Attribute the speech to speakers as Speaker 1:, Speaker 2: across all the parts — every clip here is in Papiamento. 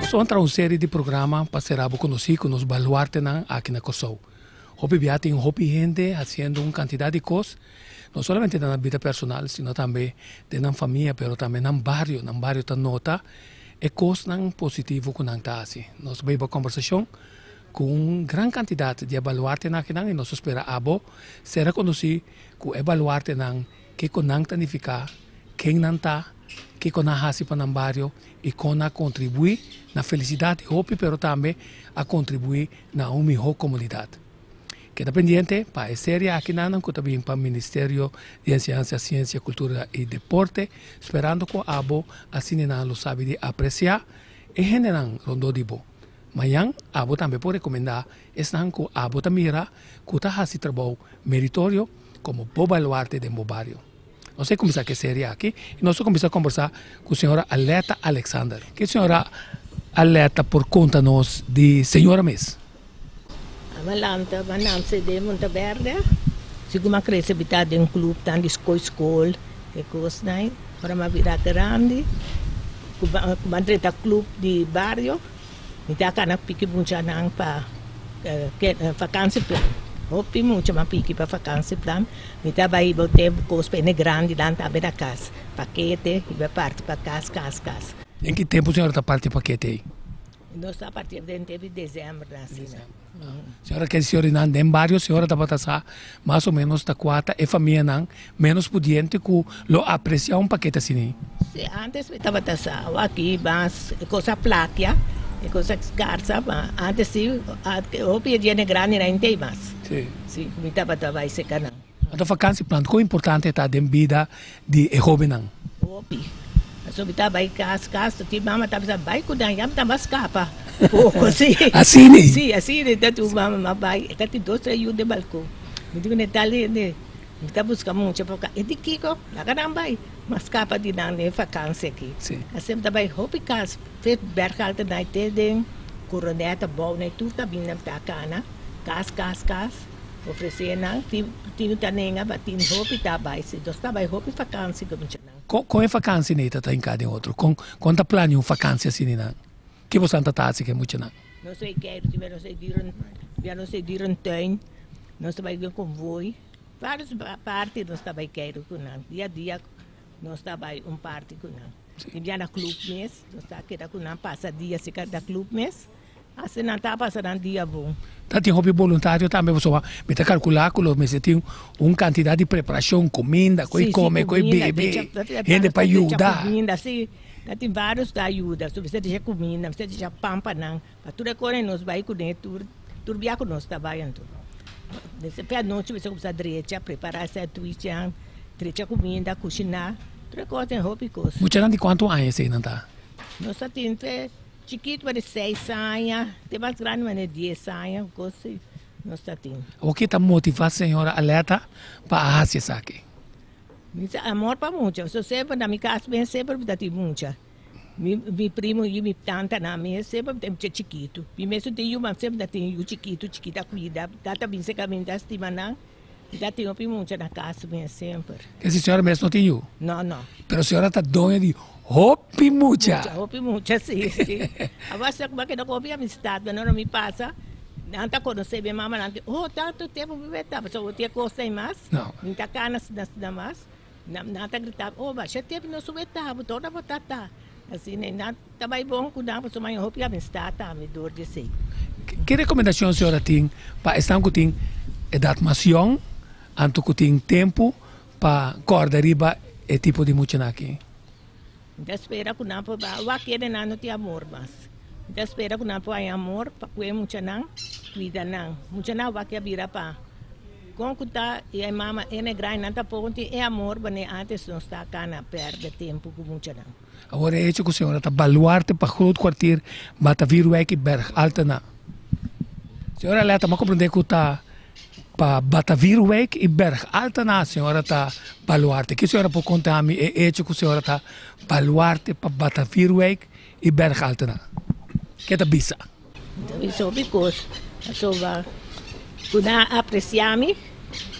Speaker 1: Nos a traha un serie di programa pa sera bo konosí ku nos baluartenan aki na Kòrsou. Hopi bia tin hopi hende hasiendo un kantidat di kos, no solamente den nan bida personal, sino tambe den nan famia, pero tambe nan bario. Nan bario ta nota e kosnan positivo ku nan ta hasi. Nos ta biba kombersashon ku un gran kantidat di e baluartenan akinan i nos ta spera abo sera konosí ku e baluartenan, kiko nan ta nifiká, ken nan ta, kiko nan hasi pa nan bario i kon nan a kontribuí na felisidat di hopi pero tambe a kontribuí na un mihó komunidat. Keda pendiente pa e serie akinan ku ta bin pa Ministerio di Enseñansa, Siensia, Kultura i Deporte, sperando ku abo asina nan lo sabi di apresiá e hendenan rondó di bo. Mañan abo tambe por rekomendá esnan ku abo ta mira ku ta hasi trabou meritorio komo bo baluarte den bo bario. Nos a kuminsá ku e serie aki i nos a kuminsá kombersá ku señora Aletta Alexander. Ke señora Aletta por konta nos di señora mes?
Speaker 2: Ami a lanta, mi a nanse den Monteverde. Sigun mi a krese mi ta den klupnan di skol skol e kosnan. Ora mi a bira grandi ku mi a drenta klup di bario. Mi ta kana piki muchanan pa vakansieplan. Hopi mucha mi a piki pa vakansieplan. Mi ta bai hiba te kos pa hende grandinan tambe na kas. Pakete, hiba parti pa kas, kas, kas.
Speaker 1: Den ki tempu señora ta parti pakete ei?
Speaker 2: Nos ta parti den tempu di desèmber asina.
Speaker 1: Señora ke señorinan den bario señora tabata sa mas o menos ta kua ta e famianan menos pudiente ku lo apresia un pakete asina?
Speaker 2: Si, antes mi tabata sa awaki mas e cosa plakia, e cosa skarsa, ma antes si hopi e dianan grandinan intei mas.
Speaker 1: Si.
Speaker 2: Si, mi tabata bai seka nan.
Speaker 1: Anto vakansieplan kon importante ta den bida di e hobennan?
Speaker 2: Hopi. Pasobra mi ta bai kas kas tin mama ta bisa bai ku nan ya mi ta mas skapa poko si.
Speaker 1: Asini?
Speaker 2: Si asini ta tu mama ma bai e ta tin dos tres yu den balkon mi di kuné tal hende mi ta buska mucha pa e di kiko laga nan bai ma skapa di nan den vakansi aki. Asina mi ta bai hopi kas fe berg alta nan te den Coroneta bou nan tur ta bini nan ta kana kas kas kas. Ofresé nan, tin tin ta nenga ma tin hopi ta bai si. Nos ta bai hopi fakansi ku muchanan.
Speaker 1: Kon kon e fakansi nei ta ta hinká den otro? Kon kon ta plania un fakansi asina nan? Ke bosan ta ta hasi ku e muchanan?
Speaker 2: Nos ta keiru tin nos ta dieren bia nos ta dierentuin, nos ta bai den konvoi, vários parti nos ta bai keiru ku nan. Dia dia nos ta bai un parti ku nan. Tin bia na club mes, nos ta keda ku nan pasa dia si na club mes. Asina nan ta pasa nan dia bon.
Speaker 1: Ta tin hopi boluntario tambe pasobra mi ta kalkulá ku lo mester tin un kantidat di preparashon, kuminda, ku e kome, ku e bebe, hende pa yuda.
Speaker 2: Kuminda, si. Ta tin vários ta yuda. So mester desha kuminda, mester desha pan pa nan. Pa tur e kos nos bai kuné tur tur bia ku nos ta bai anto. Mester pe anochi mester kumsa drecha, prepará sèndwichnan, drecha kuminda, kushiná. Tur e kos den hopi kos.
Speaker 1: Muchanan di kuantu aña eseinan ta?
Speaker 2: Nos ta tin te. Chikito mane seis aña, te mas grandi mane dies aña, un kos si nos ta tin.
Speaker 1: Awor ke ta motiva señora Aleta pa a hasi esaki?
Speaker 2: Mi sa amor pa mucha, so semper na mi kas mes semper mi ta tin mucha. Mi mi primo yu mi tantanan mes semper mi ta mucha chikitu. Mi mes no tin yu ma semper mi ta tin yu chikitu, chikita kuida, tata bin serka mi mi ta stima nan. Mi ta tin hopi mucha na kas mes semper.
Speaker 1: Ke si señora mes no tin yu?
Speaker 2: No, no.
Speaker 1: Pero señora ta doño di hopi mucha.
Speaker 2: Mucha, hopi mucha, si, si. Awor sa kuma keda ku hopi amistad, pero ora mi pasa, nan ta konosé mi mama, nan di, oh, tantu tempu mi bai ta, pasobra bo tin e kos ei mas,
Speaker 1: No.
Speaker 2: mi ta kana asina mas, nan nan ta grita, oh, basha tempu nos bai ta, bo tora bo ta ta. Asina, nan ta bai bon ku nan, pasobra mi hopi amistad tambe dor di esei.
Speaker 1: Ki rekomendashon señora tin pa esnan ku tin edat mas yòn anto ku tin tempu pa kòrda riba e tipo di muchanan aki?
Speaker 2: Mi ta spera ku nan por wak kende nan no tin amor mas. Mi ta spera ku nan por haña amor pa ku e muchanan kuida nan. Muchanan wak a bira pa kon ku ta i e mama e na grandi nan tampoko tin e amor manera antes nos ta kana pèrdè tempu ku muchanan.
Speaker 1: Awor e hecho ku señora ta baluarte pa Groot Kwartier Batavierwijk i Berg Altena. Señora Aletta, m'a komprendé ku ta pa Batavierwijk i Berg Altena señora ta baluarte. Ke señora por konta mi e hecho ku señora ta baluarte pa Batavierwijk i Berg Altena? Ke ta bisa?
Speaker 2: Mi ta bisa hopi kos pasobra ku nan a apresiá mi,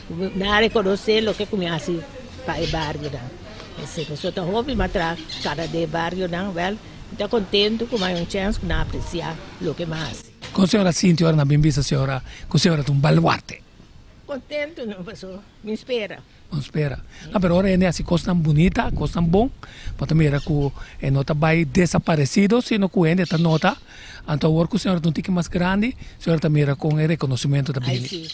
Speaker 2: ku nan a rekonosé loke ku mi a hasi pa e barionan. Esei pasobra ta hopi mi a traha kada den e barionan, wèl, Mi ta kontentu ku mi haña un chèns ku nan apresiá loke mi a hasi.
Speaker 1: Kon señora sinti ora nan bin bisa señora ku señora ta un baluarte?
Speaker 2: Kontentu no, pasobra mi spera.
Speaker 1: No spera. No, pero ora hende hasi kosnan bunita, kosnan bon, bo ta mira ku e no ta bai desaparesido, sino ku hende ta nota. Anto awor ku señora ta un tiki mas grandi, señora ta mira kon e rekonosementu ta
Speaker 2: Ai
Speaker 1: bini.
Speaker 2: si.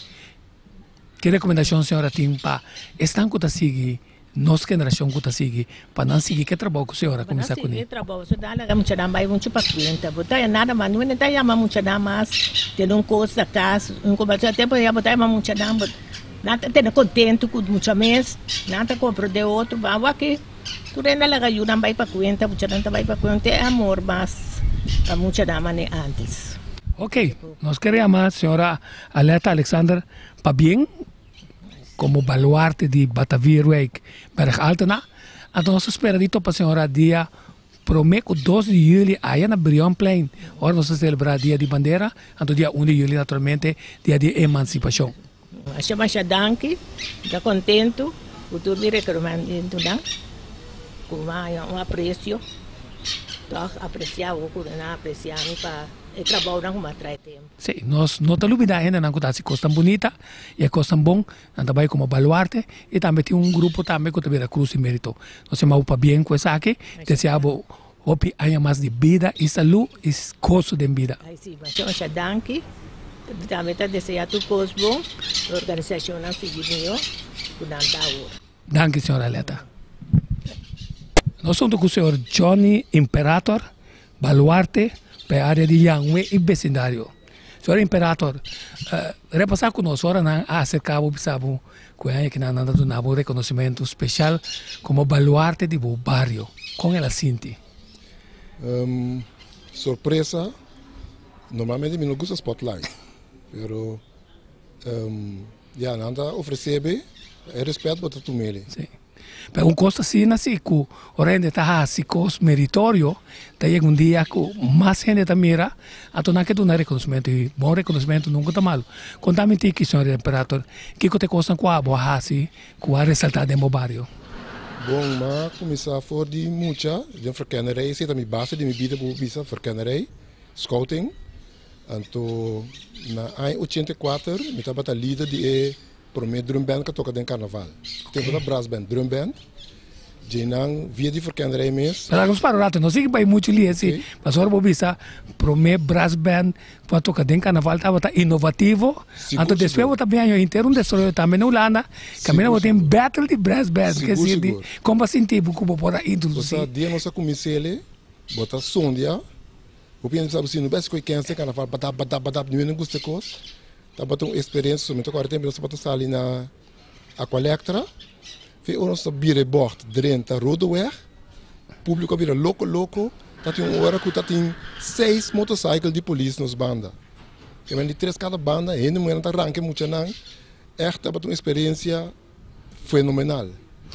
Speaker 1: Ki rekomendashon señora tin pa esnan ku ta sigui, nos generashon ku ta sigui, pa nan sigui ke trabou ku señora
Speaker 2: Pa nan
Speaker 1: kuminsá
Speaker 2: sigui
Speaker 1: kuné?
Speaker 2: e trabou, so nan laga muchanan bai muchu pa kuenta. Bo ta nada mas, no ta yama muchanan mas, tene un kos na kas, un kombersashon. Tempu ya bo ta yama muchanan, bo. Nan ta tene kontentu ku mucha mes, nan ta komprondé otro, ma awor aki tur hende a laga yunan bai pa kuenta, muchanan ta bai pa kuenta, e amor mas pa muchanan manera antes.
Speaker 1: Ok, nos kere yama señora Aletta Alexander pabien komo baluarte di Batavierwijk Berg Altena. Anto nos ta spera di topa señora dia prome ku dos di juli aya na Brionplein ora nos ta selebrá dia di bandera, anto dia un di juli naturalmente dia di emansipashon.
Speaker 2: Masha masha danki, mi ta kontentu ku tur mi rekerimentinan ku mi a haña un apresio, tòg apresiá bo ku nan a apresiá mi pa e trabounan ku mi a trae tempu.
Speaker 1: Sí, nos no ta lubidá hendenan ku ta hasi kosnan bunita i e kosnan bon, nan ta bai komo baluarte i tambe tin un grupo tambe ku ta bira Krus di Mérito. Nos yama bo pabien ku esaki, deseá bo Hopi aña mas di bida y salud y goso den bida.
Speaker 2: Ay si, masha masha danki. Mi tambe ta desea tur cos bon. E organisacionnan sigui miho cu nan ta awor.
Speaker 1: Danki señora Aletta. Nos hunto cu señor Johnny Imperator, baluarte pa e area di Yanwe y becindario. Señor Imperator, repasa cu nos ora nan a acerca bo bisa bo Cu e aña ki nan a duna bo un reconocimento special como baluarte di bo bario, con el a sinti?
Speaker 3: Sorpresa, normalmente mi no gusta spotlight, pero ya nan ta ofrece be e respet bo ta tumele.
Speaker 1: Sí. Pero un cos asina si cu ora hende ta haci cos meritorio ta yega un dia cu mas hende ta mira anto nan ke duna reconocimento y bon reconocimento nunca ta malo. Conta mi tiki señor Imperator kico ta e cosnan cu abo a haci cu a resalta den bo bario?
Speaker 3: Bon, m'a cuminsa for di mucha den verkennerij, esey ta mi base di mi bida bo bisa, verkennerij, scouting. Anto na aña 84 mi tabata lider di e Prome drum band ka toka den karnaval. Tempu ta brass band, drum band. Djeinan via di verkenderij mes.
Speaker 1: Pero nos para un rato, no sigui bai muchu lihe si. Pasobra bo bisa prome brass band ku a toka den karnaval tabata inovativo. Anto despues bo ta bin haña henter un desaroyo tambe na Hulanda. Kaminda bo tin battle di brass band. Ke si di kon bo a sinti bo ku bo por a introdusí?
Speaker 3: Bo sa dia nos a kumins'e bo ta sondia. Bo piensa bo si no bes ku e kens den karnaval badap badap badap niun hende gusta e kos. Tabata un experiencia, so mi ta corda tempo nos tabata sali na Aqualectra, fe ora nos ta bira e bocht drenta Rodeweg, publico a bira loco loco, ta tin un ora cu ta tin seis motorcycle di polis nos banda, e men di tres cada banda, hende muhernan ta ranca e muchanan, echt tabata un experiencia fenomenal.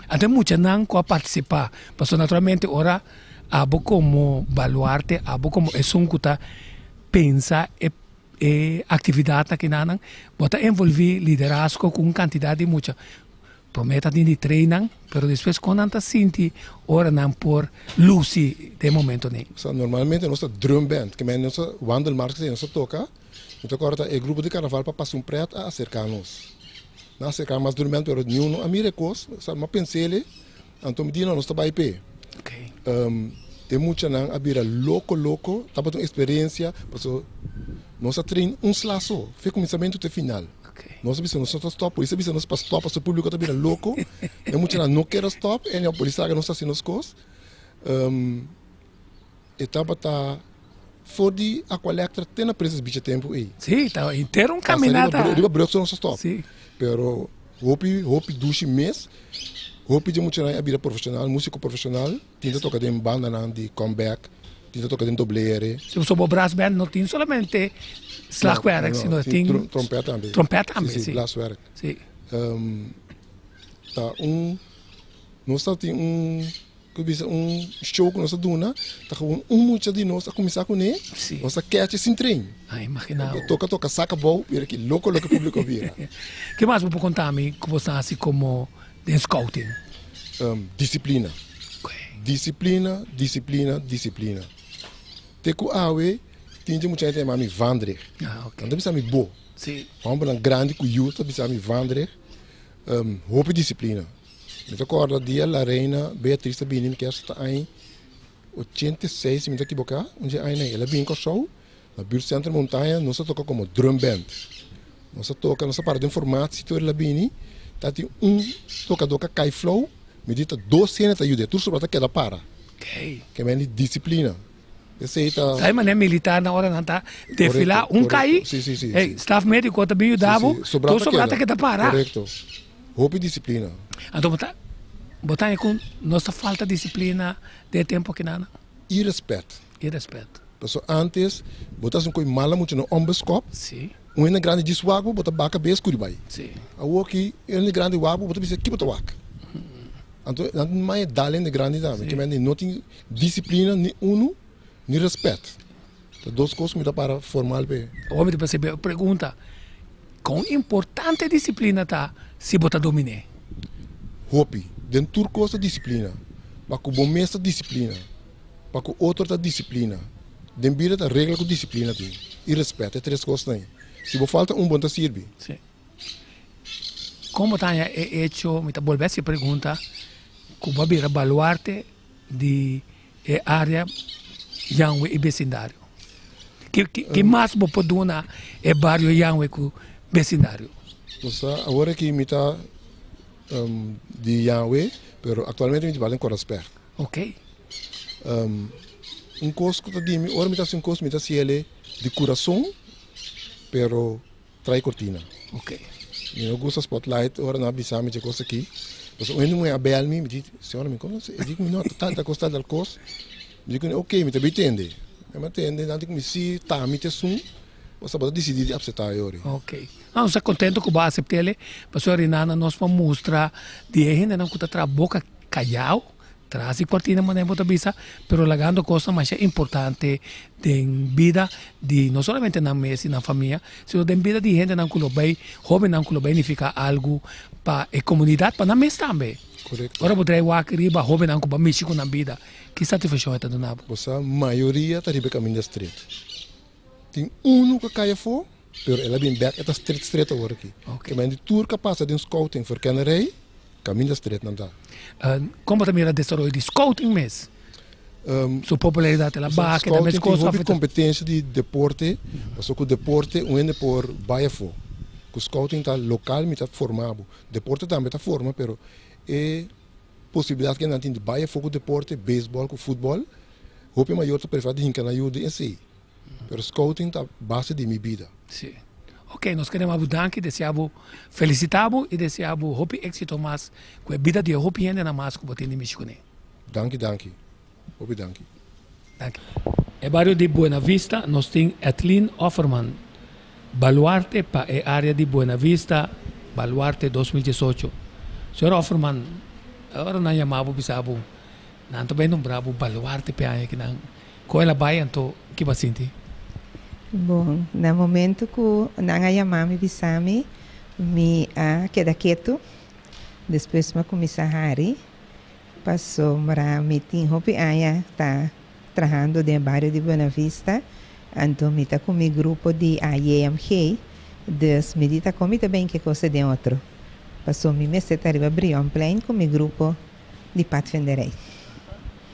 Speaker 1: Anto e muchanan cu a participa, pasobra naturalmente ora abo como baluarte, abo como esun cu ta pensa e E aktividatnan kinanan bo ta envolví liderazgo ku un kantidat di mucha. Promé ta tin di treinnan, pero despues kon nan ta sinti ora nan por lusi den e momentonan ei?
Speaker 3: Sa normalmente nos ta drum band, ke men nos ta wandelmars kese nos ta toka, mi ta kòrda ta e grupo di karnaval pa pasa un prèt a aserká nos. Nan a aserká mas drum band pero niun no a mira e kos, sa mi a pens'el anto mi di no nos ta bai p'e. E muchanan a bira loko loko, tabata un eksperensia pasobra nos a train un sla so, fe kuminsamentu te final. Nos a bisa nos no ta stòp, polis a bisa nos pa stòp pasobra públiko ta bira loko, e muchanan no ker a stòp, anyhow polis laga nos hasi nos kos. E tabata for di Aqualectra te na Princess Beach e tempu ei.
Speaker 1: Sí, tabata henter un kaminata.
Speaker 3: Riba brug so nos a stòp. Pero hopi hopi dushi mes. Hopi di muchanan a bira profesional, musico profesional, tin ta toca den bandanan di comeback, tin ta toca den doblere.
Speaker 1: Si bo brass band no tin solamente slagwerk, sino tin
Speaker 3: trompet tambe.
Speaker 1: Trompet tambe,
Speaker 3: si. Si, blaaswerk. Si. Ta un, nos ta tin un, ku bisa un show ku nos a duna, ta gewoon un mucha di nos a kuminsá kuné, nos a kechi sin train.
Speaker 1: Ah, imagina bo.
Speaker 3: Toka toka saka bou, mira ki loko loke públiko a bira.
Speaker 1: Ke mas bo por konta mi ku bo sa hasi komo den scouting?
Speaker 3: Disiplina. Disiplina, disiplina, disiplina. Te ku awe tin dje mucha hende ta yama mi Vandrich.
Speaker 1: Ah, ok.
Speaker 3: Nan ta bisa mi bo.
Speaker 1: Si.
Speaker 3: Hombernan grandi ku yu ta bisa mi Vandrich. Hopi disiplina. Mi ta kòrda dia La Reina Beatriz ta bini mi kier ta aña 86 si mi ta kiboká, un dje aña nan el a bini Kòrsou na Buurtcentrum Montaña nos a toka komo drum band. Nos a toka, nos a para den formatie tur el a bini ta tin un tokadó ka kai flou, mi di ta dos hende ta yud'é, tur sobra ta keda para. Ke men di disiplina. Esei ta.
Speaker 1: Sa e manera militarnan ora nan ta defilá un kai, hey, staf médiko ta bin yuda bo, tur sobra ta keda para.
Speaker 3: Korekto. Hopi disiplina.
Speaker 1: Anto bo ta bo ta haña ku nos ta falta disiplina den e tempu akinan?
Speaker 3: I rèspèt.
Speaker 1: I rèspèt.
Speaker 3: Pasobra ántes bo ta hasi un kos mala mucha na ònbeskòp, un hende grandi djis wak bo, bo ta baka bes kuri bai. Awor ki e hende grandi wak bo, bo ta bisa ki bo ta wak. Anto nan tin maya dal hende grandi tambe, ke mende no tin disiplina ni unu ni rèspèt. Ta dos kos ku mi ta para formal p'e.
Speaker 1: Awor mi ta persebi e pregunta, kon importante disiplina ta si bo ta domin'é?
Speaker 3: Hopi. Den tur kos ta disiplina. Pa ku bo mes ta disiplina. Pa ku otro ta disiplina. Den bida ta regla ku disiplina tin. I rèspèt. E tres kosnan ei. Si bo falta un bo no ta sirbi.
Speaker 1: Sí. Kon bo ta haña e echo, mi ta bolbe hasi e pregunta, ku bo a bira baluarte di e área Janwe i besindario? Ki ki mas bo por duna e bario Janwe ku besindario?
Speaker 3: Bo sa, awor aki mi ta di Janwe, pero aktualmente mi ta bal den Korasberg.
Speaker 1: Ok.
Speaker 3: Un kos ku ta di mi, ora mi ta hasi un kos mi ta hasi el di kurason, pero Trai cortina.
Speaker 1: Ok.
Speaker 3: Mi no gusta spotlight ora nan a bisa mi dje cos aki. Pasobra un hende muhe a bel mi, mi di, señora mi conoce? E di cu mi no, ta tal tal cos, tal tal cos. Mi di cu ok, mi ta bay tende. Mi a tende, nan di cu mi si, ta mi ta esun. Bo sa bo ta dicidi di acepta e ora.
Speaker 1: Ok. No, nos ta contento cu bo a acept'el, pasobra Rinana nos por mustra di e hendenan cu ta traha boca cayao. Tras di cortina manera bo ta bisa, pero lagando cosnan masha importante den bida di no solamente nan mes y nan famia, sino den bida di hendenan cu lo bay, hobennan cu lo bay nifica algo pa e comunidad, pa nan mes tambe.
Speaker 3: Correcto.
Speaker 1: Ora bo drai wak riba hobennan cu bo a mishi cu nan bida, ki satisfaccion e ta duna bo?
Speaker 3: Bo sa mayoria ta riba e caminda stret. Tin unu cu a cay afo, pero el a bin bek, e ta stret stret awor aki.
Speaker 1: Ok.
Speaker 3: Ke men di tur cu a pasa den scouting, verkennerij, Kaminda stret nan ta.
Speaker 1: Kon bo ta mira desaroyo di scouting mes? Su popularidat el a baha keda mes
Speaker 3: kos? Scouting tin hopi kompetensia di deporte, pasobra ku deporte un hende por bai afó. Ku scouting ta lokal mi ta forma bo. Deporte tambe ta forma pero e posibilidat ku nan tin di bai afó ku deporte, beisbòl ku futbòl, hopi mayor ta prefera di hinka nan yu den esei. Pero scouting ta base di mi bida.
Speaker 1: Sí. Ok, nos kere bo danki, desea bo, felicita bo y desea bo hopi exito mas cu e bida di e hopi hendenan mas cu bo tin di mishi cune.
Speaker 3: Danki, danki. Hopi danki.
Speaker 1: Danki. E bario di Buena Vista nos tin Ethlyn Offerman, baluarte pa e area di Buena Vista, Baluarte 2018. Señor Offerman, ora nan yama bo bisa bo, nan ta bay nombra bo baluarte p'e aña kinan. Kon el a bai anto ki bo a sinti?
Speaker 4: Bon, na momento ku nan a yama mi bisa mi, mi a keda ketu. Despues mi a kuminsá hari, pasobra mi tin hopi aña ta trahando den e bario di Buena Vista, anto mi ta ku mi grupo di AJMG, dus mi di ta kon mi ta ben ke kos den otro, pasobra mi mester ta riba Brionplein ku mi grupo di padvinderij.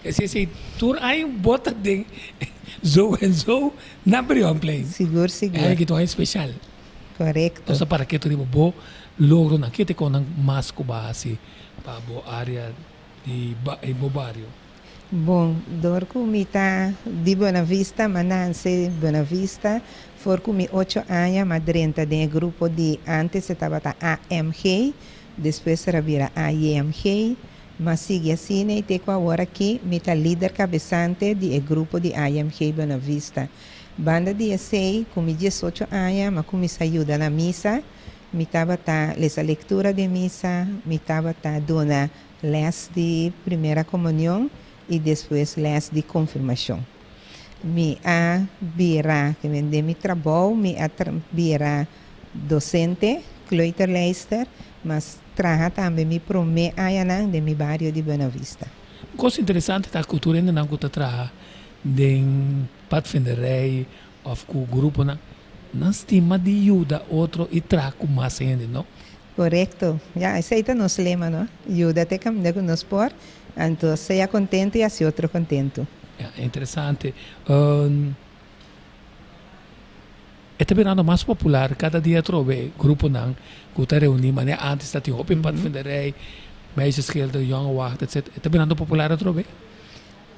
Speaker 1: Esei si tur aña bo ta den zo en zo na Brionplein.
Speaker 4: Sigur, sigur.
Speaker 1: E aña aki ta un aña special.
Speaker 4: Korekto.
Speaker 1: Nos ta para ketu riba bo logronan. Ke ta e konan mas ku bo a hasi pa bo area di bo bario?
Speaker 4: Bon, dor ku mi ta di Buena Vista, m'a nanse Buena Vista, for ku mi ocho aña m'a drenta den e grupo di antes e tabata AMG, Despues era bira AYMG, ma sigui asina y te cu awor aki mi ta lider cabesante di e grupo di AYMG Buena Vista. Banda di esey, cu mi diesocho aña m'a cuminsa yuda na misa, mi tabata lesa lectura den misa, mi tabata duna les di primera comunion y despues les di confirmacion. Mi a bira, den mi trabou mi a bira Docente, kleuterleister, mas traha tambe mi prome añanan den mi bario di Buena Vista.
Speaker 1: Un kos interesante ta ku tur hendenan ku ta traha Den padvinderij òf ku gruponan, nan stima di yuda otro i traha ku mas hende, no?
Speaker 4: Korekto. Ya, esei ta nos lema, no? Yuda te kaminda ku nos por, anto sea kontentu i hasi otro kontentu.
Speaker 1: Ya, interesante. E ta birando mas popular kada dia atrobe gruponan ku ta reuní manera ántes ta tin hopi padvinderij, meisjesgilde, jonge wacht, etc. E ta birando popular atrobe?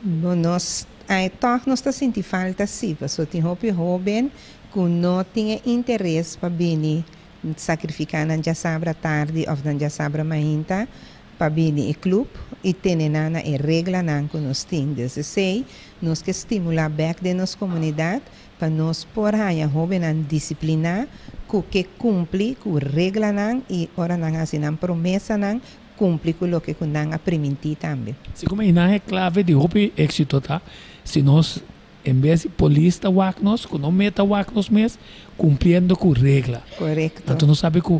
Speaker 4: Bo nos ai tòg nos ta sinti falta sí, pasobra tin hopi hóben ku no tin e interes pa bini sakrifiká nan djasabra tardi òf nan djasabra mainta pa bini e klup i tene nan na e reglanan ku nos tin. Dus esei nos ke stimulá bèk den nos komunidat pa nos por haña hóbennan disipliná ku ke kumpli ku reglanan i ora nan hasi nan promesanan Kumpli ku loke ku nan a primintí tambe.
Speaker 1: Segun mi nan e klave di hopi éksito ta si nos en bes di polis ta wak nos ku no meta wak nos mes kumpliendo ku regla.
Speaker 4: Korekto.
Speaker 1: Anto nos sabi ku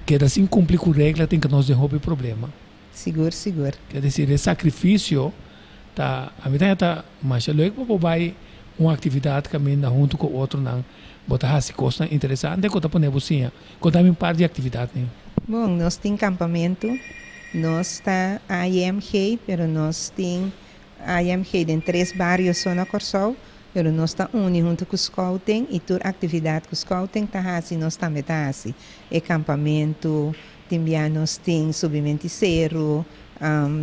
Speaker 1: keda sin kumpli ku regla tin ku nos den hopi problema.
Speaker 4: Sigur sigur.
Speaker 1: Ke desir e sakrifisio ta ami ta ta masha leuk pa bo bai un aktividat kaminda huntu ku otronan bo ta hasi kosnan interesante ku ta pone bo siña. Konta mi un par di aktividatnan.
Speaker 4: Bon, nos tin kampamentu. Nos ta AIMG, pero nos tin AIMG den tres bario so na Kòrsou, pero nos ta uni huntu ku Scouting i tur aktividat ku Scouting ta hasi nos tambe ta hasi. E kampamentu, tin bia nos tin subimenti seru,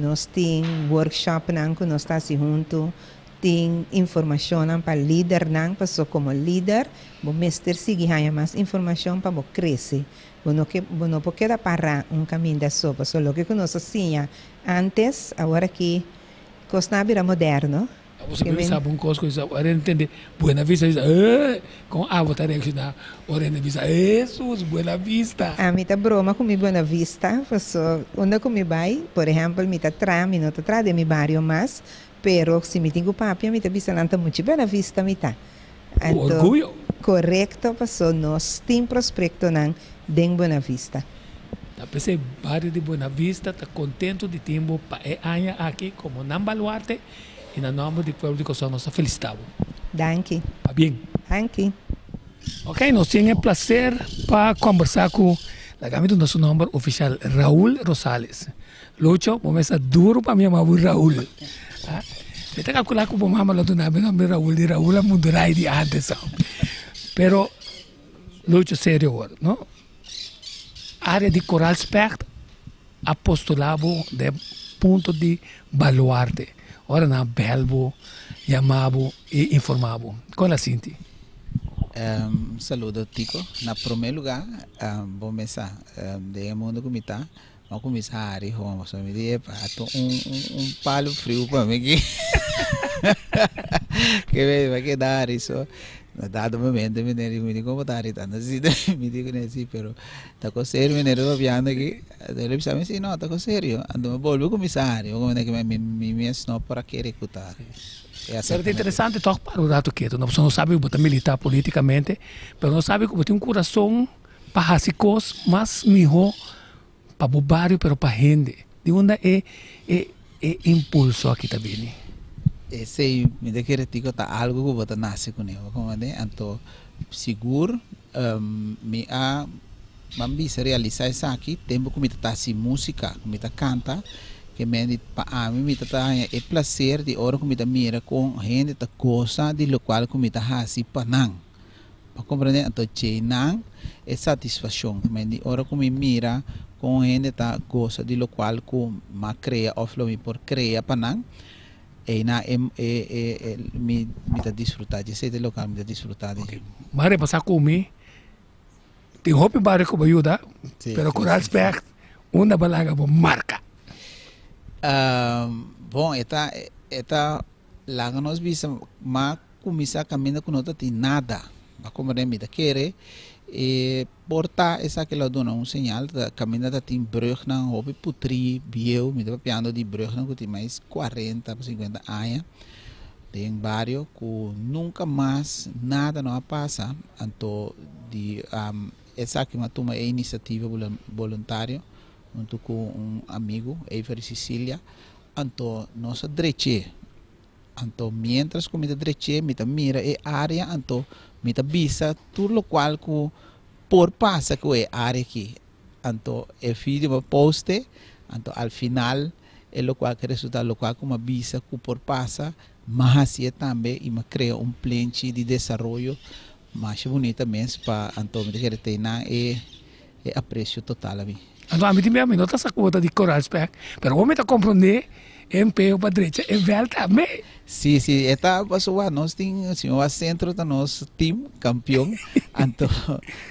Speaker 4: nos tin workshopnan ku nos ta hasi huntu. Tin informashonnan pa lidernan, paso komo lider bo mester sigui haña mas informashon pa bo krese. Bo no ke bo no por keda pará un kaminda so, paso loke ku nos a siña ántes, awor aki kosnan a bira moderno.
Speaker 1: Abo sa bisa un kos ku bisa ora hende tende Buena Vista bisa eh kon abo ta reakshoná ora hende bisa Hesus Buena Vista.
Speaker 4: Ami ta broma ku mi Buena Vista paso unda ku mi bai por ehèmpel mi ta traha mi no ta traha den mi bario mas Pero si mi tin cu papia mi ta bisa nan ta muchi buena vista mi ta.
Speaker 1: Cu
Speaker 4: Anto
Speaker 1: orguyo.
Speaker 4: corecto paso nos tin prospectonan den Buena Vista.
Speaker 1: Ta p'esei bario di Buena Vista ta contento di tin bo pa e aña aki como nan baluarte y na nomber di pueblo di Kòrsou nos ta felicita bo.
Speaker 4: Danki.
Speaker 1: Pabien.
Speaker 4: Danki.
Speaker 1: Ok, nos tin e placer pa combersa cu, laga mi duna su nomber oficial, Raul Rosales. Lucho, bo mester duro pa mi yama bo Raul. Mi ta calcula cu bo mama lo duna mi nomber Raul, di Raul a mundurai di antes. Pero, Lucho, serio awor, no? Area di Koraal Specht a postula bo den punto di baluarte. Ora nan a bel bo, yama bo y informa bo. Con a sinti?
Speaker 5: Saludo Tico. Na prome lugar, bo mesa den e mundo cu mi ta, Mi a kuminsá hari homo so mi di epa ato un un un palu friu pa mi aki ke mi a keda hari so na dado momento mi di mi di komo ta hari tantu asina mi di kune si pero ta kos serio mi ta papiando aki el a bisa mi si no ta kos serio anto mi a bolbe kuminsá hari mi mi mes no por a kere ku ta
Speaker 1: Pero ta interesante tòg para un ratu ketu no pasobra nos sabi ku bo ta militá politikamente pero nos sabi ku bo tin un kurason Pa hasi kos mas mihó pa bo bario pero pa hende. Di unda e e e impulso aki ta bini?
Speaker 5: Esei mi ta kere Tico ta algo ku bo ta nase kuné, bo komprende? Anto sigur mi a ban bisa realisá esaki tempu ku mi ta hasi músika, ku mi ta kanta, ke men di pa ami mi ta ta haña e plaser di ora ku mi ta mira kon hende ta gosa di lokual ku mi ta hasi pa nan. Pa comprende anto djei nan e satisfaccion cu mi di ora cu mi mira con un hende ta goza di locual cu m'a crea of lo mi por crea pa nan, eynan e e e mi mi ta disfruta dje esey ta locual mi ta disfruta di.
Speaker 1: Ok, m'a repasa cu mi tin hopi bario cu bo yuda, pero Coral Specht unda bo laga bo marca?
Speaker 5: Bon e ta e ta laga nos bisa m'a Kuminsá kaminda ku no ta tin nada. Bo a komprendé? Mi ta kere e por ta esaki lo a duna un señal ta kaminda ta tin brùgnan hopi putrí bieu. Mi ta papiando di brùgnan ku tin mas kuarenta pa sinkuenta aña den bario ku nunka mas nada no a pasa. Anto di esaki mi a tuma e inisiativa boluntario huntu ku un amigu, Avery Cicilia. Anto nos a drech'é. Anto mientras ku mi ta drech'é mi ta mira e área anto mi ta bisa tur lokual ku por pasa ku e área aki. Anto e video mi a poste anto al final e lokual ke resulta lokual ku mi a bisa ku por pasa mi a hasié tambe i mi a krea un plenchi di desaroyo masha bunita mes pa anto mi ta kere tei nan e e apresio total ami.
Speaker 1: Anto ami tin bia mi no ta sa ku bo ta di Coral Spec pero bo mi ta komprondé e empeño pa drecha e vèlt tambe.
Speaker 5: Si, si, e ta pasobra nos tin, si mi wak Centro ta nos team kampion, anto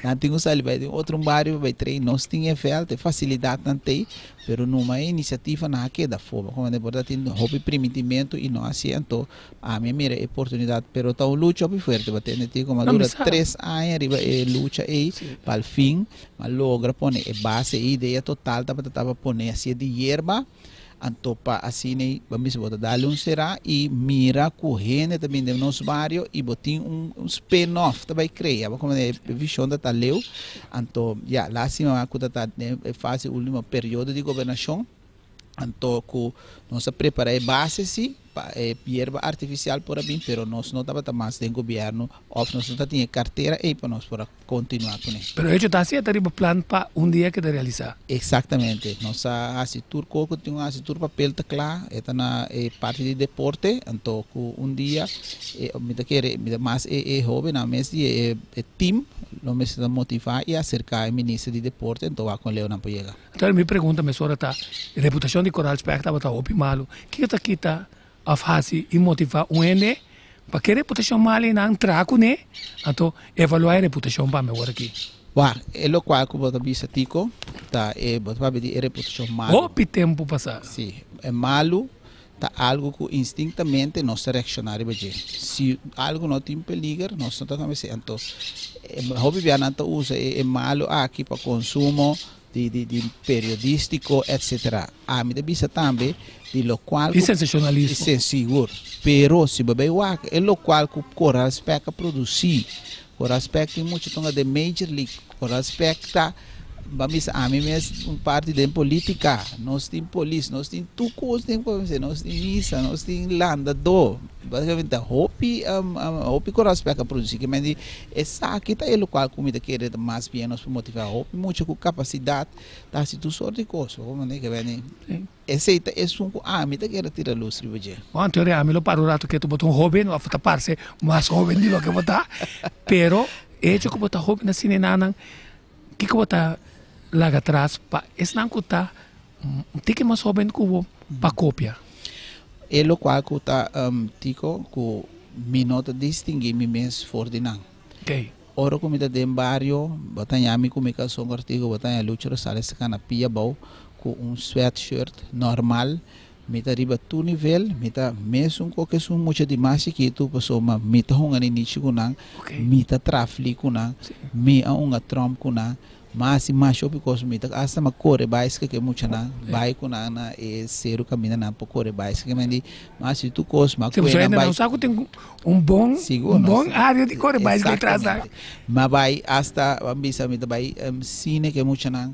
Speaker 5: nan tin ku sali bai den otro bario pa bai train, nos tin e vèlt, e fasilidatnan t'ei, pero numa e inisiativanan a keda afó, bo komprende, por ta tin hopi primitimentu i no hasié, anto ami a mira e oportunidat, pero ta un lucha hopi fuerte, bo tende tin ku a dura tres aña riba e lucha ei, pa al fin a logra pone e base, e idea total tabata ta pa pone hasié di yerba. Anto pa asina ei bo mester bo ta dal un será i mira ku hende ta bini den nos bario i bo tin un spin off ta bai krea. Bo komo e vishon ta ta leu. Anto ya lastima ku ta ta den e fase ultimo periodo di gobernashon anto ku nos a prepara e base si pa e yerba artifisial por a bin pero nos no tabata mas den gobierno of nos no ta tin e kartera ei pa nos por a kontinuá kuné.
Speaker 1: Pero hecho ta hasi e ta riba plan pa un dia keda realisá.
Speaker 5: Eksaktamente. Nos a hasi tur kos ku tin ku hasi, tur papel ta kla, e ta na e parti di deporte, anto ku un dia e mi ta kere mi ta mas e e hóbennan mes di e e team lo mester ta motivá i aserká e minister di deporte anto wak kon leu nan por yega.
Speaker 1: Anto mi pregunta mesora ta, reputashon di Koral Spek tabata hopi malu, kiko ta kita Of hasi i motivá un hende pa ke reputashon mal ei nan traha kuné, anto evaluá e reputashon pa mi awor aki.
Speaker 5: Wak, e lokual ku bo ta bisa Tico ta e bo ta papia di e reputashon malu.
Speaker 1: Hopi tempu pasá.
Speaker 5: Sí, e malu ta algu ku instinktamente nos ta reakshoná riba dje. Si algu no tin peliger nos no ta kambia esei. Anto hopi bia nan ta usa e malu aki pa konsumo di di di periodístico etcetera. Ami ta bisa tambe di locual
Speaker 1: Di sensacionalismo.
Speaker 5: Si, sigur. Pero si bo bay wak e locual cu Coral Spec a produci, Coral Spec tin mucho tonga den Major League, Coral Spec ta, ban bisa ami mes un parti den politica, nos tin polis, nos tin tur cos den nos tin misa, nos tin landador. Basicamente hopi hopi Coral Spec a produci ke men di esaki ta e locual cu mi ta kere ta mas bien nos por motiva hopi mucha cu capacidad ta haci tur soort di cos bo comprende ke men di esey ta esun cu ami ta kere tira luz riba dje.
Speaker 1: Bon en teoria ami lo para un rato ketu bo ta un hoben of ta parce mas hoben di loke bo ta pero e hecho cu bo ta hoben asina e nanan kiko bo ta laga atras pa esnan cu ta un tiki mas hoben cu bo pa copia?
Speaker 5: E locual cu ta tico cu mi no ta distingui mi mes for di nan. Ora cu mi ta den bario, bo ta haña mi cu mi calzon cortico, bo ta haña Lucho Rosales ta cana pia abao cu un sweatshirt normal. Mi ta riba tur nivel, mi ta mesun cu esun mucha di mas chikitu pasobra mi ta hunga ninichi cu nan, mi ta trafli cu nan, mi a hunga tromp cu nan. Mas i mas hopi kos mi ta hasta mi a kore baiska ku e muchanan bai ku nan na e seru kaminda nan por kore baiska ke men di mas i tur kos mi a
Speaker 1: Si
Speaker 5: kue
Speaker 1: pasobra
Speaker 5: nan
Speaker 1: hende
Speaker 5: bai
Speaker 1: nan sa ku tin un bon
Speaker 5: sigur
Speaker 1: un
Speaker 5: nos
Speaker 1: bon área di kore baiska atras nan.
Speaker 5: exactamente mi a bai hasta ban bisa mi ta bai sine ku e muchanan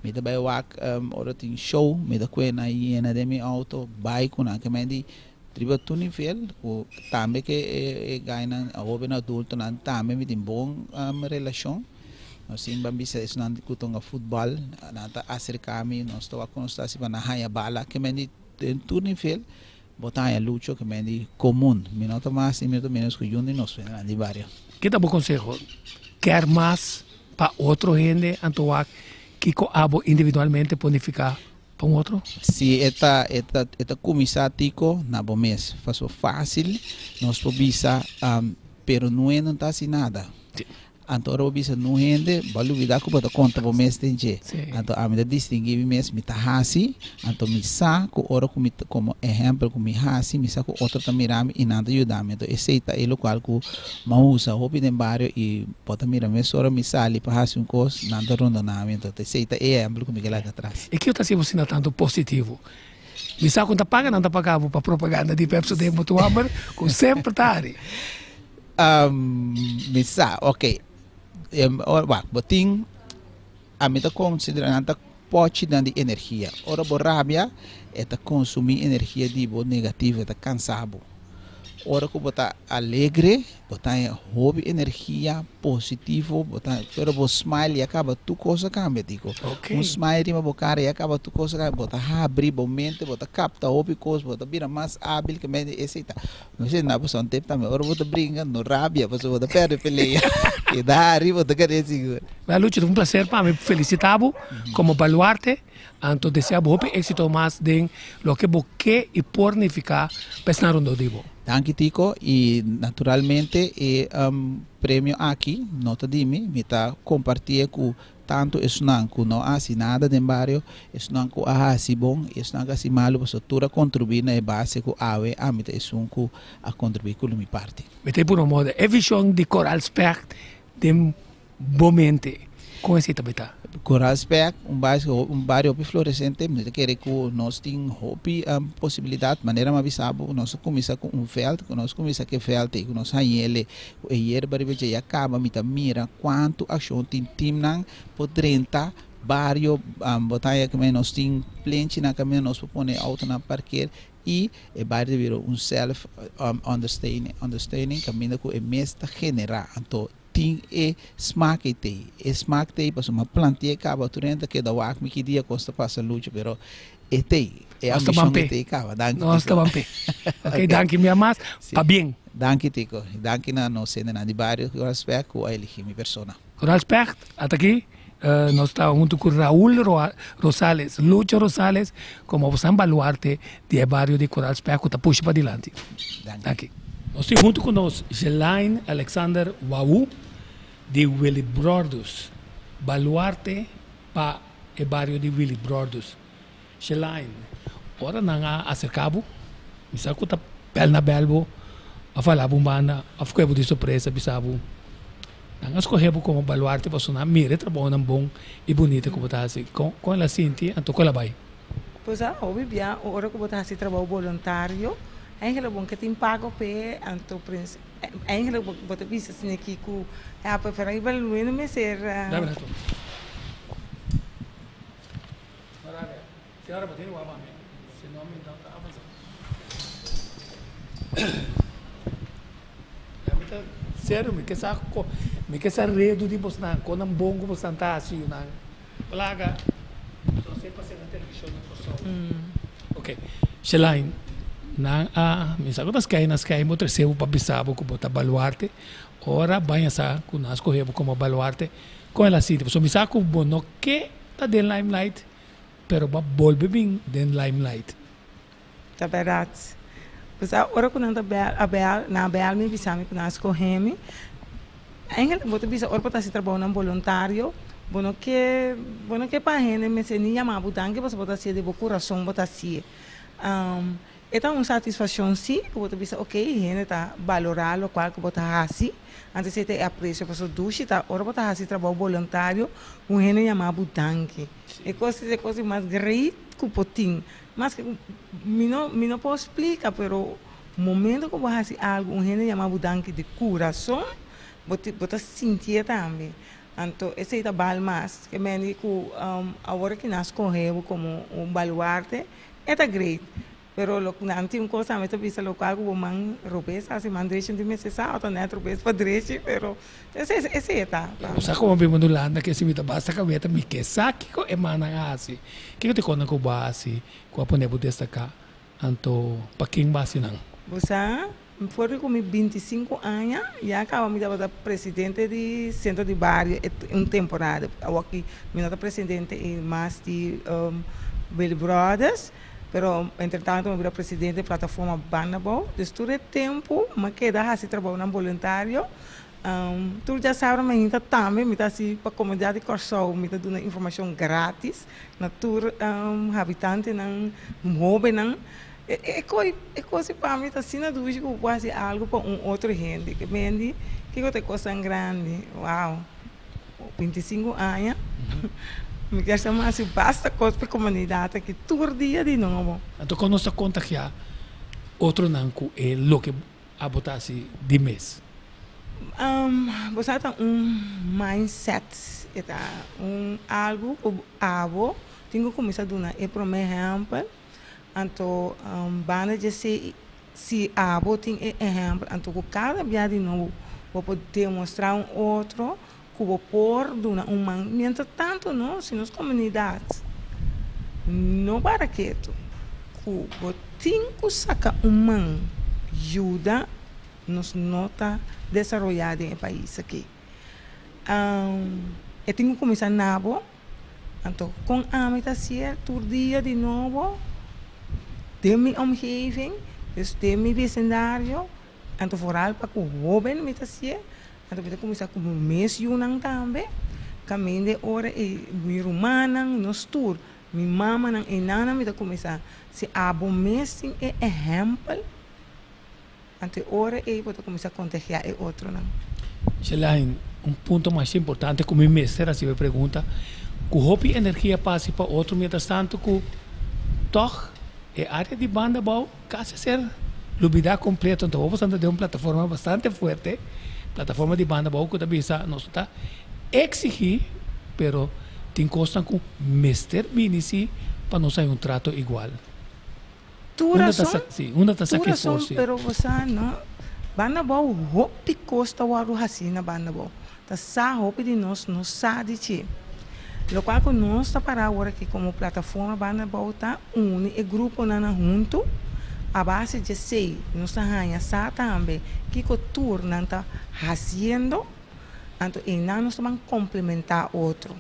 Speaker 5: mi ta bai wak ora tin show mi ta kue nan yena den mi outo bai ku nan ke men di riba tur nivel ku tambe ke e gainan hoben adultonan tambe mi tin bon relashon. Nos tin ban bisa esnan ku ta hunga futbòl, nan ta aserká mi, nos ta wak ku nos ta hasi pa nan haña bala. Ke men di den tur nivel bo ta haña lucho ke men di komun. Mi no ta mas ni mi no ta ménos ku yun di nos nan di bario.
Speaker 1: Ke ta bo konseho? Kèr mas pa otro hende anto wak kiko abo individualmente por nifiká pa un otro?
Speaker 5: Si e ta e ta e ta kuminsá tiko na bo mes. Pasobra fásil nos por bisa pero nue no ta hasi nada. Anto ora bo bisa nun hende, bo a lubida ku bo ta konta bo mes den dje. Anto ami ta distinguí mi mes, mi ta hasi, anto mi sa ku ora ku mi ta, komo ehèmpel ku mi hasi, mi sa ku otro ta mira mi i nan ta yuda mi. Anto esei ta e lokual ku mi a usa hopi den bario i bo ta mira mesora mi sali pa hasi un kos, nan ta rondona mi. Anto esei ta e ehèmpel ku mi ke laga atras.
Speaker 1: E kiko ta hasi bo asina tantu positivo? Mi sa ku ta paga nan ta paga bo pa propaganda di Pepsodent bo tu hamber ku semper ta hari.
Speaker 5: Mi sa, ok. Wak, bo tin, ami ta konsidera nan ta pochinan di energia. Ora bo rabia, e ta konsumí energia di bo negativo, e ta kansa bo. Ora ku bo ta alegre, bo ta haña hopi energia positivo, bo ta pero bo smile ya kaba tur kos a kambia tiko. Un smile riba bo kara ya kaba tur kos a kambia, bo ta habri bo mente, bo ta kapta hopi kos, bo ta bira mas abil ke mente esei ta. No se na pasobra un tep tambe ora bo ta bringa no rabia pasobra bo ta perde pelea. Keda hari bo ta kere sigur.
Speaker 1: Well Lucho ta un placer pa mi felicita bo como baluarte. Anto desea bo hopi éxito mas den loke bo ke i por nifiká pa esnan rondó di bo.
Speaker 5: Danki Tico y naturalmente e premio aki no ta di mi, mi ta compartié cu tanto esunnan cu no a haci nada den bario, esunnan cu a haci bon y esunnan cu a haci malo pasobra tur a contribui na e base cu awe ami ta esun cu a contribui cu lo mi parti.
Speaker 1: Mi ta puru moda e vision di Coral Specht den Bo mente, kon esei ta beta?
Speaker 5: Coral Spek, un bario, un bario hopi floresente, mi ta kere ku nos tin hopi posibilidat, manera mi a bisa bo, nos a kuminsá ku un vèlt, ku nos kuminsá ku e vèlt ei, ku nos hañ'el ku e yerba riba dje ya kaba, mi ta mira kuantu akshon tin timnan por drenta bario, bo ta haña ku nos tin plenchinan kaminda nos por pone e outonan parker i e bario ta bira un self understanding kaminda ku e mes ta generá, anto. Tin e smak ei tei. E smak tei pasobra mi a planti'é kaba tur hende ta keda wak mi ki dia kos ta pasa lucha pero e tei. E
Speaker 1: Nos ta ban
Speaker 5: ambishon
Speaker 1: p'e.
Speaker 5: e tei kaba. Danki
Speaker 1: Nos ta
Speaker 5: Tico.
Speaker 1: ban p'e. Ok, danki mi amas.
Speaker 5: Sí.
Speaker 1: Pabien.
Speaker 5: Danki Tico. I danki na nos hendenan di bario Coral Specht ku a eligi mi persona.
Speaker 1: Coral Specht, ata aki nos ta hunto ku Raul Rosales, Lucho Rosales komo bosan baluarte di e bario di Coral Specht ku ta pusha padilanti.
Speaker 5: Danki.
Speaker 1: Danki. Nos tin hunto ku nos Jelaine Alexander Wau di Willibrordus, baluarte pa e bario di Willibrordus. Jelaine, ora nan a aserka bo, mi sa ku ta bel na bel bo, a fala bo un banda, a fuk'e bo di sorpresa, bisa bo, nan a skohe bo komo baluarte pasobra nan a mira e trabounan bon i bunita ku bo ta hasi. Kon kon el a sinti anto ku el a bai?
Speaker 6: Pues a hopi bia ora ku bo ta hasi trabou boluntario, eigenlijk bo ke tin pago p'e, anto eigenlijk bo ta bisa asina aki ku ya preferibel mi no mester.
Speaker 1: Dame rato. Señora bo tin wak pa mi, si no mi no ta avansa. Ya mi ta serio mi ke sa mi ke sa redu di bosnan kon nan bon ku bosnan ta hasi yunan. Plaga so se pasa na televishon na Kòrsou. Ok, Shelaine, nan a mi sa ku ta skei na skei bo trese bo pa bisa bo ku bo ta baluarte. Ora baña sa ku nan a skohe bo komo baluarte, kon el a sinti? Pasobra mi sa ku bo no ke ta den limelight, pero bo a bolbe bin den limelight.
Speaker 6: Ta bèrdat. Bo sa ora ku nan ta bèl a bèl nan a bèl mi bisa mi ku nan a skohe mi. Eigenlijk bo ta bisa ora bo ta hasi trabounan boluntario bo no ke bo no ke pa hende mester ni yama bo danki pasobra bo ta hasié di bo kurason bo ta hasié. E ta un satisfakshon si ku bo ta bisa ok hende ta balorá lokual ku bo ta hasi. Antes e ta e apresio pasobra dushi ta ora bo ta hasi trabou boluntario un hende yama bo danki. E kos e kos di mas great ku por tin. Maske ku mi no mi no por splika pero momento ku bo hasi algu un hende yama bo danki di kurason bo ti bo ta sintié tambe. Anto esei ta bal mas ke mende ku awor ki nan skohe bo komo un baluarte e ta great pero lo ku nan tin un kos tambe ta bisa lokual ku bo man robes hasi man drechi no tin mester sa ota nèt robes pa drechi pero Esei esei e ta.
Speaker 1: Bo sa komo biba na Hulanda ke si mi ta basta kabeta mi ke sa kiko e mannan a hasi. Kiko ta e kosnan ku bo a hasi ku a pone bo destaká? Anto pa ken bo a hasi nan?
Speaker 6: Bo sa, for di ku mi 25 aña ya kaba mi tabata presidente di sentro di bario un temporada. Awoki mi no ta presidente i mas di Willy Brothers, pero entretanto mi a bira presidente di plataforma Banda Bou. Dus tur e tempu mi a keda hasi trabounan boluntario. Tur djasabra mainta tambe mi ta hasi pa komunidat di Kòrsou, mi ta duna informashon gratis na tur habitantenan, hóbennan. E kos e kos pa mi ta asina dushi ku bo por hasi algu pa un otro hende. Ke mendi kiko ta e kosnan grandi? Wow! 25 aña mi kier sa mi hasi basta kos pa e komunidat aki tur dia di nobo.
Speaker 1: Anto kon nos ta kontagiá otronan ku e loke Abo ta hasi di mes?
Speaker 6: Bo sa ta un mindset, e ta un algu ku abo tin ku kuminsá duna e promé ehèmpel. Anto banda di esei Si abo tin e ehèmpel, anto ku kada bia di nobo bo por demostrá un otro ku bo por duna un man. Mientras tanto no, si nos komunidat no para ketu ku bo tin ku saka un man yuda, nos no ta desaroyá den e pais aki. E tin ku kuminsá na bo. Anto kon ami ta hasié tur dia di nobo den mi omgeving, dus den mi besindario, anto vooral pa ku hoben mi ta hasié, anto mi ta kuminsá ku mi mes yunan tambe, kaminda e ora ei mi rumannan, nos tur, mi mamanan, enanan mi ta kuminsá, si abo mes tin e ehèmpel. Anto e ora ei bo ta kuminsá kontagiá e otronan.
Speaker 1: Shelaine, Un punto masha importante ku mi mester hasi bo e pregunta, ku hopi energia pasa pa otro mientras tanto ku tòg e área di banda abou kasi a ser lubidá kompleto. Anto bo ta den un plataforma bastante fuerte, plataforma di banda abou ku ta bisa nos ta eksigí pero tin kosnan ku mester bini si pa nos haña un trato igual.
Speaker 6: Tur
Speaker 1: Unda ta
Speaker 6: rason,
Speaker 1: sa, sí, unda ta
Speaker 6: tur
Speaker 1: saki
Speaker 6: rason,
Speaker 1: for, sí.
Speaker 6: pero bo sa no, banda bou hopi kos ta wòrdu hasí na banda bou. Ta sa hopi di nos no sa di dje. Lokual ku nos ta pará awor aki komo plataforma banda bou ta uni e gruponan nan huntu, a base dje esei nos ta haña sa tambe kiko tur nan ta hasiendo, anto einan nos ta ban komplementá otro.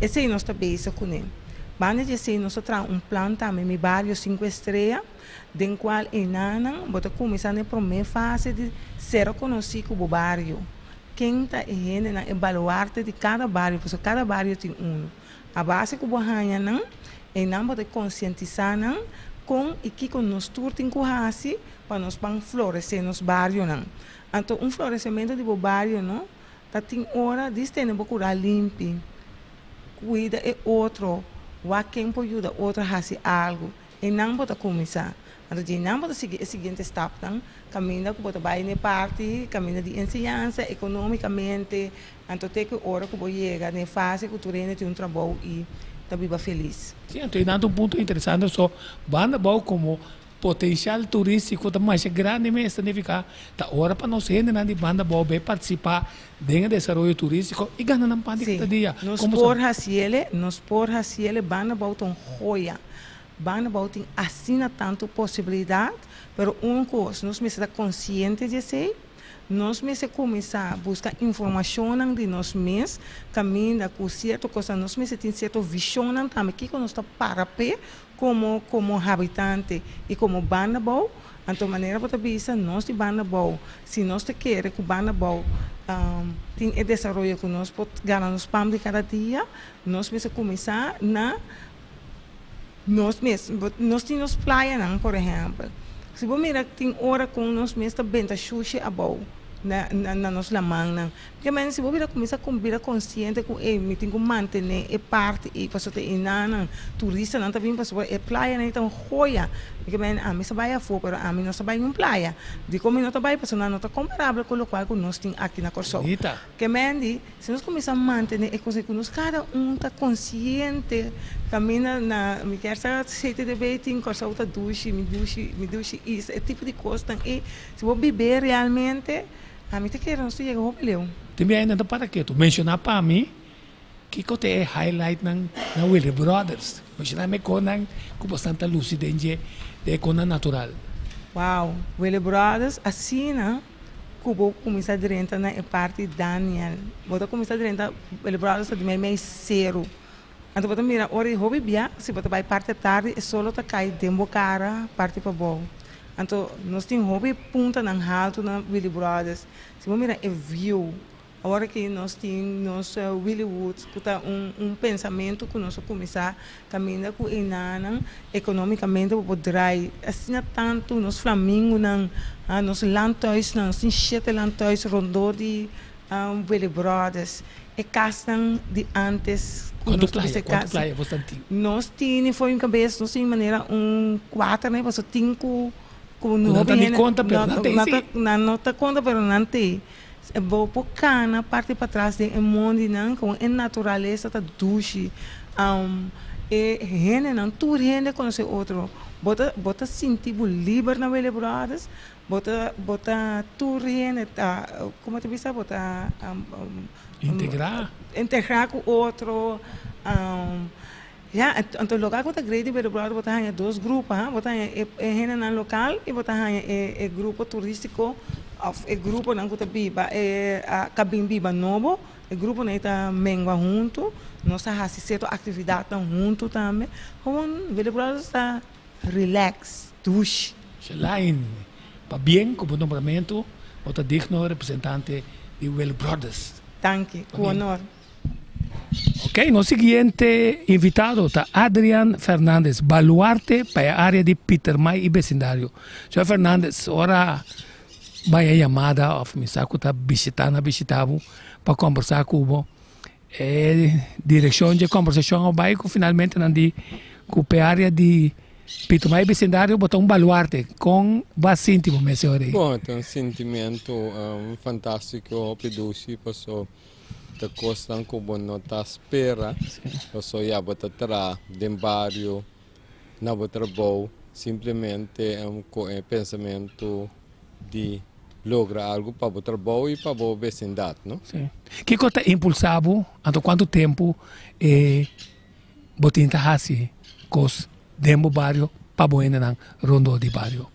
Speaker 6: Esei nos ta bezig kuné. Banda di esei nos ta traha un plan tambe Mi Bario Sinku Estrea, den kual enanan bo ta kuminsá na e promé fase di ser konosí ku bo bario. Ken ta e hendenan, e baluarte di kada bario, pasobra kada bario tin unu. A base ku bo haña nan, einan bo ta konsientisá nan kon i kiko nos tur tin ku hasi pa nos ban floresé nos barionan. Anto un floresementu di bo bario no Ta tin ora di stende bo kura limpi, kuida e otro, wak ken por yuda otro hasi algu. Einan bo ta kuminsá. Anto dje einan bo ta sigui e siguiente stapnan, kaminda ku bo ta bai n'e parti kaminda di enseñansa, ekonómikamente, anto te ku e ora ku bo yega n'e fase ku tur hende tin un trabou i ta biba felis.
Speaker 1: Sí, anto einan ta un punto interesante. So, banda abou komo Potencial turistico ta masha grandi mes, ta nifica ta ora pa nos hendenan di banda abou bay participa den e desaroyo turistico y gana nan pan di
Speaker 6: Sí,
Speaker 1: cada dia.
Speaker 6: nos
Speaker 1: Como
Speaker 6: por
Speaker 1: sa?
Speaker 6: haciele, nos por haciele, banda abou ta un joya. Banda abou tin asina tanto posibilidad, pero un cos, nos mester ta consciente di esey, Nos mester kuminsá buska informashonnan di nos mes kaminda ku sierto kosnan. Nos mester tin sierto vishonnan tambe kiko nos ta para p'e komo komo habitante i komo banda bou. Anto manera bo ta bisa nos di banda bou si nos ta kere ku banda bou tin e desaroyo ku nos por gana nos pan di kada dia nos mester kuminsá na Nos mes, nos tin nos playanan, por ehèmpel. Si bo mira tin ora kon nos mes ta benta shushi abou na na nos lamannan. Kemende si bo bira kuminsá ku bira konsiente ku ey mi tin ku mantené e parti ei pasobra ta enanan turistanan ta bin pasobra e playanan ei ta un joya. Mi kemende ami sa bai afó pero ami no sa bai un playa. Dikon mi no ta bai? Pasobra nan no ta komparabel ku lokual ku nos tin aki na Kòrsou. Kemende Si nos kuminsá mantené e kos ei ku nos kada un ta konsiente kaminda na mi kier sa CTDB tin Kòrsou ta dushi mi dushi mi dushi isla e tipo di kosnan ei si bo bib'é realmente ami ta kere nos ta yega hopi leu.
Speaker 1: Tin bia ainda ta para ketu. Menshoná pa mi kiko ta e highlightnan na Willy Brothers. Menshoná mi e konan ku bosan ta lusi den dje den e konan natural.
Speaker 6: Wow, Willy Brothers asina. Ku bo kuminsá drenta na e parti Daniel. Bo ta kuminsá drenta el bròder ta di meimei seru. Anto bo ta mira ora di hopi bia, si bo ta bai parti atardi e solo ta kai den bo kara parti pabou. Anto nos tin hopi puntanan haltu na Willy Brothers. Si bo mira e view Awor aki nos tin nos Willy Woods ku ta un un pensamentu ku nos a kuminsá kaminda ku enanan ekonómikamente bo por drai asina tantu nos flamingonan, nos landhuisnan, nos tin shete landhuis rondó di Willy Brothers, e kasnan di ántes ku
Speaker 1: Kuantu
Speaker 6: nos ta
Speaker 1: playa,
Speaker 6: bisa
Speaker 1: kuantu
Speaker 6: kas.
Speaker 1: playa boso ta tin?
Speaker 6: Nos tini for mi kabes nos tin manera un kuater nei pasobra tin ku ku
Speaker 1: Ku nan
Speaker 6: hopi
Speaker 1: ta di
Speaker 6: hende
Speaker 1: konta pero nan ta
Speaker 6: no
Speaker 1: ei si.
Speaker 6: nan no ta konta pero nan ta ei. Bo por cana parti patras den e mondinan con e naturalesa ta dushi. E hendenan, tur hende konosé otro. Bo ta bo ta sinti bo liber na Willibrordus, bo ta bo ta tur hende ta komo ta bisa bo ta
Speaker 1: Integrá.
Speaker 6: Integrá ku otro. Ya, anto loke ku ta great di Willibrordus bo ta haña dos grupo ha, bo ta haña e e hendenan lokal i bo ta haña e e grupo turístiko òf e gruponan ku ta biba e a bin biba nobo. E gruponan ei ta mengua huntu, nos ta hasi sierto aktividatnan huntu tambe. Gewoon Willibrordus ta relax, dushi.
Speaker 1: Shelaine, pabien ku bo nombramentu, bo ta digno representante di Willibrordus.
Speaker 6: Danki, ku honor.
Speaker 1: Ok, nos siguiente invitado ta Adrian Fernandez, baluarte pa e area di Pietermaai i besindario. Señor Fernandez, ora Bai e yamada of mi sa ku ta bishita na bishita bo pa kombersá ku bo. E direkshon dje kombersashon a bai ku finalmente nan di ku p'e área di Pietermaai bisindario bo ta un baluarte. Kon bo a sinti bo mes e ora ei?
Speaker 7: Bon, ta un sintimentu fantástiko, hopi dushi paso ta kosnan ku bo no ta spera paso ya bo ta traha den bario. na bo trabou simplemente ku e pensamentu di logra algu pa bo trabou i pa bo besindat, no?
Speaker 1: Sí. Kiko ta impulsá bo? Anto kuantu tempu e bo tin ta hasi kos den bo bario pa bo hendenan rondó di bario?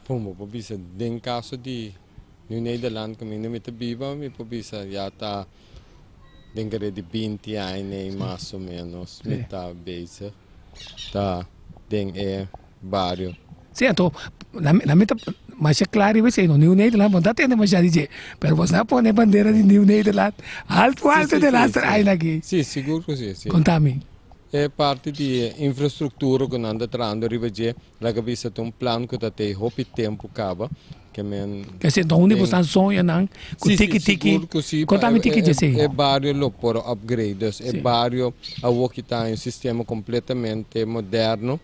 Speaker 7: Bon, bo por bisa den kaso di Nieuw Nederland kaminda mi ta biba, mi por bisa ya ta Den kere di binti aña mas o menos mi ta bezig ta den e bario.
Speaker 1: Sí, anto na mi ta masha kla riba esei no, Nieuw Nederland bo no ta tende masha di dje, pero bo sa pone bandera di Nieuw Nederland alto alto den laster aña aki.
Speaker 7: Sí, sigur ku sí, sí.
Speaker 1: Konta mi.
Speaker 7: E parti di e infrastruktura ku nan ta trahando riba dje, laga bisa ta un plan ku ta tei hopi tempu kaba, ke men.
Speaker 1: Ke si enton unda bo stan soñanan ku tiki tiki, konta mi tiki dje esei.
Speaker 7: E bario lo por upgrade, dus e bario awoki ta un sistema kompletamente moderno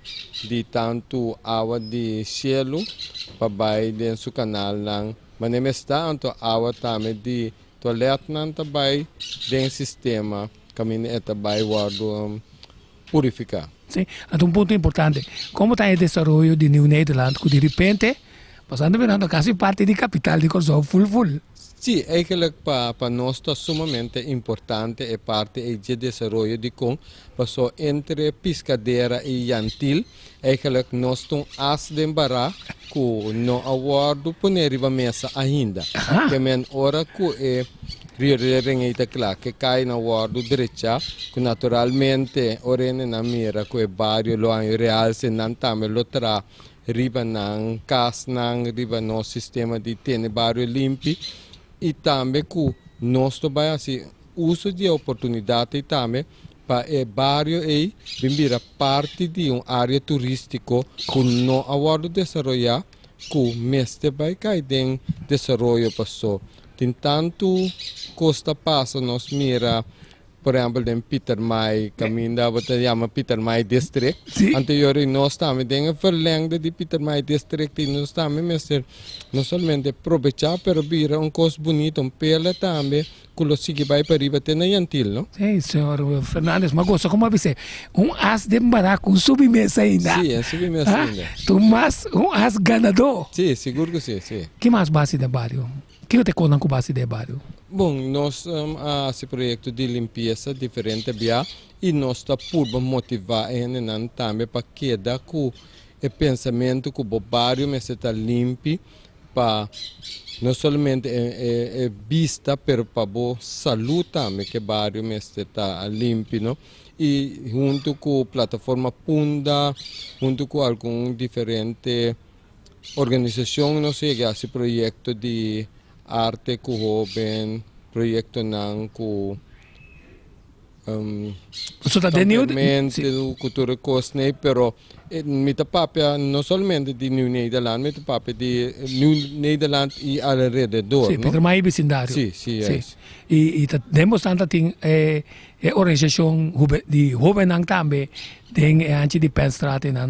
Speaker 7: di tantu awa di shelu pa bai den su kanalnan, manera mester anto awa tambe di toiletnan ta bai den sistema. Kaminda e ta bai wòrdu purifiká.
Speaker 1: Sí, anto un punto importante, komo ta e desaroyo di Nieuw Nederland ku diripente pasando mirando kasi parti di kapital di Kòrsou ful ful?
Speaker 7: Sí, eigenlijk pa pa nos ta sumamente importante e parti ei dje desaroyo dikon paso entre Piscadera i Yantil eigenlijk nos ta un as den bará ku no a wòrdu pone riba mesa ainda. Ke men ora ku e Riolering ei ta kla ke kai na wòrdu drechá, ku naturalmente ora hende nan mira ku e bario lo haña realse, nan tambe lo traha riba nan kasnan, riba nos sistema di tene bario limpi i tambe ku nos lo bai hasi uso di e oportunidat ei tambe pa e bario ei bin bira parti di un área turístiko ku no a wòrdu desaroyá ku mester bai kai den desaroyo paso Tin tantu kos ta pasa nos mira por ehempel den Pietermaai kaminda bo ta yama Pietermaai district anto yori nos tambe den e verlengde di Pietermaai district y nos tambe mester no solamente probecha pero bira un kos bunito un perla tambe ku lo sigui bai pariba te na Yantil no.
Speaker 1: Sí señor Fernandez mi a gosa como a bisa un as den baraco un subi mesa ainda.
Speaker 7: Sí un subi mesa ainda.
Speaker 1: Tu mas un as ganador.
Speaker 7: Sí sigur ku sí sí.
Speaker 1: Ki mas basi den bario? Kiko ta e konan ku basi den e bario?
Speaker 7: Bon, nos a hasi proyekto di limpiesa diferente bia i nos ta purba motivá e hendenan tambe pa keda ku e pensamentu ku bo bario mester ta limpi pa no solamente e bista pero pa bo salú tambe ku e bario mester ta limpi no. I huntu ku plataforma Punda, huntu ku algun diferente Organisashon nos yega hasi proyekto di arte ku hoben, proyektonan ku kampamentu ku tur e kosnan, pero mi ta papia no solamente di Nieuw Nederland, mi ta papia di Nieuw Nederland i alrededor.
Speaker 1: Si, Pietermaai i bisindario.
Speaker 7: Si, si,
Speaker 1: yes. I ta den bosnan ta tin e organisashon di hobennan tambe den e hanchi di Penstraat ei na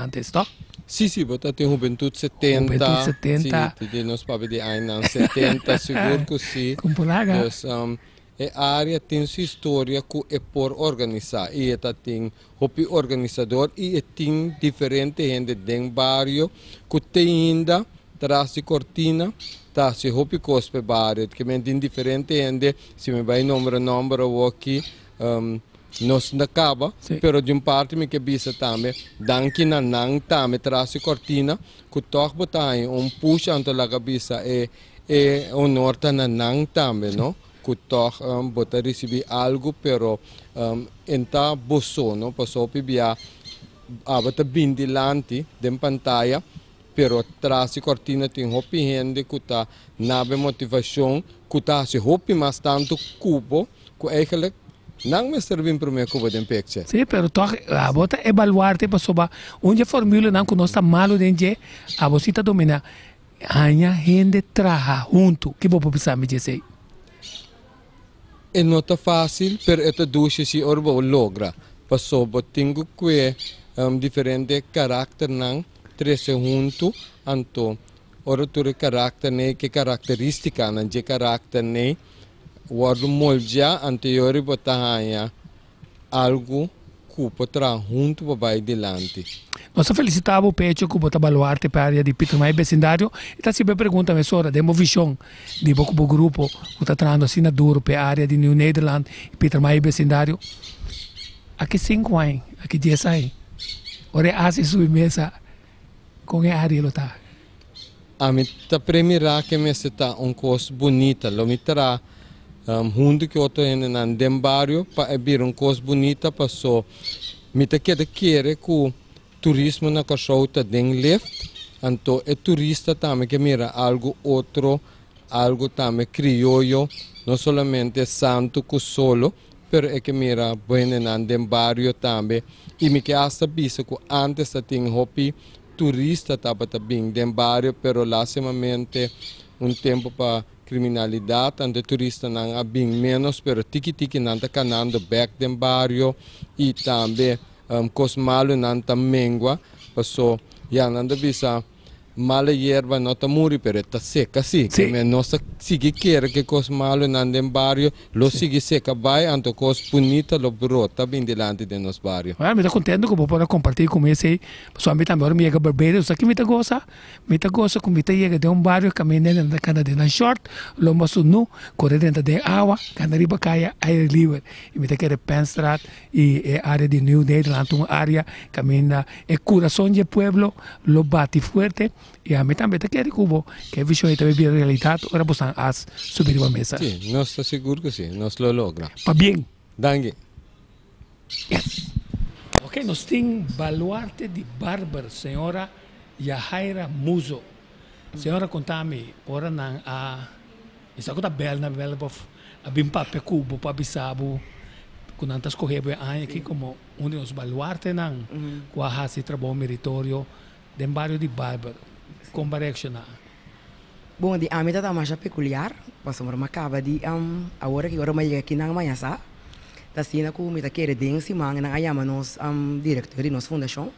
Speaker 1: antes, toch?
Speaker 7: Si, si, bo ta tin Hubentud 70.
Speaker 1: Hubentud 70.
Speaker 7: Si, di nos papia di añanan 70, sigur ku si.
Speaker 1: Kon por laga.
Speaker 7: Dus, E área tin su historia ku e por organisá i e ta tin hopi organisador i e tin diferente hende den bario ku te ainda tras di kortina ta hasi hopi kos pa e bario. Ke men tin diferente hende, si mi bai nombra nomber awoki nos no ta kaba, pero di un parti mi ke bisa tambe danki na nan tambe tras di kortina ku tòg bo ta haña un push anto laga bisa e e honor ta na nan tambe no. Ku tòg bo ta risibí algu, pero en ta bo so, no? Pasobra hopi bia abo ta bin dilanti den pantaya, pero tras di kòrtina tin hopi hende ku ta nabe motivashon, ku ta hasi hopi mas tantu ku bo, ku eigentlik nan mester bin promé ku bo den picture.
Speaker 1: Sí, pero tòg abo ta evaluarte pasobra un dje formulanan ku nos ta malu den dje, abo sí ta dominá. Haña hende traha huntu. Ki bo por bisa mi djesei?
Speaker 7: E no ta fásil, pero e ta dushi si ora bo logra. Paso bo tin ku kue diferente karakternan trese huntu, anto ora tur e karakternan ei, ke karakterístikanan dje karakternan ei wòrdu moldeá, anto e ora bo ta haña Algu ku por traha huntu pa bai dilanti.
Speaker 1: Nos ta felisitá bo p'e hecho ku bo ta baluarte p'e área di Pietermaai besindario i ta hasiba e pregunta mesora den bo vishon di bo ku bo grupo ku ta trahando asina duro p'e área di Nieuw Nederland i Pietermaai besindario. Aki sinku aña, aki dies aña, ora e hasi subi mesa kon e área lo ta?
Speaker 7: Ami ta premirá ke mester ta un kos bunita. Lo mi traha huntu ku otro hendenan den bario pa e bira un kos bunita paso mi ta keda kere ku turismo na Kòrsou ta den lift, anto e turista tambe ke mira algu otro, algu tambe krioyo, no solamente santu ku solo, pero e ke mira bo hendenan den bario tambe. I mi ke asta bisa ku ántes ta tin hopi Turista tabata bin den bario pero lastimamente un tempo pa criminalidad anto e turistanan a bin menos pero tiki tiki nan ta canando bek den bario y tambe cos malo nan ta mengua paso ya nan ta bisa mala yerba no ta muri pero e ta seca si nos ta sigui kere ke cos malo nan den bario Lo sigui seca bai anto cos bunita lo brota bin dilanti den nos bario.
Speaker 1: Bueno, mi ta contento cu bo por a comparti cu mi esey, pasobra mi tambe ora mi yega Barbados, sa ki mi ta gosa? Mi ta gosa cu mi ta yega den un bario caminda hende ta cana den nan short, lomba su nu, core drenta den awa, cana riba caya aire liber. Y mi ta kere Penstraat y e area di Nieuw Nederland ta un area caminda e curason dje pueblo lo bati fuerte. I ami tambe ta kere ku bo ku e vishon ei ta bira realidat ora bo san as subi riba mesa.
Speaker 7: Sí, nos ta sigur ku sí, nos lo logra.
Speaker 1: Pabien!
Speaker 7: Danki.
Speaker 1: Yes! Ok, nos tin baluarte di barber, señora Yahaira Muzo. Señora konta mi, ora nan a, mi sa ku ta bel na bel bo a bin papia ku bo pa bisa bo ku nan ta skohe bo e aña aki komo un di nos baluartenan ku a hasi trabou meritorio Den bario di Barber, kon bo a reakshoná?
Speaker 8: Bon, di ami ta ta masha pekuliar, pasobra mi a kaba di awor aki ora mi a yega aki nan maña sa, ta asina ku mi ta kere den siman nan a yama nos direktor di nos fundashon,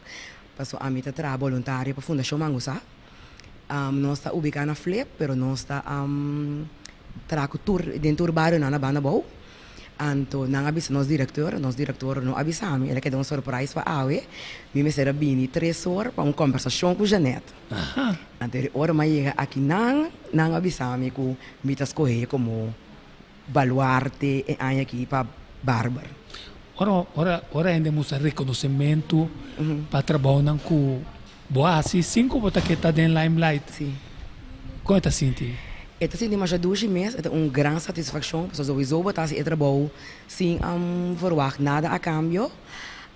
Speaker 8: pasobra ami ta traha boluntario pa Fundashon Mangusá. Nos ta ubiká na Flip, pero nos ta traha ku tur den tur barionan na banda abou. Anto nan a bisa nos director, nos director no a bisa mi, el a keda un surprise pa awe, mi mester a bini tres or pa un combersacion cu Jeanette. Anto e ora mi a yega aki nan, nan a bisa mi cu mi ta scoge como baluarte e aña aki pa Barber.
Speaker 1: Ora, ora, ora hende mustra reconocimento pa trabounan cu Bo a hasi sin ku bo ta ke ta den limelight.
Speaker 8: Sí.
Speaker 1: Kon e ta sinti?
Speaker 8: E ta sinti masha dushi mes, e ta un gran satisfakshon pasobra souiso bo ta hasi e trabou sin verwagt nada a kambio.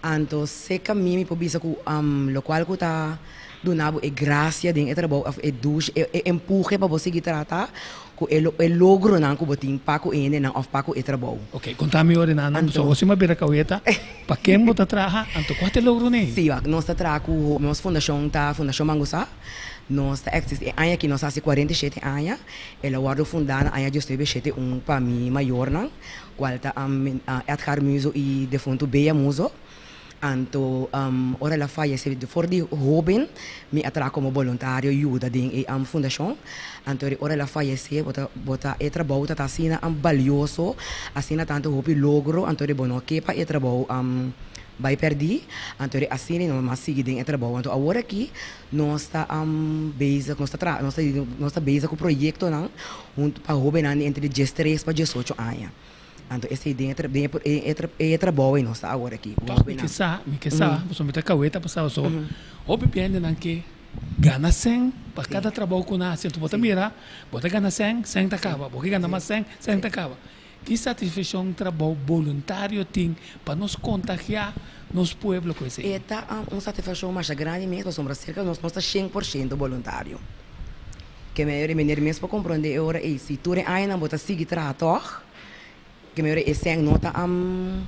Speaker 8: Anto seka mi mi por bisa ku lokual ku ta duna bo e grasia den e trabou òf e dushi e empuhe pa bo sigui trata Ku e e logronan ku bo tin pa ku e hendenan òf pa ku e trabou.
Speaker 1: Oké, konta mi ora nan,
Speaker 8: Anto.
Speaker 1: pasobra bo a bira kaweta, pa ken bo ta traha, anto kua ta e logro nei?
Speaker 8: Sí, wak, nos ta traha ku nos fundashon ta Fundashon Mangusá. Nos ta eksistí, e aña aki nos hasi 47 aña. El a wòrdu fundá na aña diesnuebe shete un pa mi mayornan, kual ta Edgar Muzo i defuntu Bea Muzo. Anto ora el a fayesé for di hóben mi a traha komo boluntario yuda den e fundashon. Anto ora el a fayesé bo ta bo ta e trabou ta ta asina balioso, asina tantu hopi logro, anto bo no ke pa e trabou bai pèrdí. Anto asina nos a sigui den e trabou. Anto awor aki nos ta bezig, nos ta traha, nos ta nos ta bezig ku proyektonan huntu pa hóbennan di entre diestres pa diesocho aña. Anto esei den e den e e trabou ei nos ta awor aki.
Speaker 1: Toch mi ke sa, mi ke sa, pasobra mi ta kaweta pasado so, hopi biendenan ke gana sèn pa kada trabou ku nan hasi. Anto bo ta mira, bo ta gana sèn, sèn ta kaba, bo ke gana mas sèn, sèn ta kaba. Ki satisfakshon trabou boluntario tin pa nos kontagiá nos pueblo ku esei?
Speaker 8: E ta un satisfakshon masha grandi mes pasobra serka nos nos ta shen por shento boluntario. Ke meyori meneer mes por komprondé e ora ei si tur e añanan bo ta sigui traha tòg, ke meyori e sèn no ta no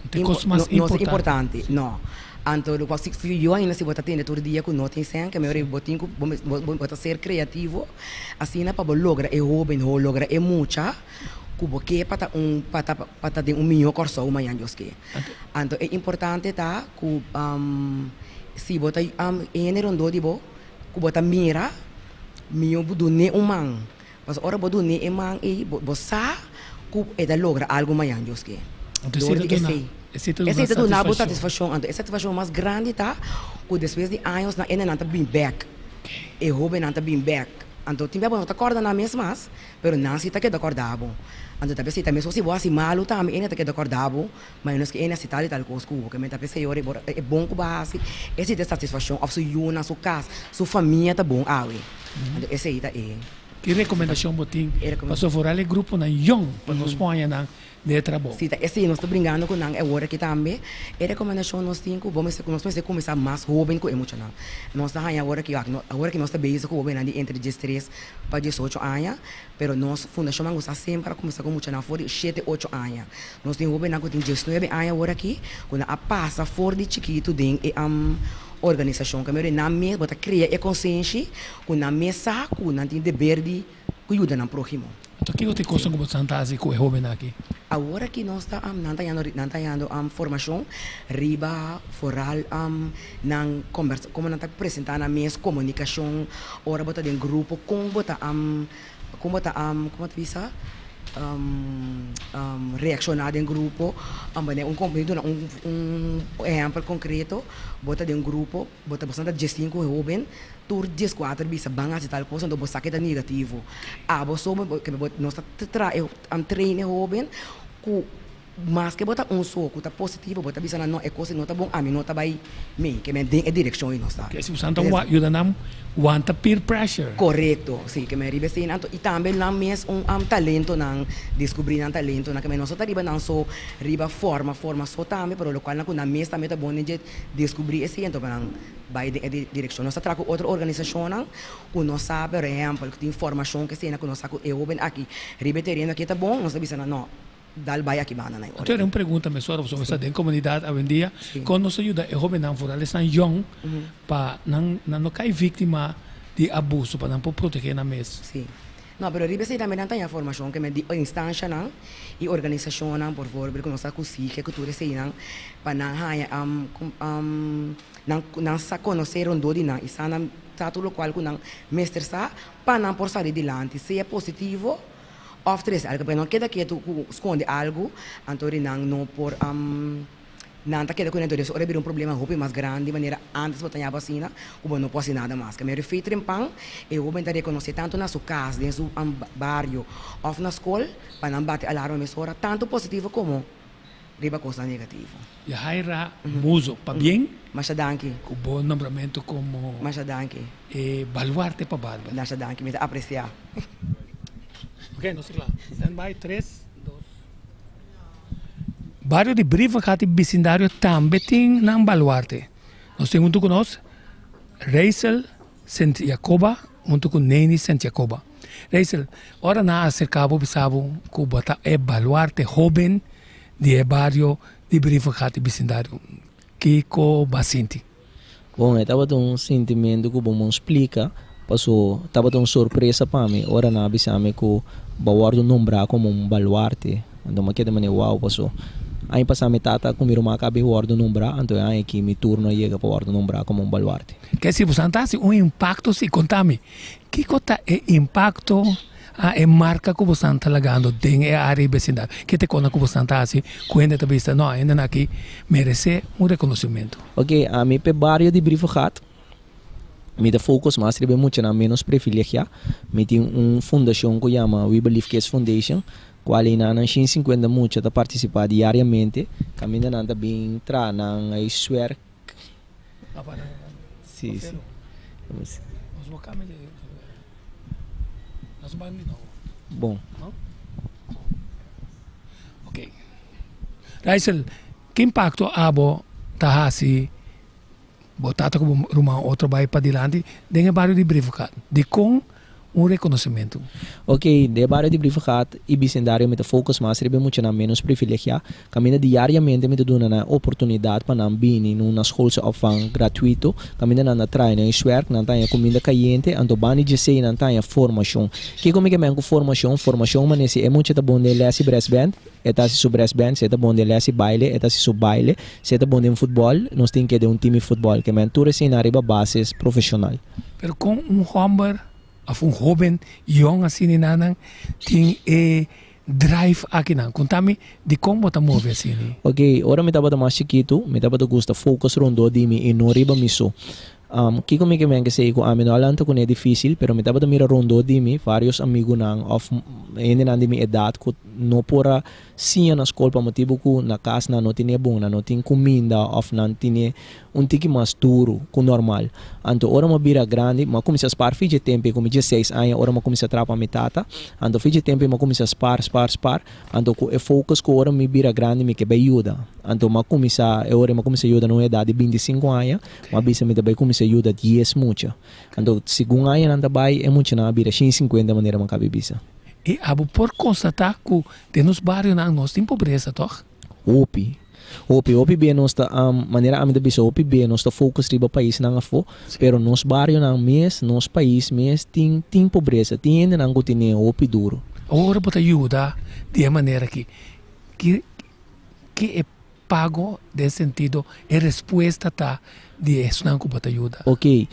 Speaker 8: ta importante. No. Anto lo cual si yo ainda si bo ta tende tur dia ku no tin sèn, ke meyori bo tin ku bo ta ser kreativo asina pa bo logra e hóben ho logra e mucha ku bo ke pa ta un pa ta pa ta den un mihó Kòrsou mañan Dios ke. Anto e importante ta ku si bo ta hende rondó di bo ku bo ta mira, mihó bo dun'é un man. Pasobra ora bo dun'é e man ei, bo sa ku e ta logra algu mañan, Dios ke.
Speaker 1: Dor di esei,
Speaker 8: esei ta duna bo satisfakshon. Anto e satisfakshon mas grandi ta ku despues di años nan e nan ta bin bèk, e hóbennan ta bin bèk. Anto tin bia bo no ta kòrda nan mes mas, pero nan si ta keda kòrda bo. Anto ta p'esei ta meskos si bo hasi malu tambe, e nan ta keda kòrda bo. Ma nos ke e nasi tal i tal kos ku bo, ke mi ta pensa e ora e bon ku bo a hasi, esei ta e satisfakshon òf su yunan, su kas, su famia ta bon awe. Anto esei ta e.
Speaker 1: Ki rekomendashon bo tin pasobra foral e gruponan yòn pa nos por haña nan den e trabou?
Speaker 8: Si ta esei nos ta bringando ku nan e ora aki tambe. E rekomendashon nos tin ku bo mester nos mester kuminsá mas hóben ku e muchanan. Nos ta haña awor aki, awor aki nos ta bezig ku hóbennan di entre diestres pa diesocho aña. Pero nos Fundashon Mangusa semper a kuminsá ku muchanan for di shete, ocho aña. Nos tin hóbennan ku tin diesnuebe aña awor aki ku nan a pasa for di chikitu den e organisashon. Kaminda di nan mes bo ta krea e konsenshi ku nan mes sa ku nan tin deber di ku yuda nan próhimo.
Speaker 1: Anto kiko ta e kosnan ku bo ta hasi ku e hóbennan aki?
Speaker 8: Awor aki nos ta nan ta yando nan ta yando formashon riba foral nan kombersa komo nan ta presentá nan mes komunikashon ora bo ta den grupo kon bo ta kon bo ta komo ta bisa reakshoná den grupo manera un mi duna un un ehèmpel konkreto bo ta den grupo bo ta boso ta diesinku hóben tur dieskuater bisa ban hasi tal kos anto bo sa ke ta negativo abo so nos ta traha e train e hóben ku Maske bo ta un so ku ta positivo, bo ta bisa nan no e kos ei no ta bon, ami no ta bai mee, ke men den e direkshon ei nos ta.
Speaker 1: Ke si boso ta yuda nan wanta peer pressure.
Speaker 8: Korekto, si, ke men riba esei nan i tambe nan mes un talentonan, deskubrí nan talentonan, ke men no so ta riba nan so riba forma forma so tambe, pero lokual nan ku nan mes tambe ta bon den dje deskubrí esei anto pa nan bai den e direkshon. Nos ta traha ku otro organisashonnan ku nos sa, por ehèmpel, ku tin formashon ke esei nan ku nos sa ku e hóben aki riba e tereno aki ta bon, nos ta bisa nan no. Dal bai aki banda na e ora.
Speaker 1: Anto era un pregunta mesora pasobra sa den komunidat awendia kon nos ta yuda e hobennan foral esnan yòn pa nan nan no kai víktima di abuso pa nan por protegé nan mes.
Speaker 8: Sí. No, pero riba esei tambe nan ta haña formashon ke men di instanshanan i organisashonnan por voorbeeld ku nos ta ku SIGE ku tur eseinan pa nan haña nan nan sa konosé rondó di nan i sa nan sa tur lokual ku nan mester sa pa nan por sali dilanti sea positivo Of trese algu, pero no keda ketu ku skonde algu, anto ri nan no por nan ta keda ku nan ora bira un problema hopi mas grandi manera antes bo ta ñaba asina ku bo no por hasi nada mas. Kemey refei trempan e hoben ta rekonosé tantu na su kas, den su bario of na skol pa nan bati alarma mesora tantu positivo komo riba kosnan negativo.
Speaker 1: Yahaira Muzo, pabien.
Speaker 8: Masha danki.
Speaker 1: Ku bo nombramentu komo.
Speaker 8: Masha danki.
Speaker 1: E baluarte pa Barber.
Speaker 8: Masha danki, mi ta apresiá.
Speaker 1: Ok, nos ta kla. Stand by, tres, dos. Bario di Brievengat i bisindario tambe tin nan baluarte. Nos tin huntu ku nos Reisel Sint Jacoba huntu ku Neni Sint Jacoba. Reisel, ora nan a aserká bo bisa bo ku bo ta e baluarte hóben di e bario di Brievengat i bisindario, kiko bo a sinti?
Speaker 9: Bon, e tabata un sintimentu ku bo mon splika, paso tabata un sorpresa pa mi ora nan a bisa mi ku bo a wòrdu nombrá komo un baluarte. Anto mi a keda manera wow, paso. Aña pasá mi tata ku mi ruman a kaba di wòrdu nombrá, anto e aña aki mi turno a yega pa wòrdu nombrá komo un baluarte.
Speaker 1: Ke si boso ta hasi un impakto si? Konta mi, kiko ta e impakto a e marka ku boso ta lagando den e área di besindario? Ke ta e kosnan ku boso ta hasi ku hende ta bisa, no, hendenan aki meresé un rekonosimentu?
Speaker 9: Oke, ami p'e bario di Brievengat Mi ta focus mas riba e muchanan menos privilegiá. Mi tin un fundashon ku yama We Believe Kids Foundation, kual einan nan 150 mucha ta partisipá diariamente, kaminda nan ta bin traha nan huiswerk. Sí, sí. Bon.
Speaker 1: Raisel, ki impakto abo ta hasi Bo tata ku bo ruman otro bai padilanti den e bario di Brievengat. Dikon un rekonosementu?
Speaker 9: Ok, den e bario di Brievengat i bisendario mi ta focus mas riba e muchanan menos privilegiá. Kaminda diariamente mi ta duna nan e oportunidat pa nan bini na un naschoolse opvang gratuito. Kaminda nan ta traha nan huiswerk, nan ta haña kuminda kayente, anto banda di djesei nan ta haña formashon. Kiko mi ke men ku formashon? Formashon manera si e mucha ta bon den les di brassband, E ta hasi su brassband, si e ta bon den les di baile, e ta hasi su baile, si e ta bon den futbòl, nos tin ke den un team di futbòl. Ke men tur esei riba basis profeshonal.
Speaker 1: Pero kon un hòmber òf un hóben yòn asina nan tin e drive akinan? Konta mi dikon bo ta move asina?
Speaker 9: Ok, ora mi tabata mas chikitu, mi tabata gusta focus rondó di mi i no riba mi so. Kiko mi ke men ke sei ku ami no a lanta kuné difísil, pero mi tabata mira rondó di mi vários amigunan òf hendenan di mi edat ku no por a siña na skol pa motibu ku na kas nan no tene bon, nan no tin kuminda òf nan tene un tiki mas duru ku normal. Anto ora mi a bira grandi, mi a kuminsá spar fidje tempu ku mi dieseis aña ora mi a kuminsá traha pa mi tata. Anto fidje tempu mi a kuminsá spar, spar, spar. Anto ku e focus ku ora mi bira grandi mi ke bai yuda. Anto mi a kuminsá, e ora mi a kuminsá yuda na un edat di 25 aña, mi a bisa mi ta bai kuminsá yuda dies mucha. Anto segun añanan ta bai e muchanan a bira 150 manera mi a kabi bisa.
Speaker 1: I abo por konstatá ku den nos barionan nos tin pobresa tòg?
Speaker 9: Hopi. Hopi, hopi be nos ta, manera ami ta bisa hopi be nos ta focus riba paisnan afó, pero nos barionan mes, nos pais mes tin tin pobresa, tin hendenan ku tene hopi duro.
Speaker 1: Ora bo ta yuda di e manera aki, ki ki e pago den sentido e respuesta ta di esnan ku bo ta yuda?
Speaker 9: Ok,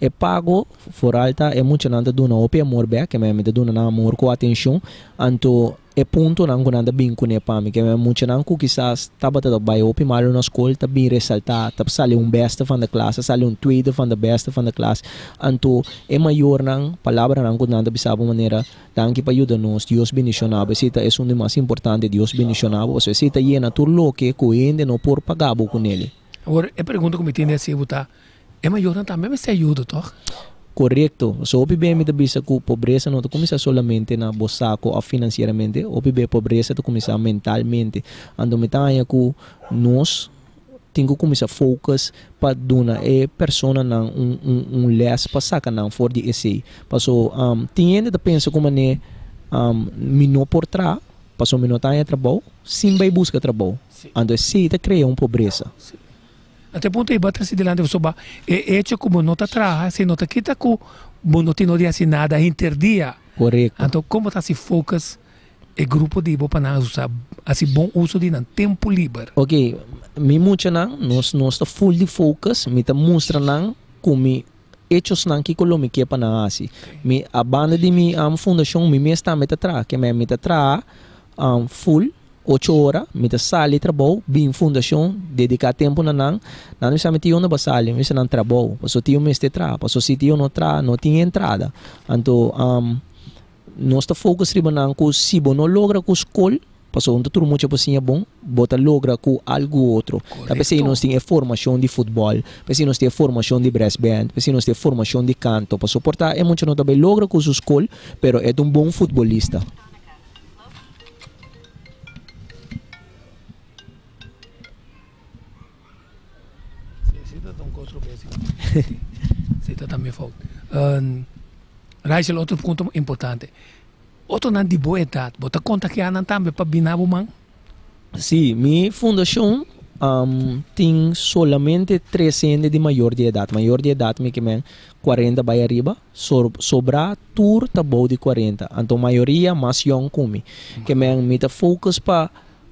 Speaker 9: e pago foral ta e muchanan ta duna hopi amor bek, mi ta duna nan amor ku atenshon, anto E puntonan ku nan ta bin kuné pa mi, ke muchanan ku kisas tabata ta bai hopi malu na skol ta bin resaltá, ta sali un beste van de klas, ta sali un tweede van de beste van de klas. Anto e mayornan, palabranan ku nan ta bisa bo manera, Danki pa yuda nos, Dios bendishoná bo. Esei ta esun di mas importante, Dios bendishoná bo, pasobra esei ta yena tur loke ku hende no por paga bo kunel.
Speaker 1: Awor, e pregunta ku mi tin di hasi bo ta, E mayornan tambe mester ayuda, tòg?
Speaker 9: Korekto. So hopi be mi ta bisa ku pobresa no ta kuminsá solamente na bo sako òf finansieramente, hopi be pobresa ta kuminsá mentalmente. Anto mi ta haña ku nos tin ku kuminsá focus pa duna e personanan un un un lès pa saka nan for di esei. Paso tin hende ta pensa ku manera mi no por traha paso mi no ta haña trabou sin bai buska trabou. Anto esei ta krea un pobresa.
Speaker 1: Anto e punto ei bo a trese dilanti pasobra e echo ku bo no ta traha esei no ta kita ku bo no tin no di hasi nada henter dia.
Speaker 9: Korekto.
Speaker 1: Anto kon bo ta hasi focus e grupo di bo pa nan usa hasi bon uso di nan tempu liber?
Speaker 9: Ok, mi muchanan nos nos ta full di focus, mi ta mustra nan ku mi echosnan kiko lo mi ke pa nan hasi. Mi a banda di mi fundashon mi mes tambe ta traha, ke mi ta traha full. Ocho ora, mi ta sali trabou, bin fundashon, dediká tempu na nan. Nan bisa mi, Tio no ba sali? Mi bisa nan, Trabou, pasobra tio mester traha, pasobra si tio no traha, no tin entrada. Anto, nos ta focus riba nan ku si bo no logra ku skol, pasobra no ta tur mucha por siña bon, bo ta logra ku algu otro. Ta p'esei nos tin e formashon di futbòl, p'esei nos tin e formashon di brassband, p'esei nos tin e formashon di kanto, pasobra por ta e mucha no ta bai logra ku su skol, pero e ta un bon futbolista.
Speaker 1: Sí, ta también fout. Rachel, otro punto importante. Otronan di bo edad, bo ta kontakiá nan tambe pa bina bo man?
Speaker 9: Sí, mi fundashon tin solamente tres hende di mayor di edad. Mayor di edad mi ke men 40 bai ariba. Sobrá tur ta bou di 40, anto mayoria mas yòn ku mi. Ke men mi ta focus pa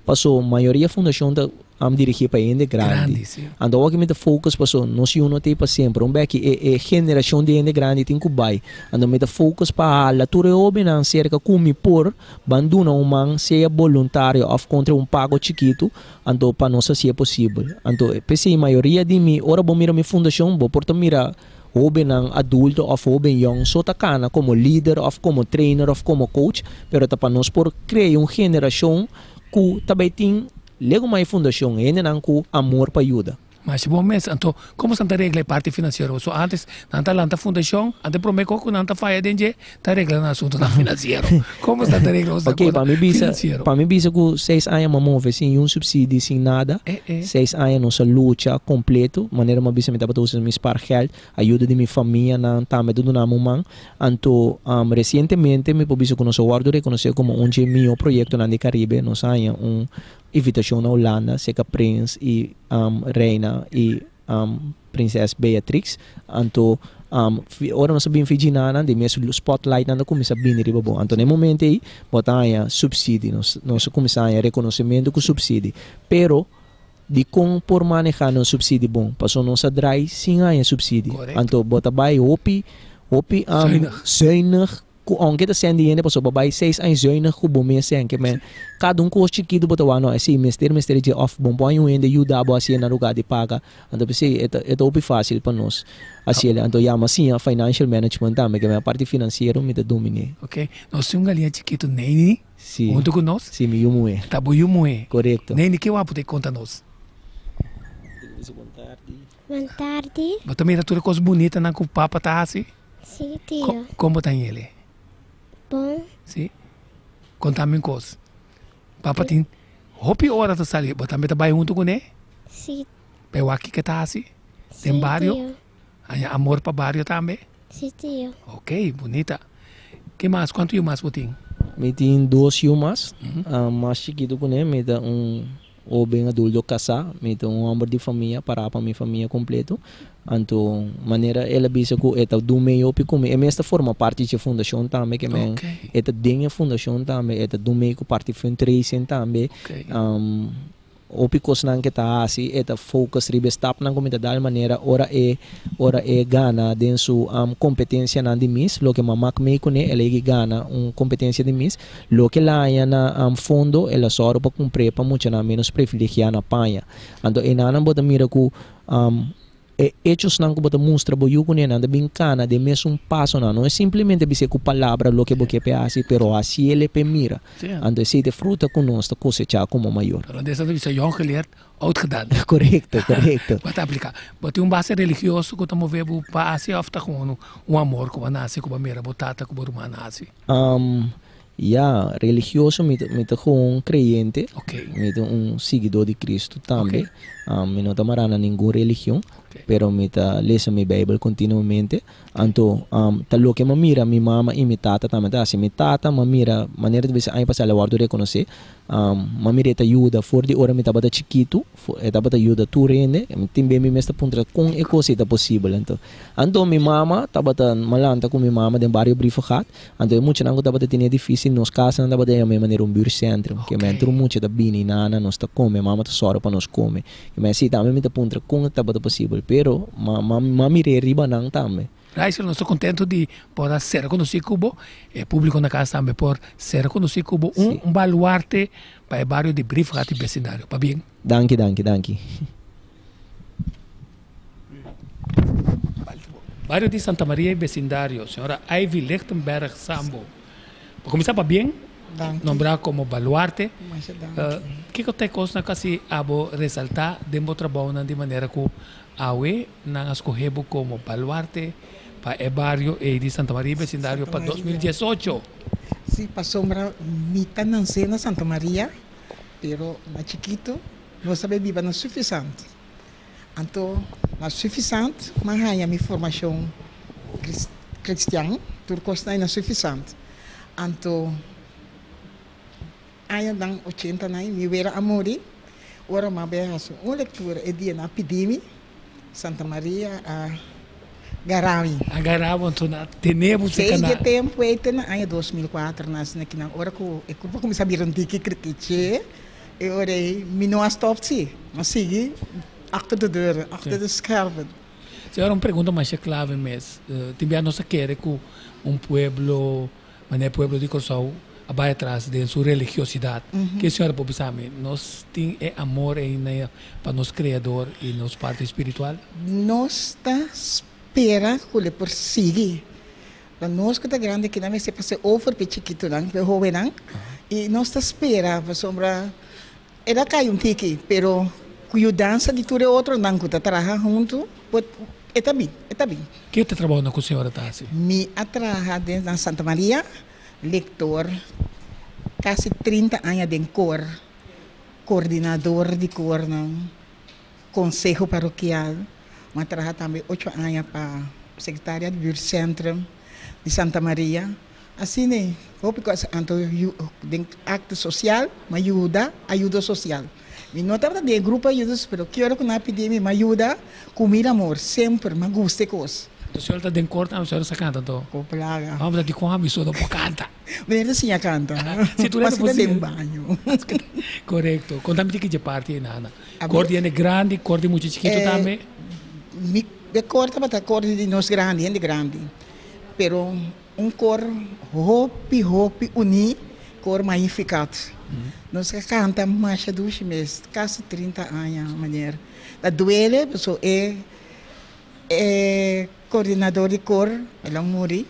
Speaker 9: Paso mayoria fundashon ta am dirigí pa hende grandi. Anto awor ki mi ta focus paso nos yu no ta ei pa semper. Un beki e e generashon di hende grandi tin ku bai. Anto mi ta focus pa hala tur e hobennan serka ku mi por ban duna un man sea boluntario òf kontra un pago chikitu anto pa nos hasié posibel. Anto p'esei mayoria di mi ora bo mira mi fundashon bo por ta mira Hóbennan adulto òf hóben yòn so ta kana komo lider òf komo trainer òf komo coach, pero ta pa nos por krea un generashon ku ta bai tin legumai fundashon, hendenan ku amor pa yuda.
Speaker 1: Masha bon mes. Anto, komo esnan ta regla e parti finansiero? So antes nan ta lanta fundashon, antes promé kos ku nan ta faya den dje, ta regla nan asuntunan finansiero. Komo esnan ta regla
Speaker 9: Ok, pa mi bisa, pa mi bisa ku seis aña mi a move sin niun subsidi, sin nada. Seis aña nos a lucha kompleto. Manera mi a bisa mi tabata usa mi spaargeld, ayuda di mi famianan tambe ta duna mi un man. Anto, resientemente mi por bisa ku nos a wòrdu rekonosé komo un dje mihó proyektonan di Karibe. Nos a haña un invitashon na Hulanda serka Prins i Reina i Prinses Beatrix. Anto, ora nos a bin fi djina nan, di mes spotlightnan ta kuminsá bini riba bo. Anto na e momento ei, bo ta haña supsidi. Nos nos a kuminsá haña rekonosementu ku supsidi. Pero, dikon por manehá nos supsidi bon? Pasobra nos a drai sin haña supsidi. Anto, bo ta bai hopi, hopi zuinig. Ku ounke ta sèn di hende pasobra bo bai seis aña zuinig ku bo mes sèn ke men kada un kos chikitu bo ta wak no esei mester mester dje òf bon por haña un hende yuda bo hasié na lugar di paga anto p'esei e ta e ta hopi fásil pa nos hasiel anto yama siña financial management tambe ke men a parti finansiero mi ta dominé.
Speaker 1: Ok, nos tin un galiña chikitu Neini
Speaker 9: Si
Speaker 1: huntu ku nos.
Speaker 9: Si mi yu muhé.
Speaker 1: Ta bo yu muhé.
Speaker 9: Korekto.
Speaker 1: Neini ke wapu ta e konta nos?
Speaker 9: Bon tardi.
Speaker 10: Bon tardi.
Speaker 1: Bo ta mira tur e kos bunitanan ku papa ta hasi?
Speaker 10: Sí, tio.
Speaker 1: Kon bo ta hele?
Speaker 10: Bon.
Speaker 1: Sí. Konta mi un kos. Papa tin hopi ora ta sali. Bo tambe ta bai huntu kuné?
Speaker 10: Sí.
Speaker 1: Bai wak kiko e ta hasi?
Speaker 10: Sí,
Speaker 1: Den bario?
Speaker 10: tio.
Speaker 1: Haña amor pa bario tambe?
Speaker 10: Sí, tio.
Speaker 1: Ok, bunita. Ke mas? Kuantu yu mas bo tin?
Speaker 9: Mi tin dos yu mas. Mas chikitu kuné mi ta un Hoben adulto kasá, mi ta un hòmber di famia, pará pa mi famia kompleto. Anto, manera el a bisa ku e ta dun mei hopi ku mi, e mes ta forma parti dje fundashon tambe, ke men e ta den e fundashon tambe, e ta dun mei ku parti fundraising tambe. Hopi kosnan ke ta hasi, e ta focus riba e stapnan ku mi ta dal manera ora e ora e gana den su kompetensianan di mis, loke mama mak mei kuné, el a yega gana un kompetensia di mis. Loke el a haña na fondo, el a sòru pa kumpr'é pa muchanan ménos privilegiá na paña. Anto enanan bo ta mira ku e echosnan ku bo ta mustra bo yu kuné, nan ta bin kana den mesun pasonan. No es simplemente bis'é ku palabra loke bo ke p'e hasi, pero hasiel e p'e mira. Anto esei ta e fruta ku nos ta kosechá komo mayor.
Speaker 1: Pero den esnan ta bisa jong geleerd, oud gedaan.
Speaker 9: Korekto, korekto.
Speaker 1: Bo ta apliká. Bo tin un base religioso ku ta move bo pa hasi òf ta gewoon un amor ku bo a nase, ku bo a mira bo tata ku bo ruman a hasi?
Speaker 9: Ya, religioso mi ta, mi ta gewoon creyente.
Speaker 1: Ok.
Speaker 9: Mi ta un siguidor di Cristo tambe.
Speaker 1: Ok.
Speaker 9: Mi no ta mará na ningun religion.
Speaker 1: Ok.
Speaker 9: Pero mi ta lesa mi Bijbel continuamente. Anto, ta loke mi a mira mi mama i mi tata tambe ta hasi. Mi tata mi a mira, manera ta bisa aña pasá el a wòrdu rekonosé. Mi a mir'é ta yuda for di ora mi tabata chikitu. E tabata yuda tur hende. Tin be mi mes ta puntra kon e kos ei ta posibel anto. Anto mi mama tabata malanta ku mi mama den bario Brievengat. Anto e muchanan ku tabata tene difisil nos kasanan tabata yama e manera un buurtcentrum. Ke men tur mucha ta bini nana nos ta kome, mama ta sòru pa nos kome. Ke men si tambe mi ta puntra kon e tabata posibel pero ma ma mir'é riba nan tambe.
Speaker 1: Raizel, nos ta contento di por a ser conoci cu bo, e publico na cas tambe por ser conoci cu bo, un baluarte pa e bario di Brievengat y becindario. Pabien.
Speaker 9: Danki, danki, danki.
Speaker 1: Bario di Santa Maria y becindario, señora Ivy Lichtenberg Sambo. Pa cuminsa pabien, nombra como baluarte. Kico ta e cosnan cu asi abo resalta den bo trabounan di manera cu Awe nan a skohe bo komo baluarte pa e bario ei di Santa Maria Besindario pa 2018.
Speaker 11: Sí, pasobra mi ta nansé na Santa Maria, pero na chikitu nos ta bai biba na Suffisant. Anto na Suffisant m'a haña mi formashon kristian, tur kos ta na Suffisant. Anto Añanan ochentanan mi wera a muri. Ora m'a bai hasi un lektura e dia nan a pidi mi, Santa Maria a gara mi.
Speaker 1: A gara bo anto nan a tene bo serka nan.
Speaker 11: Dje tempu ei te na aña 2004 nan asina ki nan ora ku e kurpa kuminsá bira un tiki kritiche. E ora ei mi no a stop si, mi a sigui achter de deuren, achter de schermen.
Speaker 1: Señora, un pregunta masha clave mes. Tin bia nos a kere cu un pueblo, manera e pueblo di Corsou, a bai atras den su religiosidad. Ke señora por bisa mi? Nos tin e amor ei na pa nos Creador y nos parti spiritual?
Speaker 11: Nos ta spera cu lo por sigui. Pa nos cu ta grandi aki nan mester pasa over pa e chikitonan, pa e hobennan. Y nos ta spera pasobra el a cay un tiki, pero cu yudansa di tur e otronan cu ta traha hunto, por e ta bin, e ta bin.
Speaker 1: Ke ta trabounan cu señora ta haci?
Speaker 11: Mi a traha den na Santa Maria, lector, casi 30 aña den koor, coordinador di koornan, conseho parokial. Mi a traha tambe ocho aña pa secretaria di buurtcentrum di Santa Maria. Asina e hopi cos. Anto den acto social mi a yuda ayudo social. Mi no tabata den e grupo ayudo social pero ki ora cu nan a pidi mi mi a yuda cu mi amor semper mi a gusta e cos.
Speaker 1: Anto señor ta den cor tambe señor sa canta anto?
Speaker 11: Cu plaga.
Speaker 1: Vamos a dicon ami so no por canta.
Speaker 11: Meneer ta siña canta.
Speaker 1: Si tur hende por
Speaker 11: siña. Den baño.
Speaker 1: Correcto. Conta mi di ki parti ei nana. Cor di hende grandi, cor di mucha chikito tambe?
Speaker 11: Mi e cor tabata cor di nos grandi, hende grandi. Pero un cor hopi hopi uní, cor Magnificat. Nos a canta masha dushi mes, casi 30 aña meneer. Ta duele pasobra e E coordinador di cor el a muri.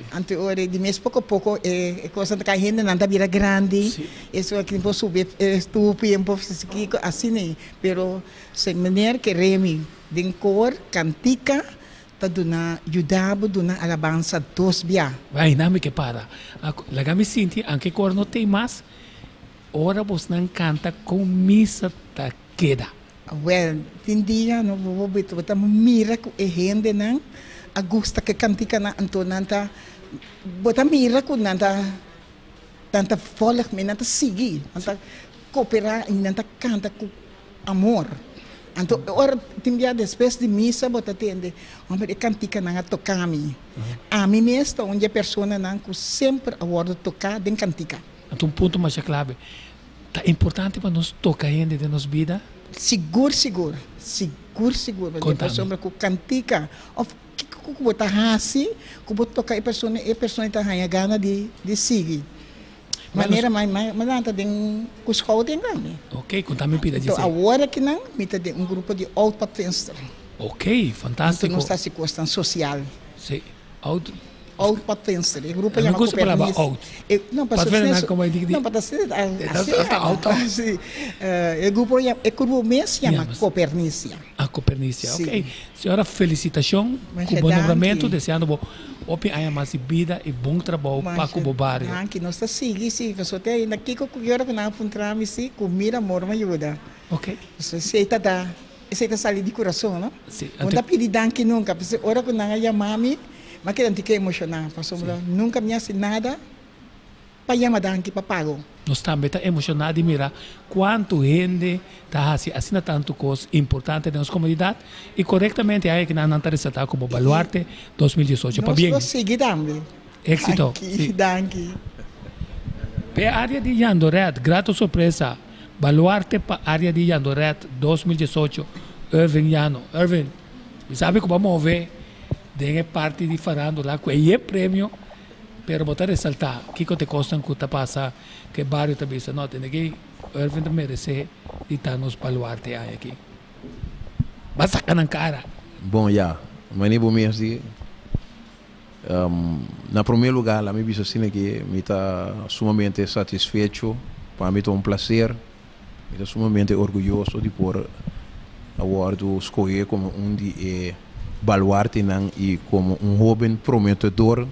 Speaker 11: Anto e ora di mes poco poco e cosnan ta cay hendenan ta bira grandi. Eso aki por subi e stupi en por haci kico asina ey. Pero se meneer kere mi den cor cantica ta duna yuda bo duna alabansa dos bia.
Speaker 1: Bay nan mi ke para. Laga mi sinti anke cor no tey mas ora bosnan canta con misa ta keda.
Speaker 11: Awel, tin dia no bo bo ta mira ku e hendenan a gusta ku e kantikanan, anto nan ta, bo ta mira ku nan ta, nan ta volg mi, nan ta sigui, nan ta koperá i nan ta kanta ku amor. Anto ora tin bia despues di misa bo ta tende, homber e kantikanan a toka mi. Ami mes ta un di e personanan ku semper a wòrdu toká den kantika.
Speaker 1: Anto un punto masha klabe, Ta importante pa nos toca hende den nos bida?
Speaker 11: Sigur sigur, sigur sigur.
Speaker 1: Contami.
Speaker 11: Pasobra cu cantica of kico cu bo ta haci cu bo toca e persona, e persona ta haya gana di di sigui. Manera mi mi lanta den cu scouting tambe.
Speaker 1: Ok, contami pida dje
Speaker 11: Anto awor akinan mi ta den un grupo di oud padvinster.
Speaker 1: Ok, fantastico.
Speaker 11: Anto nos ta haci cosnan social.
Speaker 1: Si, oud.
Speaker 11: Oud Padvinster, e grupo yama Copernicia.
Speaker 1: Oud.
Speaker 11: E, no, pasobra
Speaker 1: Padvinster nan como e di.
Speaker 11: No, pa ta asina,
Speaker 1: asina. Oud toch?
Speaker 11: Si. E grupo yama, e grupo mes yama Copernicia.
Speaker 1: Ah, Copernicia, ok. Señora, felicitacion cu bo nombramento, deseando bo hopi aña mas di bida y bon trabou pa cu bo bario.
Speaker 11: Danki, nos ta sigui, si, pasobra te ainda kico cu ora cu nan a puntra mi si, cu mira amor mi a yuda.
Speaker 1: Ok.
Speaker 11: Pasobra esey ta da, esey ta sali di curason, no?
Speaker 1: Si.
Speaker 11: Bo no ta pidi danki nunca, pasobra ora cu nan a yama mi, Mi a keda un tiki emoshoná pasobra nunka mi hasi nada pa yama danki pa pago.
Speaker 1: Nos tambe ta emoshoná di mira kuantu hende ta hasi asina tantu kos importante den nos komunidat i korektamente ai kinan nan ta resaltá komo Baluarte 2018.
Speaker 11: Nos
Speaker 1: Pabien!
Speaker 11: lo sigui tambe.
Speaker 1: Éxito!
Speaker 11: Danki, danki.
Speaker 1: P'e área di Jandoret, grato sorpresa, Baluarte pa área di Jandoret 2018, Irvin Llano. Irvin, mi sabi ku bo a move Den e parti di farándula ku e ye premio, pero bo ta resaltá kiko ta e kosnan ku ta pasa ku e bario ta bisa, no, tende ki Irvin ta meresé di ta nos baluarte e aña aki. Ba saka nan kara.
Speaker 12: Bon ya, mane bo mes di, na promé lugá la mi bisa asina ke mi ta sumamente satisfecho, pa mi ta un plaser, mi ta sumamente orguyoso di por a wòrdu skohé komo un di e baluartenan i komo un hóben prometedor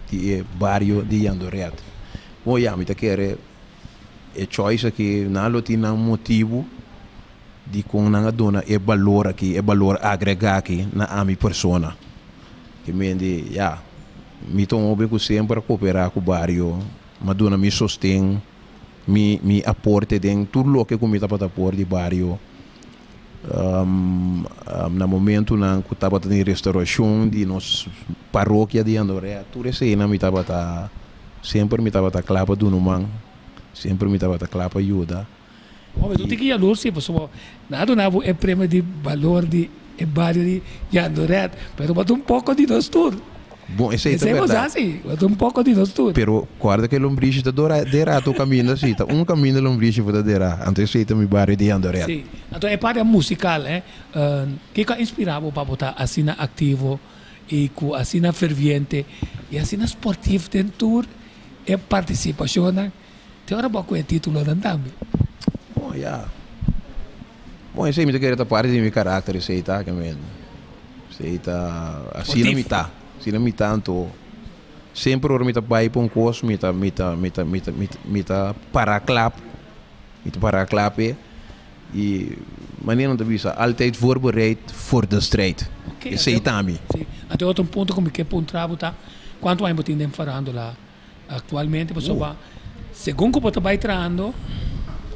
Speaker 12: di e bario di Jandoret. Bon ya, mi ta kere e choice aki nan lo tin nan motibu dikon nan a duna e balor aki, e balor agregá aki na ami persona. Ke mende, ya, mi ta un hóben ku semper a koperá ku bario, mi a duna mi sosten. Mi mi aporte den tur loke ku mi tabata por di bario na momentunan ku tabata tin restaurashon di nos parokia di Andorea tur eseinan mi tabata semper mi tabata kla pa duna un man semper mi tabata kla pa yuda.
Speaker 1: Hombre, tur tin ki yalur si, pasobra nan a duna bo e premio di balor di e bario di Jandoret, pero bo ta un poco di nos tur.
Speaker 12: Bon, esei ta
Speaker 1: Esei bo
Speaker 12: berdad.
Speaker 1: sa si, bo ta un poco di nos tur.
Speaker 12: Pero corda cu e lombrishi ta dora dera tur caminda si, ta un caminda lombrishi bo ta dera, anto esei ta mi bario di Jandoret.
Speaker 1: Si, anto e parti musical, eh, kico a inspira bo pa bo ta asina activo y cu asina ferviente y asina sportief den tur e participacionnan? Te ora bo a kohe titulonan tambe.
Speaker 12: Bon, ya. Bon, esei mi ta kere ta parti di mi karakter, esei ta ke men. Esei ta, asina mi ta. Asina mi ta, anto semper ora mi ta bai pa un kos, mi ta, mi ta, mi ta, mi ta, mi ta, mi ta para klap. Mi ta para klap e. I manera nan ta bisa, altijd voorbereid voor de strijd. Esei ta mi.
Speaker 1: Si. Anto otro punto ku mi ke puntra bo ta, kuantu aña bo tin den farándula? Actualmente pasobra segun cu bo ta bay trahando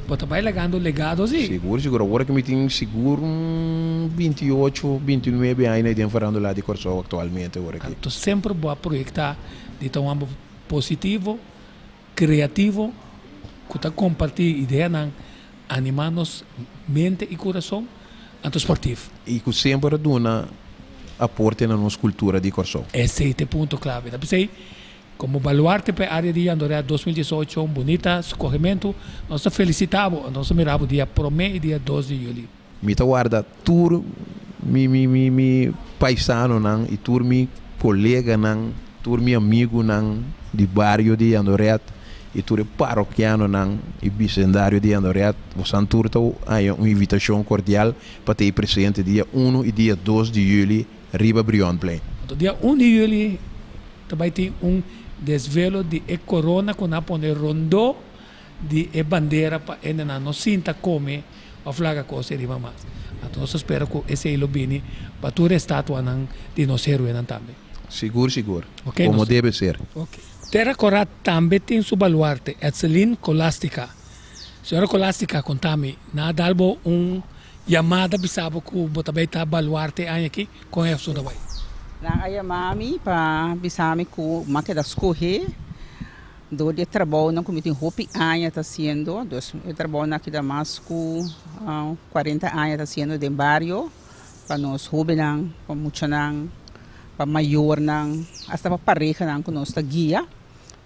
Speaker 1: bo ta bay lagando legado si.
Speaker 12: Sigur sigur awor aki mi tin sigur un 28 29 aña den farándula di Kòrsou actualmente awor aki.
Speaker 1: Anto semper bo a proyecta di ta un homber positivo, creativo cu ta comparti ideanan anima nos mente y curason anto sportief.
Speaker 12: Y cu semper a duna aporte na nos cultura di Kòrsou.
Speaker 1: Esey ta e punto clave. Ta p'esey Como baluarte pa e area di Jandoret 2018 un bunita scogementu, nos ta felicita bo, nos ta mira bo dia prome y dia dos di juli.
Speaker 12: Mi ta warda tur mi mi mi mi paisanonan y tur mi coleganan, tur mi amigunan di bario di Jandoret y tur e parokianonan y bisendario di Jandoret, bosan tur ta haña un invitacion cordial pa ta ei presente dia uno y dia dos di juli riba Brionplein.
Speaker 1: Anto dia un di juli ta bai tin un desvelo di e corona cu nan a pone rondó di e bandera pa hendenan no sinta come of laga cos riba mas. Anto nos ta spera cu esey lo bini pa tur e statuanan di nos heroenan tambe.
Speaker 12: Sigur sigur.
Speaker 1: Ok,
Speaker 12: Como
Speaker 1: nos.
Speaker 12: debe ser.
Speaker 1: Ok. Terra Corá tambe tin su baluarte, Etselin Colastica. Señora Colastica, conta mi, nan a dal bo un Yamada bisa bo ku bo ta bai ta baluarte e aña aki, kon e asuntu a bai?
Speaker 13: Nan a yama mi pa bisa mi ku mi a keda skohé dor di e trabounan ku mi tin hopi aña ta hasiendo. Dus e trabounan aki ta mas ku kuarenta aña ta hasiendo den bario pa nos hóbennan, pa muchanan, pa mayornan, asta pa parehanan ku nos ta guia.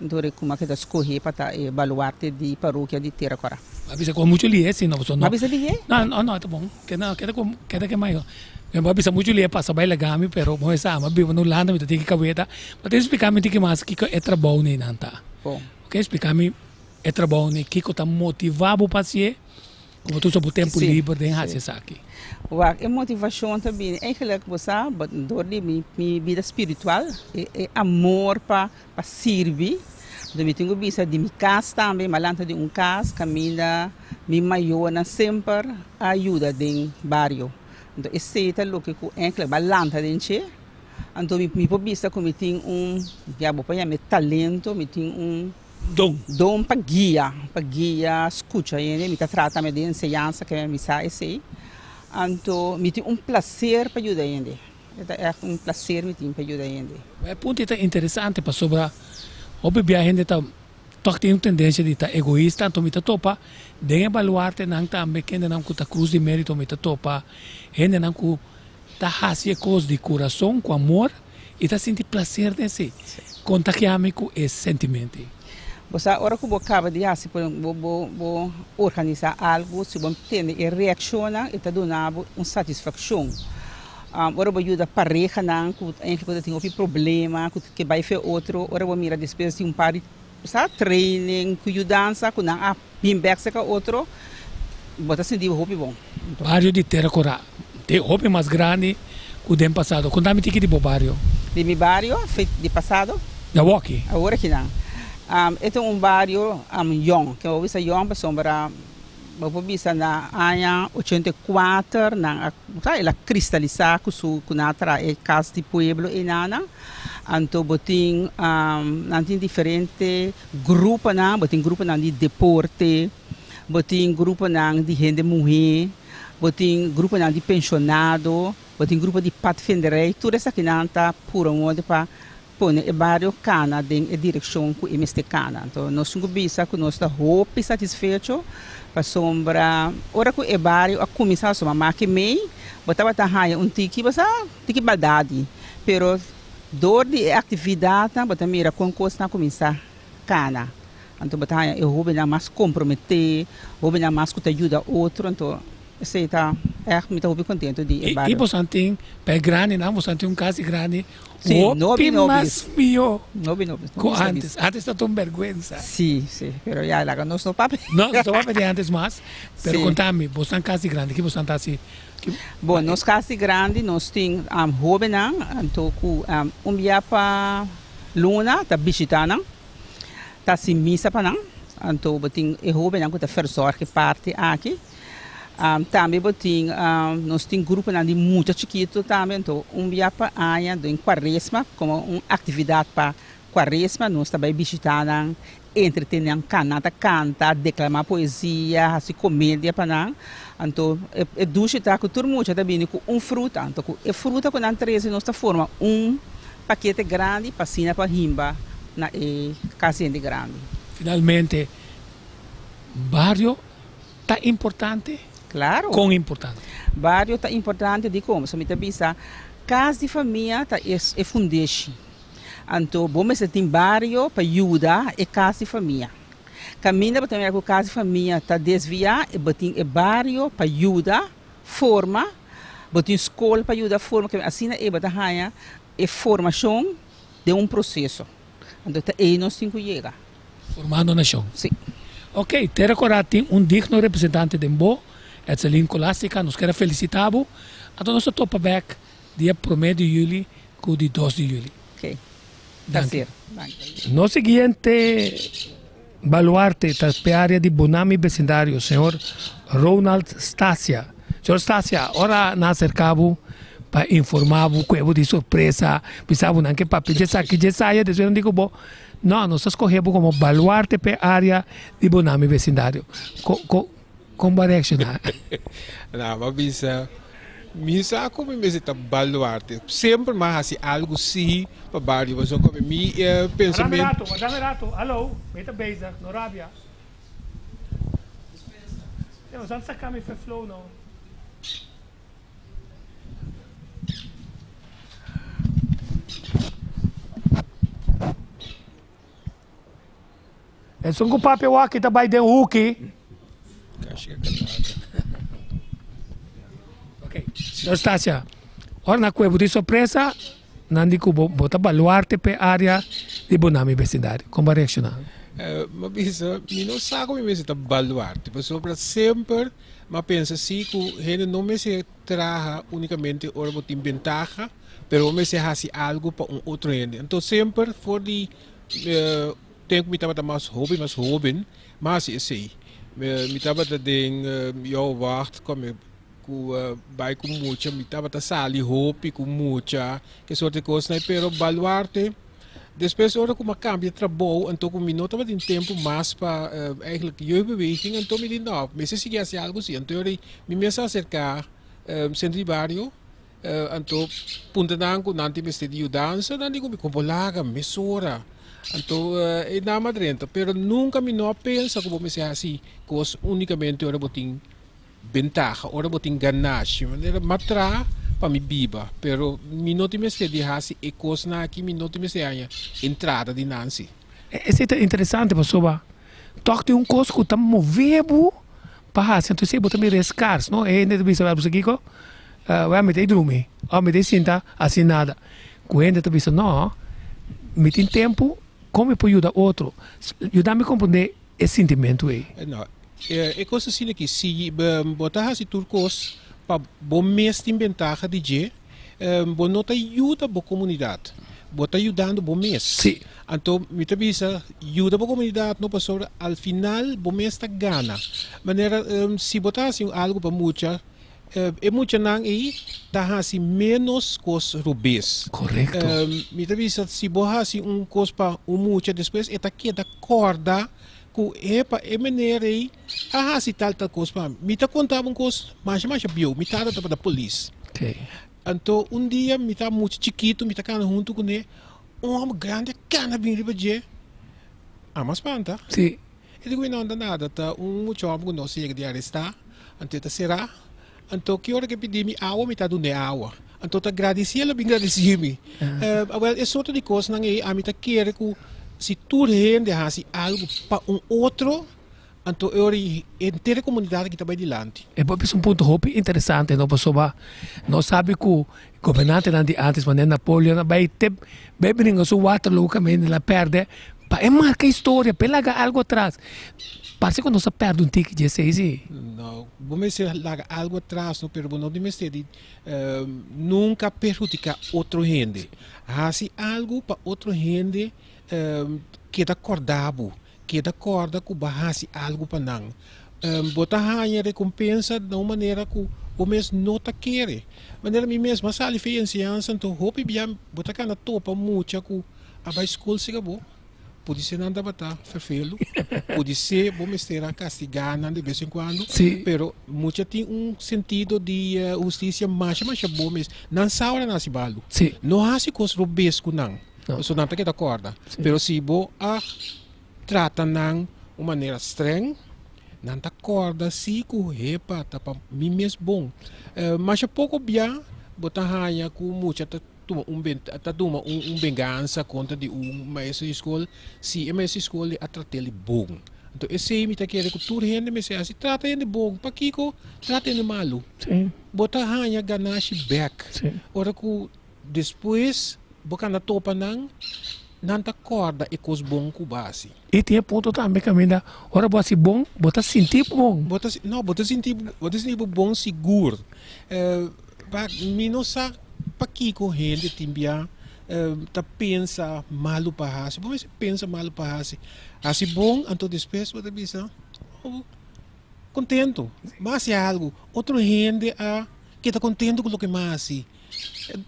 Speaker 13: Dor e kuma keda skohé pa ta e baluarte di parokia di Tera Kora.
Speaker 1: Bo a bisa ku muchu lihe si no pasobra no.
Speaker 13: Bo a bisa lihe?
Speaker 1: No no no ta bon keda keda ku keda ke mayo. Bo a bisa muchu lihe pasa bai laga mi pero bo sa mi a biba na Hulanda mi ta tin ki kabeta. Bo ta explika mi tiki mas kiko e trabou neinan ta.
Speaker 13: Bon.
Speaker 1: Ok explika mi e trabou nei kiko ta motiva bo pa hasié. Como ta usa bo tempu liber den haci esaki?
Speaker 13: Wak, e motivacion ta bini eigenlijk bo sa dor di mi mi bida spiritual, e e amor pa pa sirbi. Enton mi tin cu bisa di mi cas tambe, mi a lanta di un cas caminda mi mayornan semper a yuda den bario. Enton esey ta loke cu eigenlijk bo a lanta den dje. Anto mi mi por bisa cu mi tin un, ya bo por yama e talento, mi tin un.
Speaker 1: Don.
Speaker 13: Don pa guia, pa guia scucha hende, mi ta trata tambe di enseñansa ke mi sa esey, anto mi tin un placer pa yuda hende, e ta echt un placer mi tin pa yuda hende.
Speaker 1: E punto ei ta interesante pasobra hopi bia hende ta tog tin un tendencia di ta egoista, anto mi ta topa den e baluartenan tambe kendenan cu ta cruz di merito mi ta topa hendenan cu ta haci e cos di curason cu amor y ta sinti placer den esey. Contagia mi cu e sentimento ey.
Speaker 13: Bo sa ora cu bo caba di haci por bo bo bo organisa algo si bo tende e reaccionnan e ta duna bo un satisfaccion. Ora bo yuda parehanan cu eigenlijk ta tin hopi problema cu ke bay fe otro ora bo mira despues di un par di sa training cu yudansa cu nan a bin bek cerca otro bo ta sinti bo hopi bon.
Speaker 1: Bario di Tera Cora te hopi mas grandi ku den pasado. Konta mi tiki di bo bario.
Speaker 13: Di mi bario di pasado?
Speaker 1: Di awoki.
Speaker 13: Awor aki nan. E ta un bario yong. Ke bo bisa yong pasobra bo por bisa na aña 84 nan a el a kristalisá ku su ku nan a traha e kas di pueblo einanan. Anto bo tin nan tin diferente gruponan, bo tin gruponan di deporte. Bo tin gruponan di hende muhé, bo tin gruponan di penshonado, bo tin grupo di patvenderij, tur esakinan ta pura un orde pa pone e bario kana den e direkshon ku e mester kana. Anto nos tin ku bisa ku nos ta hopi satisfecho pasobra ora ku e bario a kuminsá suma maki mei bo tabata haña un tiki bo sa tiki baldadi pero dor di e aktividatnan bo ta mira kon kosnan a kuminsá kana. Anto bo ta haña e hóbennan mas komprometé, hóbennan mas ku ta yuda otro anto Esei ta ègt mi ta hopi kontentu di e bario.
Speaker 1: I bosan tin pa e grandinan, bosan tin un kas di grandi
Speaker 13: Sí,
Speaker 1: hopi mas mihó
Speaker 13: Nobi nobis,
Speaker 1: ku ántes. Ántes ta un bèrgwensa.
Speaker 13: Sí, sí, pero ya laga nos no papia.
Speaker 1: No, nos no papia di ántes mas, pero konta mi, bosan kas di grandi, ki bosan ta hasi?
Speaker 13: Bon, nos kas di grandi nos tin hóbennan anto ku un bia pa luna ta bishitá nan, ta hasi misa pa nan, anto bo tin e hóbennan ku ta verzòrg e parti aki. Tambe bo tin, nos tin gruponan di mucha chikitu tambe, anto un bia pa aña den kuaresma komo un aktividat pa kuaresma nos ta bai bishitá nan, entretene nan, nan ta kanta, deklamá poesia, hasi komedia pa nan. Anto e dushi ta ku tur mucha ta bini ku un fruta, anto ku e fruta ku nan trese nos ta forma un pakete grandi pa asina pa himba na e kas hende grandi.
Speaker 1: Finalmente, bario Ta importante?
Speaker 13: Claro.
Speaker 1: Kon importante?
Speaker 13: Bario ta importante dikon? Pasobra mi ta bisa kas di famia ta e fundeshi. Anto bo mester tin bario pa yuda e kas di famia. Kaminda bo ta mira ku kas di famia ta desviá e bo tin e bario pa yuda forma, bo tin skol pa yuda forma, asina e bo ta haña e formashon den un proseso. Anto ta ei nos tin ku yega.
Speaker 1: Formando nashon.
Speaker 13: Si.
Speaker 1: Ok, Tera Kora tin un digno representante den bo, Etzelin Colastica. Nos kier a felicita bo. Anto nos ta topa bek dia prome di juli ku di dos di juli.
Speaker 13: Ok.
Speaker 1: Danki.
Speaker 13: Placer. Danki.
Speaker 1: Nos siguiente baluarte ta p'e area di Bonami Besindario, señor Ronald Stasia. Señor Stasia, ora nan acerca bo pa informa bo cu e bo di sorpresa, bisa bo nan ke papia dje esaki dje esaya, despues nan di cu bo, no, nos ta scoge bo como baluarte p'e area di Bonami Besindario. Co, co, con bo a reacciona?
Speaker 14: Nan a bisa, Mi sa cu mi mester ta baluarte. Semper mi a haci algo si pa bario, pasobra cu mi pensamento.
Speaker 1: Dame rato, dame rato, hallo, mi ta bezig, no rabia. Te nos an saca mi fe flow no. Esun ku papia waki ta bai den huki. Ok, Eustacia, ora na kue bo tin sorpresa, nan di ku bo bo ta baluarte p'e area di bo nami besindario. Kon bo a reakshoná?
Speaker 14: Mi a bisa, mi no sa ku mi mester ta baluarte, pasobra semper mi a pensa si ku hende no mester traha únikamente ora bo tin bentaha, pero bo mester hasi algu pa un otro hende. Anto semper for di tempu mi tabata mas hopi, mas hoben, mi a hasi esei. Mi tabata den Jou Wacht, kome ku bai ku mucha, mi tabata sali hopi ku mucha, ke sorte kosnan, pero baluarte, despues ora ku mi a kambia trabou, anto ku mi no tabatin tempu mas pa eigenlijk jeugdbeweging, anto mi di no, mester sigui hasi algu si, anto yora mi mes a aserka Centro di Bario, Anto punta nan ku nan tin mester di yudansa, nan di ku mi kon por laga mesora. Anto e nan a drenta, pero nunka mi no a pensa ku bo mester hasi kos únikamente ora bo tin bentaha, ora bo tin ganashi. Manera mi a traha pa mi biba, pero mi no tin mester di hasi e kosnan aki, mi no tin mester haña entrada di nan si.
Speaker 1: Esei ta interesante pasobra tòg tin un kos ku ta move bo pa hasi, anto esei bo ta mira e skars, no? E hende ta bisa, wèl, bo sa kiko? Wèl, mi ta e drumi òf mi ta e sinta hasi nada. Ku hende ta bisa, no, mi tin tempu, kon mi por yuda otro? Yuda mi komprondé e sintimentu ei.
Speaker 14: No, e kos asina aki, si bo ta hasi tur kos pa bo mes tin bentaha di dje, Bo no ta yuda bo komunidat, bo ta yudando bo mes.
Speaker 1: Sí.
Speaker 14: Anto mi ta bisa yuda bo komunidat no pasobra al final bo mes ta gana. Manera si bo ta hasi algu pa mucha, e muchanan ei ta hasi ménos kos robes.
Speaker 1: Korekto.
Speaker 14: Mi ta bisa si bo hasi un kos pa un mucha despues e ta keda kòrda ku epa e meneer ei a hasi tal tal kos pa mi. Mi ta konta bo un kos masha masha bieu, mi tata tabata polis. Anto un dia mi ta mucha chikitu, mi ta kana huntu kuné, Un hòmber grandi a kana bini riba dje. Amo a spanta.
Speaker 1: Sí.
Speaker 14: E di ku mi no ta nada, ta un mucha hòmber ku nos a yega di arestá, anto e ta será. Anto ki ora ku e pidi mi awa, mi ta dun'é awa. Anto ta gradisí el a bin gradisí mi. Awèl, e sorto di kosnan ei ami ta kere ku si tur hende hasi algu pa un otro, anto e ora ei henter e komunidat aki ta bai dilanti.
Speaker 1: E por bisa un punto hopi interesante no, pasobra nos sabi ku gobernantenan di antes manera Napoleon a bai te bai bringa su Waterloo kaminda el a pèrdè pa e marka historia, pa e laga algu atras. Parse ku nos a pèrdè un tiki dje esei si.
Speaker 14: No, bo mester laga algu atras no, pero bo no di mester di nunka perhudiká otro hende. Hasi algu pa otro hende keda kòrda bo, keda kòrda ku bo a hasi algu pa nan. Bo ta haña rekompensa na un manera ku bo mes no ta kere. Manera mi mes, mi a sali fe enseñansa, anto hopi bia bo ta kana topa mucha ku a bai skol siga bo. Pudi ser nan tabata ferfelu, pudi ser bo mester a kastigá nan de bes en kuando, pero mucha tin un sentido di hustisia masha masha bo mes. Nan sa ora nan hasi balu. No hasi kos robes ku nan, pasobra nan ta keda kòrda. Pero si bo a trata nan un manera streng, nan ta kòrda si ku hepa ta pa mi mes bon. Masha poko bia bo ta haña ku mucha ta. tuma un ta tuma un vengansa kontra di un maestro di skol si e maestro di skol a trat'el di bon. Anto esei mi ta kere ku tur hende mester hasi, trata hende bon. Pakiko trata hende malu? Bo ta haña ganashi bèk. Ora ku despues bo kanda topa nan, nan ta kòrda e kos bon ku bo a hasi.
Speaker 1: I tin e punto tambe kaminda ora bo hasi bon, bo ta sinti bon.
Speaker 14: Bo ta, no, bo ta sinti, bo ta sinti bo bon sigur. Pa mi no sa pakiko hende tin bia ta pensa malu pa hasi. Bo mester pensa malu pa hasi. Hasi bon, anto despues bo ta bisa, oh, kontento, mi a hasi algu. Otro hende a keda kontento ku loke mi a hasi.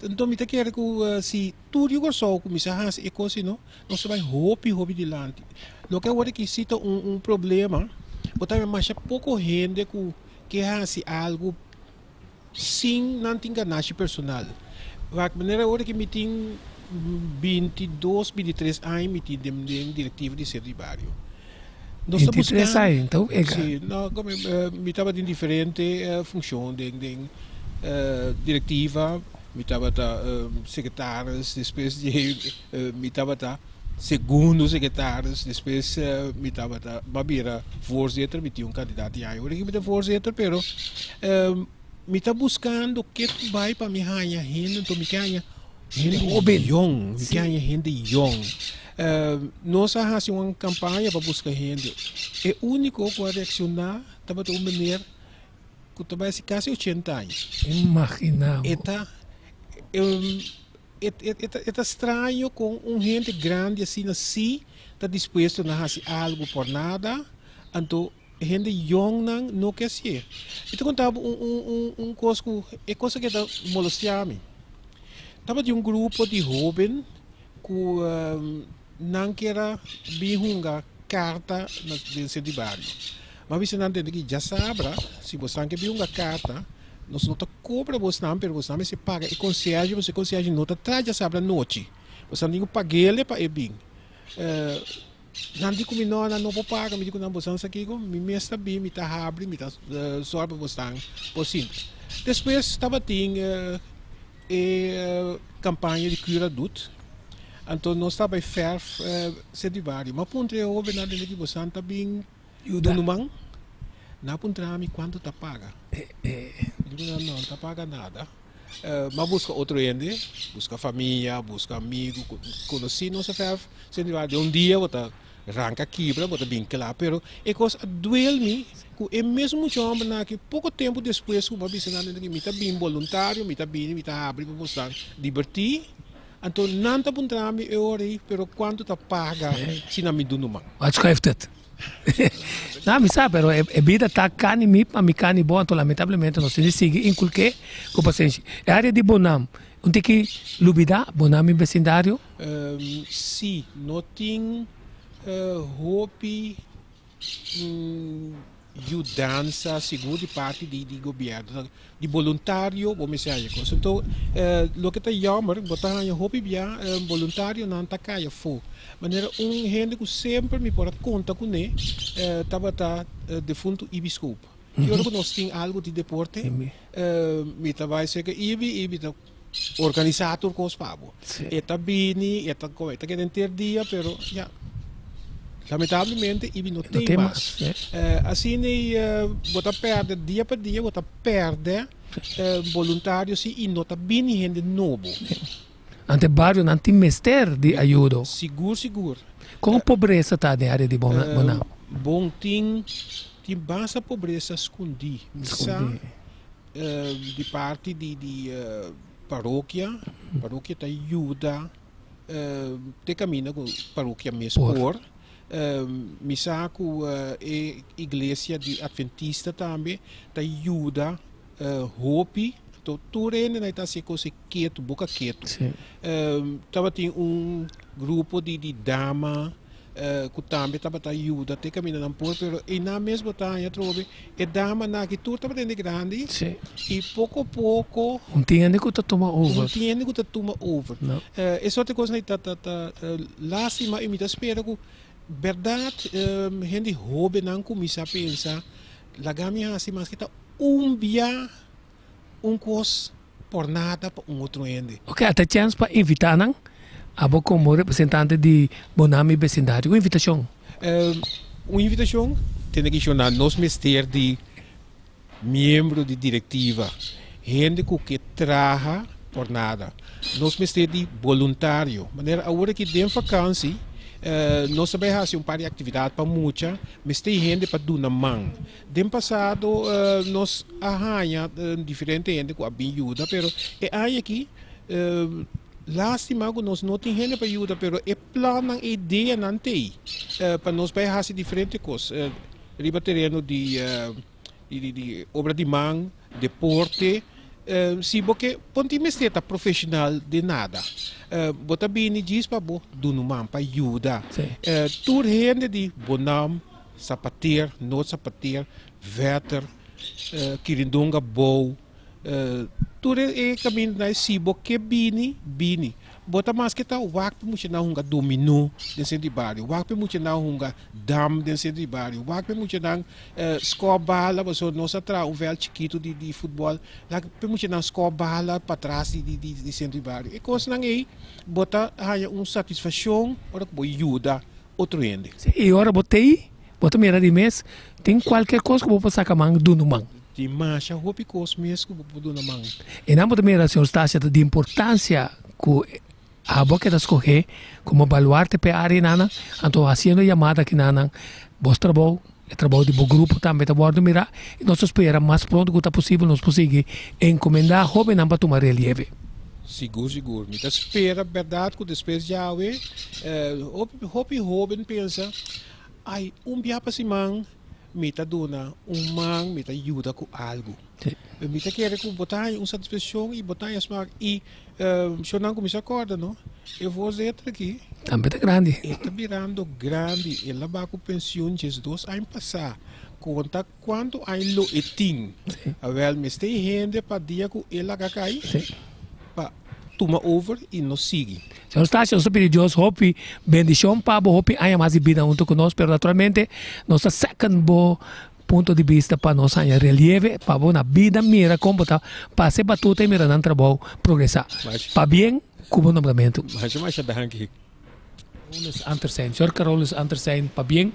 Speaker 14: Anto mi ta kere ku si tur yu Kòrsou kuminsá hasi e kos asina, nos ta bai hopi hopi dilanti. Loke awor aki si ta un problema, bo ta mira masha poko hende ku ke hasi algu sin nan tin ganashi personal. Wak manera ora ki mi tin 22, 23 aña mi tin den den directiva di Centro di Bario.
Speaker 1: Nos ta 23 aña, enton ega.
Speaker 14: Si, no, como mi tabatin diferente funcion den den directiva, mi tabata secretaris, despues di mi tabata segundo secretaris, despues mi tabata mi a bira voorzitter, mi tin un cantidad di aña ora ki mi ta voorzitter, pero mi ta buscando ke ta bai pa mi haña hende, enton mi ke haña hende yong, mi ke haña hende yong. Nos a haci un campaña pa busca hende, e unico cu a reacciona tabata un meneer cu ta bai haci casi ochenta aña.
Speaker 1: Imagina bo.
Speaker 14: E ta. E ta straño kon un hende grandi asina si ta dispuesto na hasi algu por nada, anto hende yongnan no ke hasié. Mi ta konta bo un kos ku e kos aki ta molestia mi. Tabatin un grupo di hóben ku nan kier a bin hunga karta den sentro di bario. Mi a bisa nan tende ki djasabra si bo san ke bin hunga karta, Nos no ta cobra bosnan, pero bosnan mester paga e concierge, pasobra e concierge no ta traha djasabra anochi. Bosnan tin cu paguele pa e bin. Nan di cu mi, no, nan no por paga. Mi di cu nan, bosnan sa kico? Mi mes ta bin, mi ta habri, mi ta zorg pa bosnan por sinta. Despues tabatin e campaña di Cura Doet. Anto nos ta bay verf Sint Vivario. Mi a puntra e hobennan, tende ki bosnan ta bin Yuda. Dunuman, nan a puntra mi kuantu ta paga. Mi di ku nan, no, no ta paga nada. Mi a buska otro hende, buska famia, buska amigu, konosí nos a fèf. Senti wak den un dia bo ta ranka kibra, bo ta bin kla. Pero e kos a duel mi ku e mesun mucha hòmbernan aki poko tempu despues ku mi a bisa nan mi ta bin boluntario, mi ta bini, mi ta habri pa bosnan dibertí. Anto nan ta puntra mi e ora ei, pero kuantu ta paga si nan mi dunuman?
Speaker 1: Wat schuift het? No, mi sa, pero e bida ta kani mi pa mi kani bo, anto lamentablemente nos tin di sigui inculke ku pasenshi. E area di Bonam, un tiki lubida Bonam mi besindario?
Speaker 14: Si, no tin hopi. yudansa sigur di parti di di gobièrnu. Di boluntario bo mester haña kos. Anto loke ta yòmer bo ta haña hopi bia boluntarionan ta kai afó. Manera un hende ku semper mi por a konta kuné tabata defuntu Ibi Scoop. Ki ora ku nos tin algu di deporte mi ta bai serka Ibi, Ibi ta organisá tur kos pa bo. E ta bini, e ta e ta keda henter dia pero ya lamentablemente Ibi no tin mas. Asina bo ta pèrdè dia pa dia bo ta pèrdè boluntario si i no ta bini hende nobo.
Speaker 1: Ante barionan tin mester di ayudo.
Speaker 14: Sigur sigur.
Speaker 1: Kon pobresa ta den área di Bonam?
Speaker 14: Bon tin tin basta pobresa skundí. Mi sa di parti di di parokia, parokia ta yuda te kaminda ku parokia mes por. Mi sa ku e iglesia di Adventista tambe ta yuda hopi. Anto tur hende nan ta hasi e kos ketu, boka ketu. Tabatin un grupo di di dama ku tambe tabata yuda te kaminda nan por, pero einan mes bo ta haña atrobe e damanan aki tur tabata hende grandi i poko poko
Speaker 1: Un tin hende ku ta tuma over.
Speaker 14: Un tin hende ku ta tuma over. E sorte kosnan ei ta ta ta lastima i mi ta spera ku bèrdat hende hóbennan kuminsá pensa laga mi hasi maske ta un bia un kos por nada pa un otro hende.
Speaker 1: Ok, a ta chèns pa invitá nan, abo komo representante di Bonami Besindario. Un invitashon.
Speaker 14: Un invitashon, tene ki shona nos mester di miembro di direktiva, hende ku ke traha por nada. Nos mester di boluntario. Manera awor aki den vakansi nos ta bai hasi un par di aktividat pa mucha, mester hende pa duna man. Den pasado nos a haña diferente hende ku a bin yuda, pero e aña aki lastima ku nos no tin hende pa yuda, pero e plannan, e ideanan t'ei pa nos bai hasi diferente kos riba tereno di obra di man, deporte. Si bo ke bo no tin mester ta profeshonal den nada, bo ta bini djis pa bo duna un man pa yuda. Tur hende di Bonam. Sapateer, Noord Sapateer, Vetter, Kirindonga Bou, tur e kamindanan ei si bo ke bini, bini. Bo ta maske ta wak pa muchanan hunga dominó den sentro di bario, wak pa e muchanan hunga dam den sentro di bario, wak pa e muchanan skòp bala, pasobra nos a traha un vèlt chikitu di futbòl, wak pa e muchanan skòp bala patras di sentro di bario. E kosnan ei bo ta haña un satisfashon ora ku bo yuda otro hende.
Speaker 1: Sí, i ora bo t'ei, bo ta mira di mes, tin kualke kos ku bo por saka man duna man.
Speaker 14: Tin masha hopi kos mes ku bo por duna man.
Speaker 1: I nan bo ta mira, señor Stasia, ta di importansia ku abo a keda skohé komo baluarte p'e área einan, anto hasiendo e yamada akinanan, bos trabou, e trabou di bo grupo tambe ta wòrdu mirá, i nos ta spera mas pronto ku ta posibel nos por sigui enkomendá hóbennan pa tuma relieve.
Speaker 14: Sigur sigur. Mi ta spera bèrdat ku despues djawe hopi hopi hóben pensa, ai un bia pa siman mi ta duna un man, mi ta yuda ku algu. Mi ta kere ku bo ta haña un satisfakshon i bo ta haña smak i shornan kuminsá kòrda no, e voorzitter aki
Speaker 1: Tambe ta grandi.
Speaker 14: E ta birando grandi, el a ba ku pensioen diesdos aña pasá. Konta Kuantu aña lo e tin? Awel, mester e hende pa dia ku e laga kai pa tuma over i no sigui.
Speaker 1: Señor Stacia, nos ta pidi Dios hopi bendicion pa bo, hopi aña mas di bida hunto cu nos, pero naturalmente nos ta second bo punto di bista pa nos haña relieve pa bo na bida mira con bo ta pasa e batuta y mira nan trabou progresa. Pabien cu bo nombramentu.
Speaker 14: Masha masha danki.
Speaker 1: Carolus Antersijn. Señor Carolus Antersijn, pabien.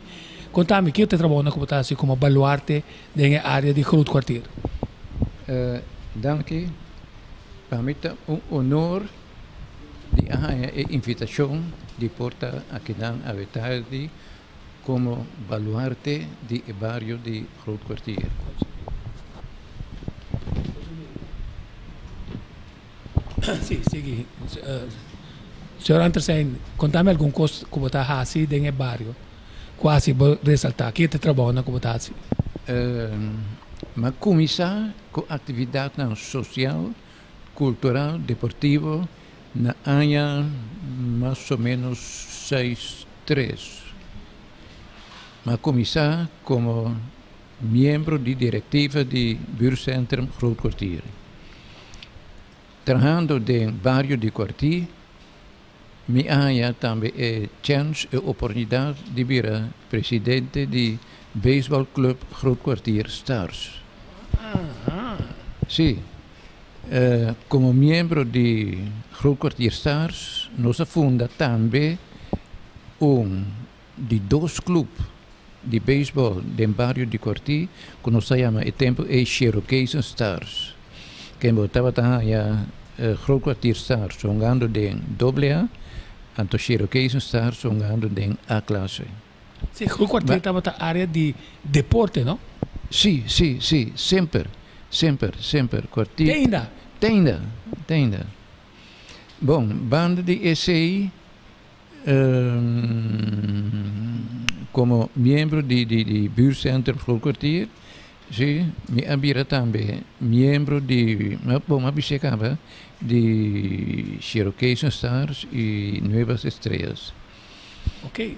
Speaker 1: Konta mi, kiko ta e trabounan ku bo ta hasi komo baluarte den e área di Groot Kwartier?
Speaker 15: Danki. Pa mi ta un honor di a haña e invitashon di por ta akinan awe tardi komo baluarte di e bario di Groot Kwartier.
Speaker 1: Sí, sigui. Señor Antersijn, konta mi algun kos ku bo ta hasi den e bario ku hasi bo resaltá. Ki ta e trabounan ku bo ta hasi?
Speaker 15: Mi a kuminsá ku aktividatnan sosial, kultural, deportivo na aña mas o ménos seis tres. Mi a kuminsá komo. miembro di direktiva di Buurtcentrum Groot Kwartier. Trahando den bario di Kwartier, mi a haña tambe e chèns, e oportunidat di bira presidente di Baseball Club Groot Kwartier Stars. Sí, komo miembro di Groot Kwartier Stars nos a funda tambe un di dos club di beisbòl den bario di Kòrtí ku nos ta yama e tempu ei Cherokeesen Stars. Ken bo tabata haña Groot Kwartier Stars hungando den doble A, anto Cherokeesen Stars hungando den A klase.
Speaker 1: Sí, Groot Kwartier tabata área di deporte, no?
Speaker 15: Sí, sí, sí, semper, semper, semper. Kwartier.
Speaker 1: Te ainda?
Speaker 15: Te ainda, te ainda. Bon, banda di esei. Komo miembro di di Buurtcentrum Groot Kwartier, si, mi a bira tambe miembro di, bon, mi a bis'é kaba, di Cherokeeson Stars i Nuevas Estrellas.
Speaker 1: Ok.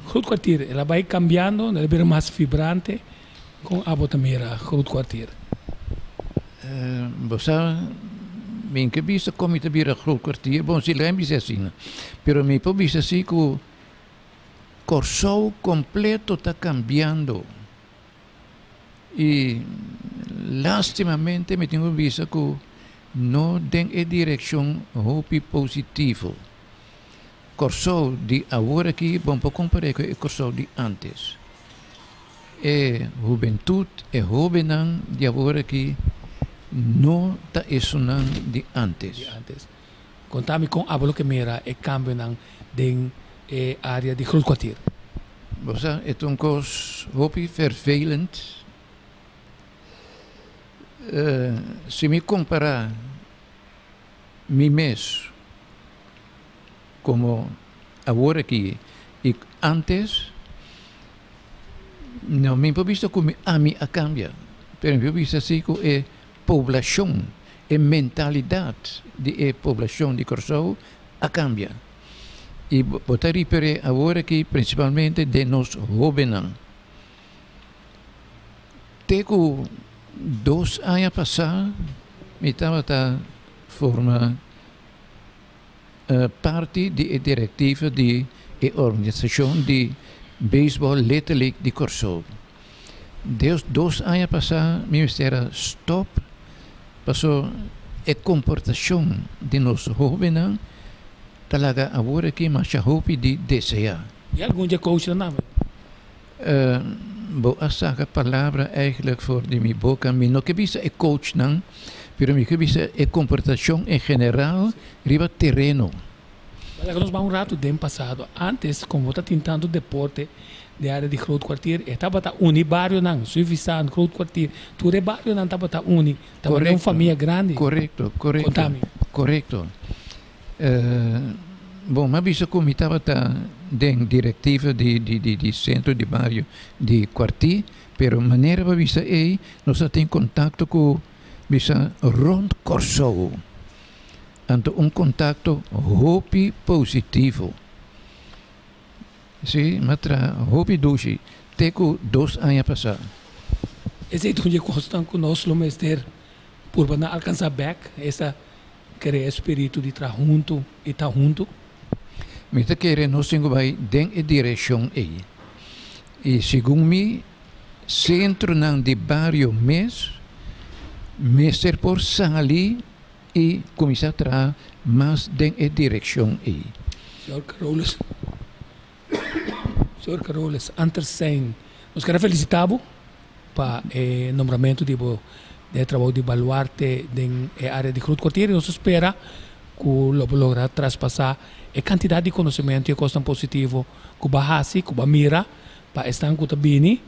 Speaker 1: Groot Kwartier, el a bai kambiando, el a bira mas vibrante. Kon abo ta mira Groot Kwartier?
Speaker 15: Bo sa, mi ke bisa kon mi ta bira Groot Kwartier, bon si lei bisa asina, pero mi por bisa si ku Kòrsou kompleto ta kambiando i lastimamente mi tin ku bisa ku no den e direkshon hopi positivo. Kòrsou di awor aki bon por kompar'é ku e Kòrsou di ántes. E hubentut, e hóbennan di awor aki no ta esunnan di ántes.
Speaker 1: Di ántes. Konta mi kon abo loke mira e kambionan den e área di Groot Kwartier.
Speaker 15: Bo sa, e ta un kos hopi vervelend. Si mi kompará mi mes komo awor aki i antes, no mi por bisa ku mi ami a kambia, pero mi por bisa si ku e poblashon, e mentalidat di e poblashon di Kòrsou a kambia. I bo ta riper'é awor aki prinsipalmente den nos hóbennan. Te ku dos aña pasá mi tabata forma parti di e direktiva di e organisashon di Beisbòl Little League di Kòrsou. Des dos aña pasá mi mester a stòp paso e komportashon di nos hóbennan ta laga awor aki masha hopi di deseá.
Speaker 1: I algun dje coachnan tambe.
Speaker 15: Bo a saka palabra eigenlijk for di mi boka. Mi no ke bisa e coachnan, pero mi ke bisa e komportashon en general riba tereno.
Speaker 1: Laga nos bai un ratu den pasado. Antes, komo bo ta tin tantu deporte den área di Groot Kwartier, e tabata uni barionan, Suffisant, Groot Kwartier, tur e barionan tabata uni. Tabata un famia grandi.
Speaker 15: Korekto, korekto.
Speaker 1: Konta mi.
Speaker 15: Korekto. Bon, mi a bisa ku mi tabata den direktiva di di sentro di bario di Kuartí, pero manera pa bisa ei nos a tin kontakto ku bisa rònt Kòrsou. Anto un kontakto hopi positivo. Sí, mi a traha hopi dushi te ku dos aña pasá.
Speaker 1: Esei ta un di e kosnan ku nos lo mester purba na alkansá bèk, esta Kere e spiritu di traha huntu i ta huntu?
Speaker 15: Mi ta kere nos tin ku bai den e direkshon ei. I segun mi, sentronan di bario mes mester por sali i kuminsá traha mas den e direkshon ei.
Speaker 1: Señor Carolus, Señor Carolus Antersein, nos kere felisitá bo pa e nombramentu di bo den e trabou di baluarte den e área di Groot Kwartier i nos ta spera ku lo bo logra traspasá e kantidat di konosementu i e kosnan positivo ku bo a hasi, ku bo a mira pa esnan ku ta bini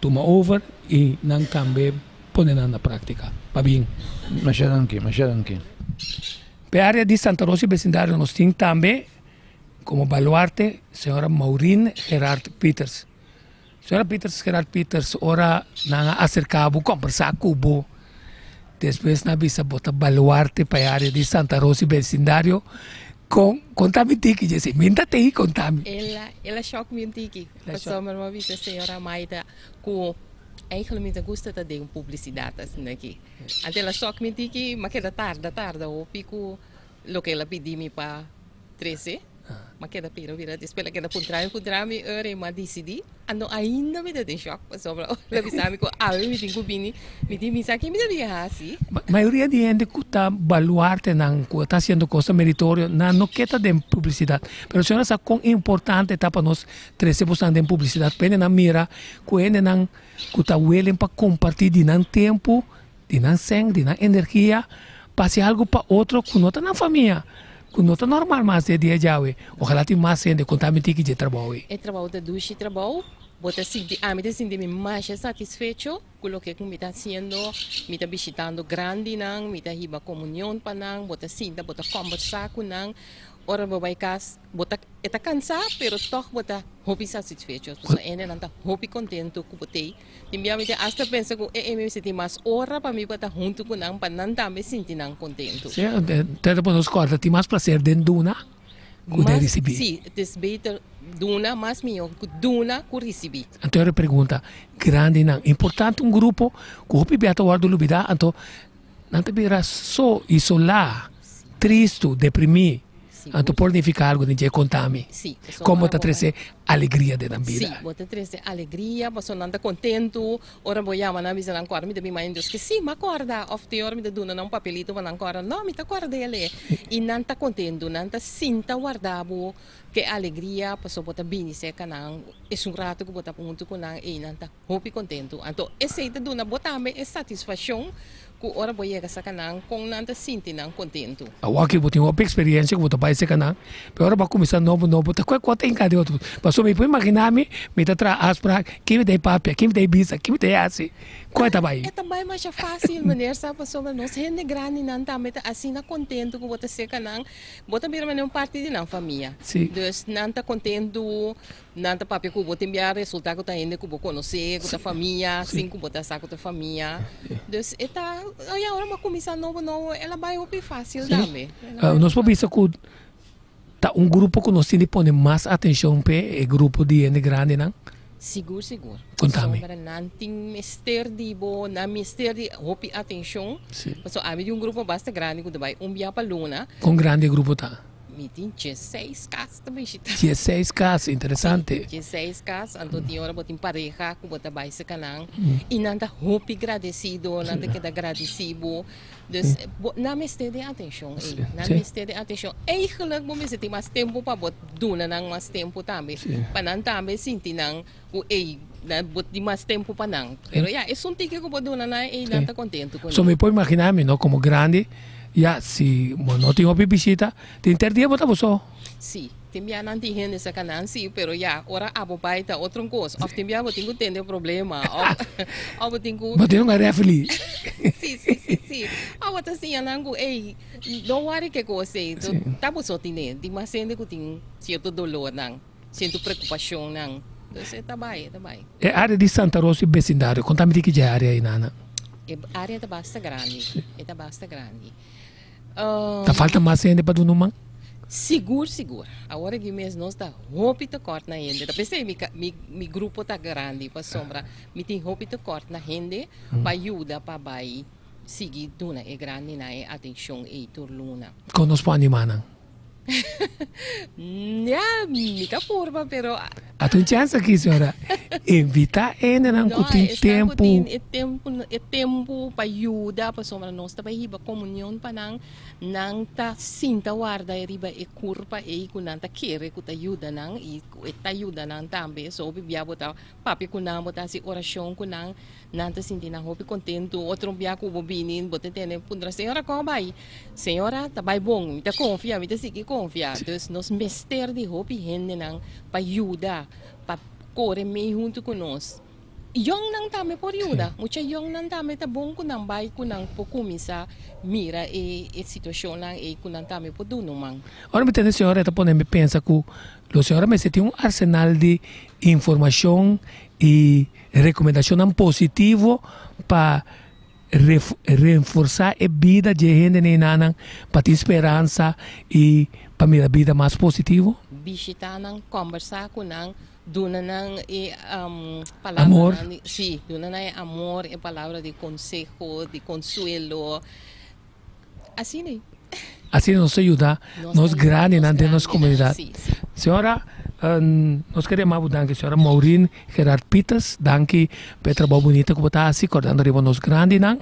Speaker 1: tuma over i nan tambe pone nan na práktika. Pabien.
Speaker 15: Masha danki, masha danki.
Speaker 1: P'e área di Santa Rosa i besindario nos tin tambe komo baluarte señora Maureen Gerard Pieters. Señora Pieters, Gerard Pieters, ora nan a acerca bo, combersa cu bo, despues nan a bisa bo ta baluarte pa e area di Santa Rosa y vecindario. Kon konta mi tiki Jessy? Mi ta tei konta mi.
Speaker 16: El a el a shock mi un tiki. Pasobra mi a bisa señora Maida ku eigenlijk mi ta gusta ta den publisidat asina aki. Anto el a shock mi un tiki, mi a keda tarda tarda hopi ku loke el a pidi mi pa trese. Mi a keda pira pira despues el a keda puntra mi puntra mi ora i mi a disidí. Anto ainda mi ta den shock pasobra ora el a bisa mi ku awe mi tin ku bini mi tin bisa ke mi ta bin hasi.
Speaker 1: Mayoria di hende ku ta baluartenan ku ta hasiendo kos meritorio nan no ke ta den publisidat. Pero señora sa kon importante ta pa nos trese bosnan den publisidat pa hendenan mira ku hendenan ku ta willing pa kompartí di nan tempu, di nan sèn, di nan energia pa hasi algu pa otro ku no ta nan famia, ku no ta normal mas den dia djawe. Ojalá tin mas hende ku ta miti ki dje trabou ei.
Speaker 16: E trabou ta dushi trabou, bo ta sinti, ami ta sinti mi masha satisfecho ku loke ku mi ta hasiendo, mi ta bishitando grandinan, mi ta hiba komunion pa nan, bo ta sinta, bo ta kòmbersá ku nan, ora bo bai kas bo ta e ta kansá pero tòg bo ta hopi satisfecho, pasobra hendenan ta hopi kontentu ku bo t'ei. Tin bia mi tin asta pensa ku e mi mester tin mas ora pa mi por ta huntu ku nan pa nan tambe sinti nan kontentu.
Speaker 1: Sí, te ta nos kòrda tin mas plaser den duna ku den risibí.
Speaker 16: Sí, het is beter duna mas mihó ku duna ku risibí.
Speaker 1: Anto e pregunta grandinan, importante un grupo ku hopi bia ta wòrdu lubidá, anto nan ta bira so, isolá, tristu, deprimí. Anto por nifiká algu den dje? Konta mi. Kon bo ta trese alegria den nan bida?
Speaker 16: Sí, bo ta trese alegria pasobra nan ta kontentu. Ora bo yama nan bisa nan kòrda mi ta bin mañana Dios ke sí, mi a kòrda. Òf tin ora mi ta duna nan un papelito pa nan kòrda, no, mi ta kòrda el. I nan ta kontentu, nan ta sinta warda bo ku e alegria pasobra bo ta bini serka nan esun ratu ku bo ta huntu ku nan ei nan ta hopi kontentu. Anto esei ta duna bo tambe e satisfakshon ku ora bo yega saka nan kon nan ta sinti nan kontentu.
Speaker 1: Awor bo tin hopi eksperensia ku bo ta bai seka nan, pero ora bo a kuminsá nobo nobo ta kue kos ta hinka den otro. Pasobra mi por imaginá mi, mi ta traha afsprak, kin mi ta e papia, kin mi ta e bisa, kin mi ta e hasi, kue ta bai.
Speaker 16: E ta bai masha fásil meneer sa pasobra nos hende grandinan tambe ta asina kontentu ku bo ta seka nan, bo ta bira manera un parti di nan famia. Dus nan ta kontentu. Nan ta papia ku bo tin bia resultá ku ta hende ku bo konosé, ku ta famia, sin ku bo ta sa ku ta famia. Dus e ta, ya ora bo a kuminsá nobo nobo el a bai hopi fásil tambe.
Speaker 1: Nos por bisa ku ta un grupo ku nos tin di pone mas atenshon p'e, e grupo di hende grandinan?
Speaker 16: Sigur, sigur.
Speaker 1: Kontami.
Speaker 16: Pasobra nan tin mester di bo, nan mester di hopi atenshon. Pasobra ami di un grupo basta grandi ku ta bai un bia pa luna.
Speaker 1: Kon grandi e grupo ta?
Speaker 16: Mi tin dieseis kas ta bishita.
Speaker 1: Dieseis kas, interesante.
Speaker 16: Si, dieseis kas, anto tin ora bo tin pareha ku bo ta bai serka nan i nan ta hopi gradesido, nan ta keda gradisí bo. Dus bo nan mester den atenshon ei, nan mester den atenshon. Eigenlijk bo mester tin mas tempu pa bo duna nan mas tempu tambe, pa nan tambe sinti nan ku ei nan bo tin mas tempu pa nan. Pero ya, esun tiki ku bo duna nan ei nan ta kontentu kuné.
Speaker 1: So mi por imaginá mi no komo grandi. Ya, si bo no tin hopi bishita, tin ter dia bo ta bo so.
Speaker 16: Sí, tin bia nan tin hende cerca nan sí, pero ya, ora abo bai ta otro un cos. Of tin bia bo tin cu tende problema, of, of bo tin cu.
Speaker 1: Bo tin un refli.
Speaker 16: Sí, sí, sí, sí. Of bo ta siña nan cu, ey, no worry ke cos ey, ta bo so tine. Tin mas hende cu tin cierto dolornan, cierto preocupacionnan. Dus e ta bai, e ta bai.
Speaker 1: E area di Santa Rosa y becindario, conta mi di ki dje area ey, Nana?
Speaker 16: E área ta basta grandi, e ta basta grandi.
Speaker 1: Ta falta mas hende pa duna un man?
Speaker 16: Sigur, sigur. Awor aki mes nos ta hopi tekort na hende. Ta p'esei mi mi mi grupo ta grandi pasobra mi tin hopi tekort na hende pa yuda pa bai sigui duna e grandinan e atenshon ei tur luna.
Speaker 1: Kon nos por animá nan?
Speaker 16: Ya, mi ta purba, pero.
Speaker 1: A ta un chance aki, señora. Invita hendenan cu tin tempo.
Speaker 16: No, esnan cu tin e tempo, e tempo pa yuda, pasobra nos ta bay hiba comunion pa nan. Nan ta sinta warda riba e curpa ey cu nan ta kere cu ta yuda nan y cu e ta yuda nan tambe. So hopi bia bo ta papia cu nan, bo ta haci oracion cu nan. Nan ta sinti nan hopi kontentu. Otro bia ku bo bini, bo ta tende puntra, Señora, kon a bai? Señora, ta bai bon. Mi ta konfia, mi ta sigui konfia. Dus nos mester di hopi hendenan pa yuda, pa kore mei huntu ku nos. Yòngnan tambe por yuda. Mucha yòngnan tambe ta bon ku nan bai, ku nan por kuminsá mira e situashonnan ei, ku nan tambe por duna un man.
Speaker 1: Ora mi tende señora e ta pone mi pensa ku lo señora mester tin un arsenal di informashon i Rekomendashonnan positivo pa reenforsá e bida dje hende neinanan pa tin speransa i pa mira bida mas positivo?
Speaker 16: Bishitá nan, kòmbersá ku nan, duna nan e
Speaker 1: Amor.
Speaker 16: palabranan di, sí, duna nan e amor, e palabra di konseho, di konsuelo. Asina ei.
Speaker 1: Asina nos ta yuda
Speaker 16: Nos
Speaker 1: nos
Speaker 16: ta yuda
Speaker 1: grandinan
Speaker 16: nos
Speaker 1: den nos
Speaker 16: grandinan,
Speaker 1: komunidat.
Speaker 16: sí, sí.
Speaker 1: Señora, nos kere yama bo danki, señora Maureen Gerard Pieters, danki pa e trabou bunita ku bo ta hasi kòrdando riba nos grandinan.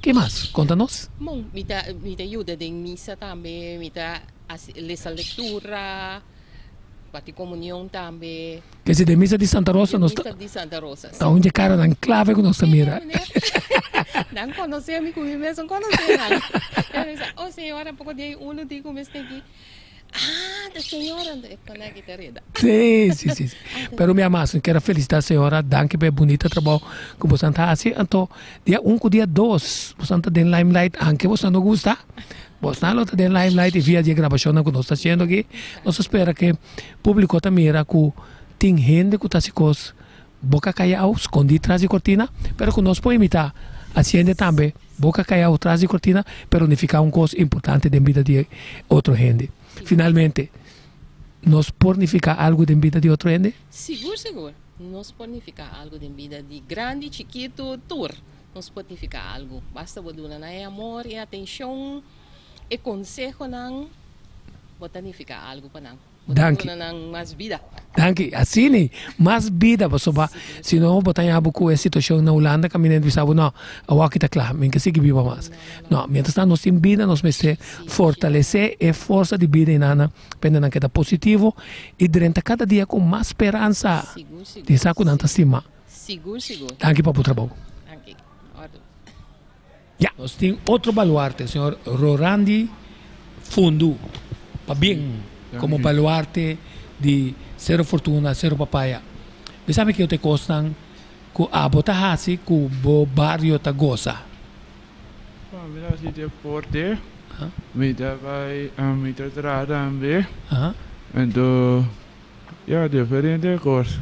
Speaker 1: Ke mas? Konta nos.
Speaker 16: Bon, mi ta mi ta yuda den misa tambe, mi ta hasi lesa lektura, bati komunion tambe.
Speaker 1: Kese den misa di Santa Rosa
Speaker 16: Den
Speaker 1: nos ta
Speaker 16: misa di Santa Rosa,
Speaker 1: ta
Speaker 16: si.
Speaker 1: un dje karanan klave ku nos ta mira.
Speaker 16: Nan konosé mi ku mi mes no konosé nan. E mi bisa, oh señora, poko di ei uno di ku mester aki. Ah, ta señora, anto e kona aki ta reda.
Speaker 1: Sí, sí, sí, sí. Pero mi ama, mi kier a felicita señora, danki pa e bunita trabou ku boso ta hasi. Anto dia un ku dia dos boso ta den limelight, anke boso no gusta, boso lo ta den limelight i via di e grabashonnan ku nos ta hasiendo aki, nos ta spera ku e publiko ta mira ku tin hende ku ta hasi kos boka kayau, skondí tras di kortina, pero ku nos por imitá hasiende tambe. Boca callao tras di cortina, pero nifica un cos importante den bida di otro hende. Finalmente, nos por nifica algo den bida di otro hende?
Speaker 16: Sigur, sigur. Nos por nifica algo den bida di grandi, chikitu, tur. Nos por nifica algo. Basta bo duna nan e amor, e atencion, e consehonan, bo ta nifica algo pa nan. Bo ta
Speaker 1: Danki.
Speaker 16: duna nan mas bida.
Speaker 1: Danki. Asina, mas bida pasobra si no bo ta haña bo ku e situashon na Hulanda kaminda hende bisa bo no, awor ta kla, mi ke sigui biba mas. No, mientras tanto nos tin bida nos mester fortalesé e forsa di bida einan pa hende nan keda positivo i drenta kada dia ku mas speransa
Speaker 16: Sigur, sigur.
Speaker 1: di sa ku nan ta stima.
Speaker 16: Sigur, sigur.
Speaker 1: Danki pa bo trabou.
Speaker 16: Danki. Ordu.
Speaker 1: Ya, nos tin otro baluarte, señor Rorandi Fundu, pabien como baluarte di Cerro Fortuna, Cerro Papaya. Mi sabi ke otro cosnan cu abo ta haci cu bo bario ta goza.
Speaker 17: Bon, mi ta haci deporte, mi ta bay, mi ta traha tambe, anto ya diferente cos.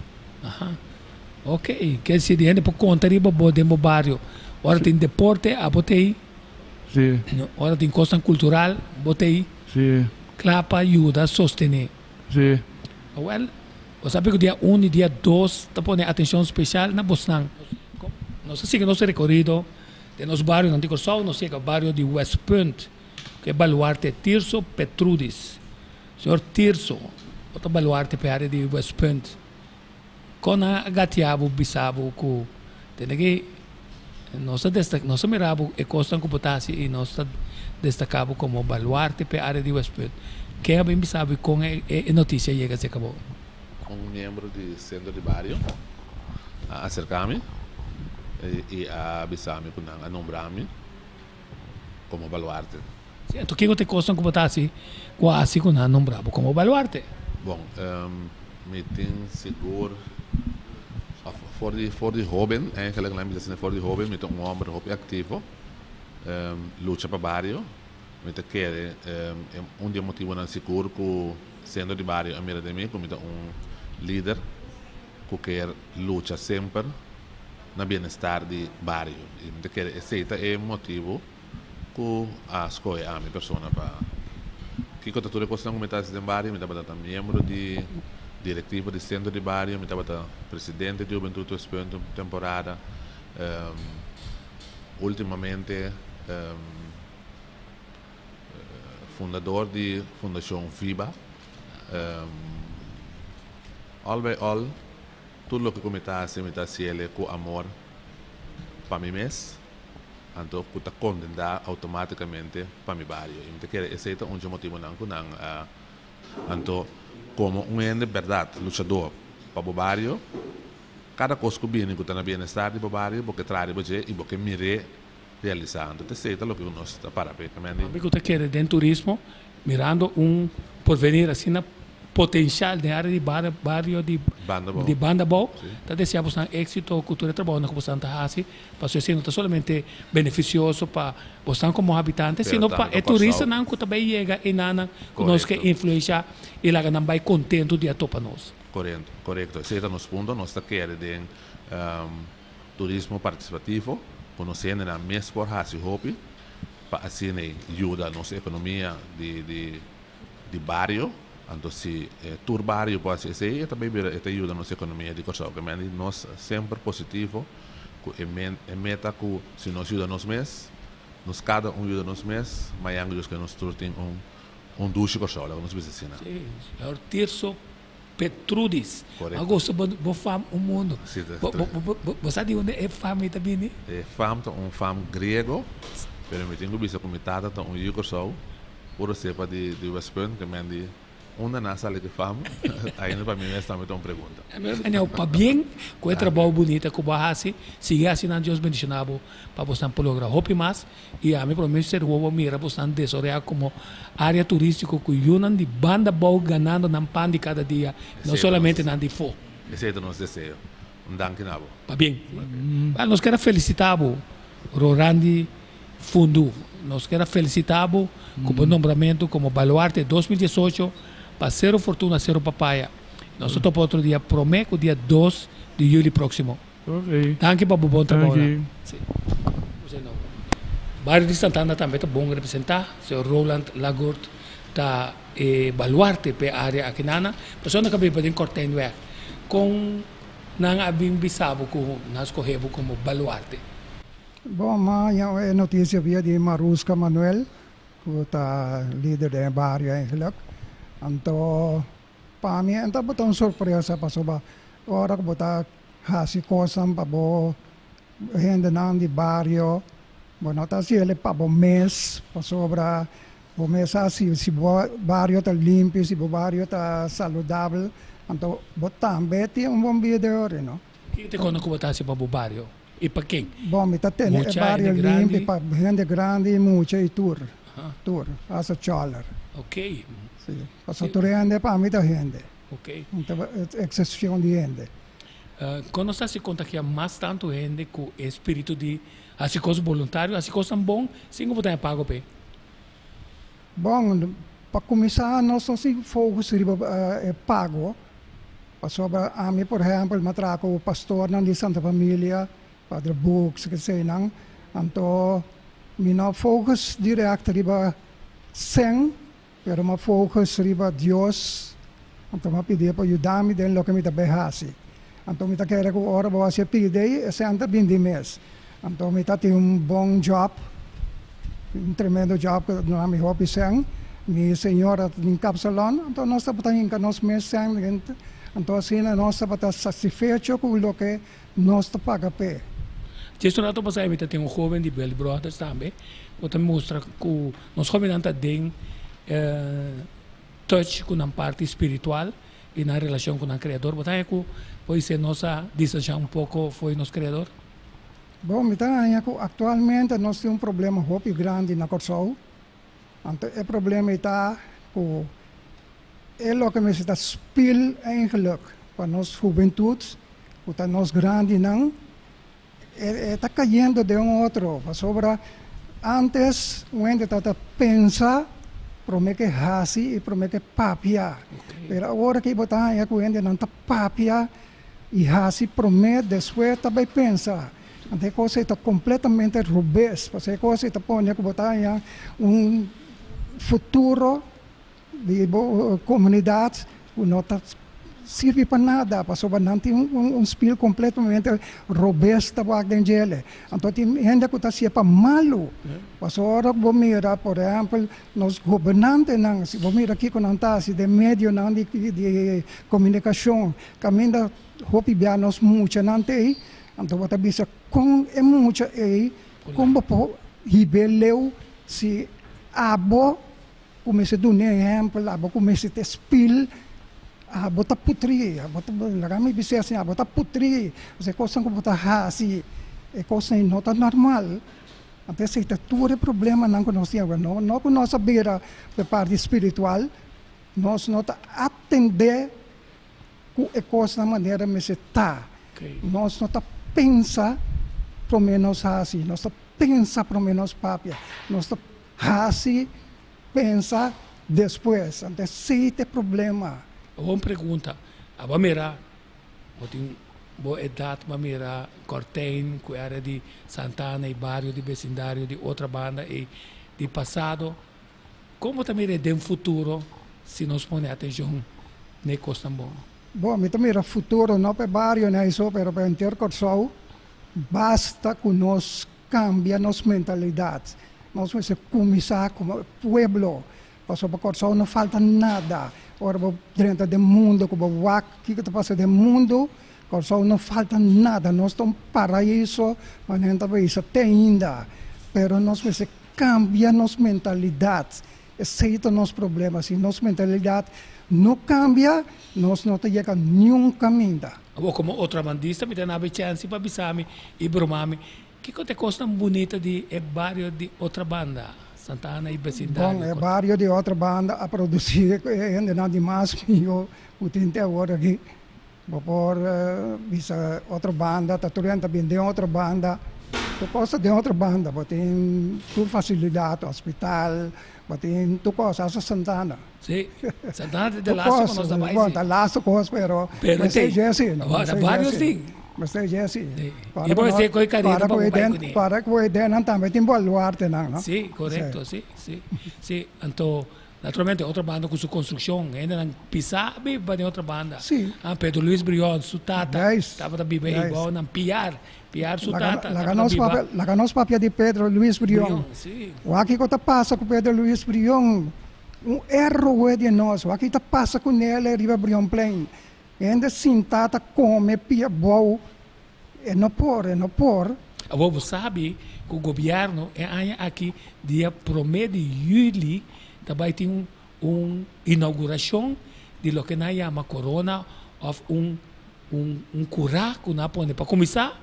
Speaker 1: Ok, ke si di hende por konta riba bo den bo bario. Ora tin deporte, abo ta ei.
Speaker 17: Sí.
Speaker 1: Ora tin kosnan kultural, bo ta ei.
Speaker 17: Sí.
Speaker 1: Kla pa yuda sostené.
Speaker 17: Sí.
Speaker 1: Awèl, bo sabi ku dia un i dia dos ta pone atenshon speshal na bosnan. Nos a sigui nos rekorido den nos barionan di Kòrsou. Nos yega bario di Westpunt, ku e baluarte Tirso Petrudis. Señor Tirso, bo ta baluarte pa e área di Westpunt. Kon nan a gatia bo bisa bo ku tende ki nos ta desta nos ta mira bo e kosnan ku bo ta hasi i nos ta destaká bo komo baluarte pa e área di Westpunt. Ken a bin bisa bo i kon e e notisia yega serka bo?
Speaker 18: Un miembro di Sentro di Bario a aserká mi i a bisa mi ku nan a nombra mi komo baluarte.
Speaker 1: Sí, anto kiko ta e kosnan ku bo ta hasi ku a hasi ku nan a nombra bo komo baluarte?
Speaker 18: Bon, mi tin sigur òf for di for di hóben, eigenlijk laat mi bisa asina, for di hóben mi ta un hòmber hopi aktivo, lucha pa bario. Mi ta kere un di e motibonan sigur ku Sentro di Bario a mira den mi ku mi ta un lider ku kier lucha semper na bienestar di bario. I mi ta kere esei ta e motibu ku a skohe ami persona pa kiko ta tur e kosnan ku mi ta hasi den bario. Mi tabata ta miembro di direktiva di sentro di bario, mi tabata presidente di Hubentud Westpunt un temporada. Ultimamente fundador di Fundashon Viba. All by all tur loke ku mi ta hasi mi ta hasiel ku amor pa mi mes. Anto ku ta kondendá outomátikamente pa mi bario. I mi ta kere esei ta un dje motibunan ku nan a. Anto komo un hende bèrdat luchadó pa bo bario, kada kos ku bini ku ta na bienestar di bo bario bo ke traha riba dje i bo ke mir'é realisá. Anto ta esei ta loke ku nos ta para p'e.
Speaker 1: Ami ku ta kere den turismo mirando un porvenir asina potencial den área di bario di di Banda Abou, ta desea bosnan éxito ku tur e trabounan ku bosnan ta hasi, pasobra esei no ta solamente beneficioso pa bosnan komo habitante, sino pa e turistanan ku ta bai yega enanan ku nos ke influencia i laga nan bai kontento di a topa nos.
Speaker 18: Korekto, korekto. Esei ta nos punto. Nos ta kere den turismo partisipativo ku nos hendenan mes por hasi hopi pa asina yuda nos ekonomia di di. di bario, anto si tur bario por hasi esei e ta bay bira e ta yuda nos ekonomia di Kòrsou. Ke men di nos semper positivo ku e e meta ku si nos yuda nos mes, nos kada un yuda nos mes, mañan ku Dios ke nos tur tin un un dushi Kòrsou, laga nos bisa asina.
Speaker 1: Sí, señor Tirso Petrudis.
Speaker 18: Korekto.
Speaker 1: A gosta bo bo fam un mundo.
Speaker 18: Sí, ta
Speaker 1: Bo bo bo bo bo sa di unda e fam ei ta bini?
Speaker 18: E fam ta un fam griego, pero mi tin ku bisa ku mi tata ta un yu Kòrsou, puro sepa di di Westpunt, ke men di unda nan a sali ku e fam, ainda pa mi mes tambe ta un pregunta.
Speaker 1: Anyhow, pabien ku e trabou bunita ku bo a hasi, sigui hasi nan, Dios bendiciona bo pa bosnan por logra hopi mas. I ami prome ser wowo mira bosnan desorea komo area turistiko ku yunan di banda bou ganando nan pan di kada dia, no solamente nan di fo.
Speaker 18: Esei ta nos deseo. Un danki na bo.
Speaker 1: Pabien. Bueno, nos kier a felisita bo, Rorandi Fundu. Nos kier a felisita bo ku bo nombramentu komo Baluarte 2018 pa Sero Fortuna Sero Papaya. Nos ta topa otro dia prome ku dia 2 di juli proksimo. Danki pa bo bon trabou nan. Bario di Santana tambe ta bon representá. Señor Roland Lagoort ta e baluarte p'e área akinana. Persona ku a biba den Kortijnweg, kon nan a bin bisa bo ku nan a skohe bo komo baluarte?
Speaker 19: Bon, ma ya e notisia bia di Maruska Manuel, ku ta lider den e bario eigenlijk. Anto pa mi e tabata un sorpresa pasobra ora ku bo ta Hasi kosnan pa bo hendenan di bario. Bo no ta hasi el'e pa bo mes, pasobra bo mes a hasi si bo bario ta limpi, si bo bario ta saludabel, anto bo tambe tin un bon bida ori, no?
Speaker 1: Kiko ta e kosnan ku bo ta hasi pa bo bario i pa ken?
Speaker 19: Bon, mi ta tene e
Speaker 1: Mucha,
Speaker 19: bario
Speaker 1: hende
Speaker 19: limpi
Speaker 1: grandi?
Speaker 19: pa hende grandi i mucha i tur, tur, hasta chòler.
Speaker 1: Oké.
Speaker 19: Si, pasobra tur hende pa mi ta hende.
Speaker 1: Oké.
Speaker 19: No ta eksepshon di hende.
Speaker 1: Kon nos ta hasi kontagiá mas tantu hende ku e spiritu di hasi kos boluntario, hasi kosnan bon sin ku bo ta haña pago p'e?
Speaker 19: Bon, pa kuminsá nos no sin focus riba e pago, pasobra ami por ehèmpel mi a traha ku pastornan di Santa Familia, Padre Books, eseinan, anto mi no a focus dirèkt riba sèn, Pero m'a focus riba Dios, anto m'a pidié pa yuda mi den loke mi ta bay haci. Anto mi ta kere cu ora bo haci e pidi ey, esei ta bin di mes. Anto mi ta tin un bon job, un tremendo job cu ta duna mi hopi cen. Mi señora ta tin kapsalon, anto nos tabata hinca nos mes cen den, anto asina nos tabata satisfecho cu loke nos ta paga p'e.
Speaker 1: Djes un rato pasá mi ta tin un hoben di Belly Brothers tambe ku ta mustra ku nos hobennan ta den touch ku nan parti spiritual i nan relashon ku nan Kreador. Bo ta haña ku por esei nos a distanshá un poko fo'i nos Kreador?
Speaker 19: Bon, mi ta haña ku aktualmente nos tin un problema hopi grandi na Kòrsou. Anto e problema ei ta ku e loke mester ta spil eigenlijk pa nos hubentut, ku ta nos grandinan, e ta kayendo den un otro, pasobra antes un hende tabata pensa prome ke hasi i prome ke papia, pero awor aki bo ta haña ku hendenan ta papia i hasi prome despues ta bai pensa. Anto e kos ei ta kompletamente robes, pasobra e kos ei ta pone ku bo ta haña un futuro di bo komunidat ku no ta sirbi pa nada, pasobra nan tin un spil kompletamente robes ta wak den djele. Anto tin hende ku ta hasié pa malu, pasobra ora ku bo mira por ehèmpel nos gobernantenan, si bo mira kiko nan ta hasi den medionan di komunikashon, kaminda hopi bia nos muchanan ta ei, Anto bo ta bisa kon e mucha ei, kon bo por hib'é leu si abo ku mester dun'é ehèmpel, abo ku mester ta spil, abo ta putrí, abo ta, laga mi bis'é asin, abo ta putrí, pasobra e kosnan ku bo ta hasi, e kosnan ei no ta normal. Anto esei ta tur e problemanan ku nos tin awe. No, no ku nos a bira pa e parti spiritual, nos no ta atendé ku e kosnan manera mester ta. Nos no ta pensa promé nos hasi, nos ta pensa promé nos papia, nos ta hasi, pensa despues. Anto esei ta e problema.
Speaker 1: Bon pregunta. Abo a mira, bo tin bo edat bo a mira Kortijn ku e area di Santana i bario di besindario di otra banda ei di pasado. Kon bo ta mira e den futuro? si nos pone atenshon na e kosnan bon.
Speaker 19: Bon, mi ta mira futuro no pa e barionan ei so, pero pa henter Kòrsou. Basta ku nos kambia nos mentalidat. Nos mester kuminsá komo pueblo, pasobra Kòrsou no falta nada. Ora bo drenta den mundu ku bo wak kiko ta pasa den mundu, Kòrsou no falta nada. Nos ta un paraiso, manera ta bisa te ainda. Pero nos mester kambia nos mentalidat. Esei ta nos problema. Si nos mentalidat no kambia, nos no ta yega niun kaminda.
Speaker 1: Abo komo otrabandista mi ta nabe chènsi pa bisa mi i broma mi kiko ta e kosnan bunita di e bario di Otrabanda, Santa Ana i besindario.
Speaker 19: Bon, e bario di Otrabanda a produsí e hendenan di mas mihó ku tin te awor aki. Bo por bisa Otrobanda, ta tur hende ta bin den Otrobanda, tur kos ta den Otrobanda, bo tin tur fasilidat, hospital, bo tin tur kos, hasta Santana.
Speaker 1: Sí, Santana ta de laatste ku nos ta bai, sí.
Speaker 19: Bon, ta laatste kos, pero
Speaker 1: Pero
Speaker 19: mester
Speaker 1: tin,
Speaker 19: dje si, no,
Speaker 1: ta
Speaker 19: mester dje
Speaker 1: varios
Speaker 19: si,
Speaker 1: tin.
Speaker 19: mester dje si.
Speaker 1: Sí,
Speaker 19: Para
Speaker 1: i
Speaker 19: ku
Speaker 1: bo
Speaker 19: no,
Speaker 1: mester kohe kareda
Speaker 19: para
Speaker 1: pa
Speaker 19: ku
Speaker 1: bo
Speaker 19: e
Speaker 1: bai
Speaker 19: den,
Speaker 1: kuné.
Speaker 19: para ku e dennan tambe tin baluartenan, no.
Speaker 1: Sí, korekto, sí, sí, sí. Anto Naturalmente otro banda cu su construccion, hendenan pisa biba den otro banda.
Speaker 19: Sí.
Speaker 1: Ah, Pedro Luis Brion, su tata,
Speaker 19: Juist,
Speaker 1: tabata biba
Speaker 19: juist.
Speaker 1: eibao nan Piar, Piar su
Speaker 19: Laga,
Speaker 1: tata
Speaker 19: laga
Speaker 1: tabata
Speaker 19: nos
Speaker 1: biba.
Speaker 19: papia, laga nos papia di Pedro Luis Brion.
Speaker 1: Brion, sí.
Speaker 19: Wak kiko ta pasa cu Pedro Luis Brion, un héroe di nos, wak ki ta pasa cu nele riba Brionplein. Hende sinta ta come pia bou, e no por, e no por.
Speaker 1: Awor bo sabi ku gobièrnu e aña aki dia promé di yüli ta bai tin un inaugurashon di loke nan yama korona òf un un un kurá ku nan a pone pa kuminsá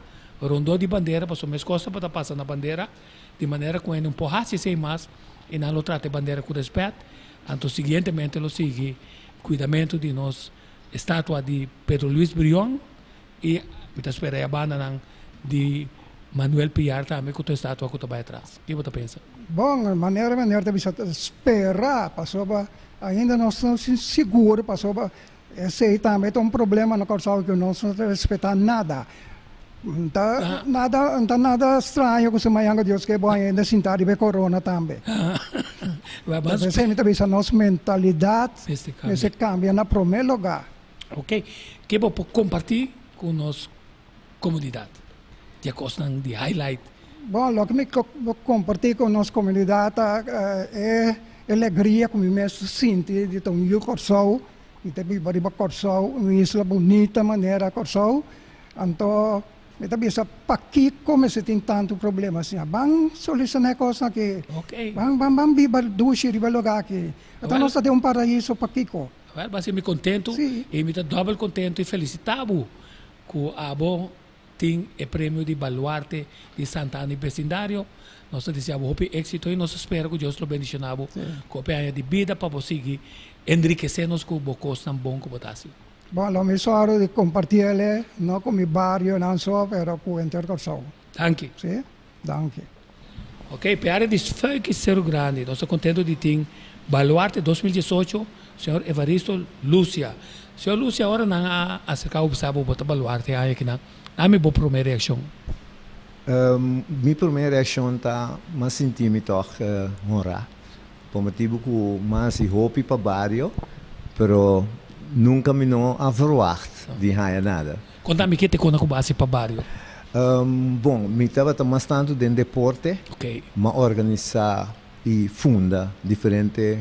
Speaker 1: rondó di bandera pasobra meskos tabata pasa na bandera di manera ku hende no por hasi esei mas i nan lo trata e bandera ku rèspèt anto siguientemente lo sigui kuidamentu di nos estatua di Pedro Luis Brion. I mi ta spera e bandanan di Manuel Piar tambe ku tur e statua ku ta bai atras. Ke bo ta pensa?
Speaker 19: Bon, manera meneer ta bisa ta spera pasobra ainda nos no sin sigur pasobra esei tambe ta un problema na Kòrsou ku nos no ta respetá nada. Ta nada ta nada straño ku si mañana ku Dios ke bo ainda sinta riba e korona tambe. P'esei mi ta bisa nos mentalidat mester kambia na promé lugá.
Speaker 1: Ok, ke bo por kompartí ku nos komunidat di e kosnan di highlight?
Speaker 19: Bon, loke mi por kompartí ku nos komunidat ta e alegria ku mi mes ta sinti di ta un yu Kòrsou, mi ta biba riba Kòrsou, un isla bunita manera Kòrsou, anto mi ta bisa pakiko mester tin tantu problema asina? Ban solushoná e kosnan aki, ban ban ban biba dushi riba e lugá aki, ata nos ta den un paraiso pakiko?
Speaker 1: Awel bo a hasi mi kontentu i mi ta dòbel kontentu i felisitá bo ku abo tin e premio di Baluarte di Santa Ana i besindario. Nos ta desea bo hopi éksito i nos ta spera ku Dios lo bendishoná bo ku hopi aña di bida pa bo sigui enrikesé nos ku bo kosnan bon ku bo ta hasi.
Speaker 19: Bon, lo mi sòru di kompartí el'e, no ku mi barionan so, pero ku henter Kòrsou.
Speaker 1: Danki.
Speaker 19: Sí, danki.
Speaker 1: Ok, p'e área di Fuik i Seru Grandi nos ta kontento di tin Baluarte 2018, señor Evaristo Lucia. Señor Lucia, ora nan a aserká bo bisa bo bo ta Baluarte e aña akinan, nami bo promé reakshon?
Speaker 20: Mi promé reakshon ta m'a sinti mi tòg honrá, pa motibu ku m'a hasi hopi pa bario, pero nunka mi no a verwagt di haña nada.
Speaker 1: Konta mi ke te kona ku bo hasi pa bario?
Speaker 20: Bon, mi tabata mas tantu den deporte. M'a organisá i funda diferente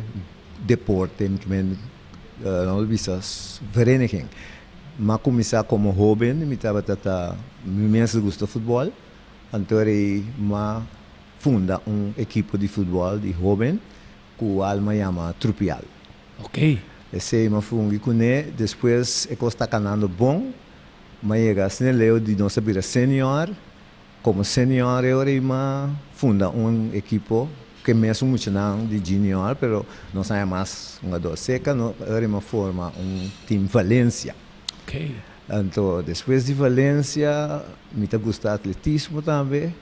Speaker 20: deporte, mi kimen nan lo bisa vereniging. M'a kuminsá komo hóben, mi tabata ta, mi mes a gusta futbòl, anto rei m'a funda un ekipo di futbòl di hóben ku al m'a yama Trupial. Esei m'a fungi kuné, despues e kos ta kanando bon. M'a yega asina leu di nos a bira senior. Komo senior e ora ei m'a funda un ekipo ku e mesun muchanan di junior pero nos a haña mas hungador seka no e ora ei m'a forma un team Valencia. Anto despues di Valencia mi ta gusta atletismo tambe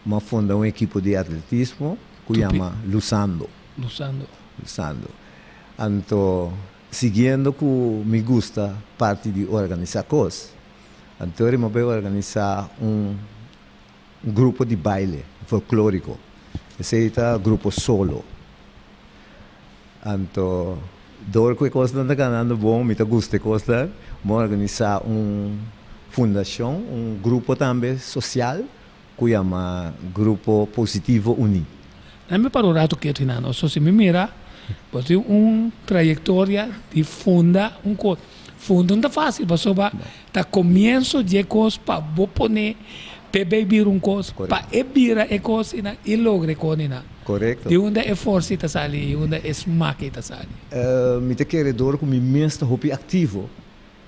Speaker 20: m'a funda un ekipo di atletismo ku yama Lusando.
Speaker 1: Lusando.
Speaker 20: Lusando. Anto Siguiendo ku mi gusta parti di organisá kos, anto mi a bai organisá un grupo di baile folklóriko. Esei ta Grupo Solo. Anto Dor ku e kosnan ta ganando bon, mi ta gusta e kosnan. Mi a organisá un fundashon, un grupo tambe sosial ku yama Grupo Positivo Uní.
Speaker 1: Nan mi para un ratu ketu hinando. So si mi mira, bo tin un trayektoria di funda un kos. Funda no ta fásil pasobra ta komienso di e kos pa bo pone p'e bay bira un kos, pa e bira e kos i i logra e kos nina.
Speaker 20: Korekto.
Speaker 1: Di unda e forsa ei ta sali i unda e smak ei ta sali?
Speaker 20: Mi ta kere dor ku mi mes ta hopi aktivo,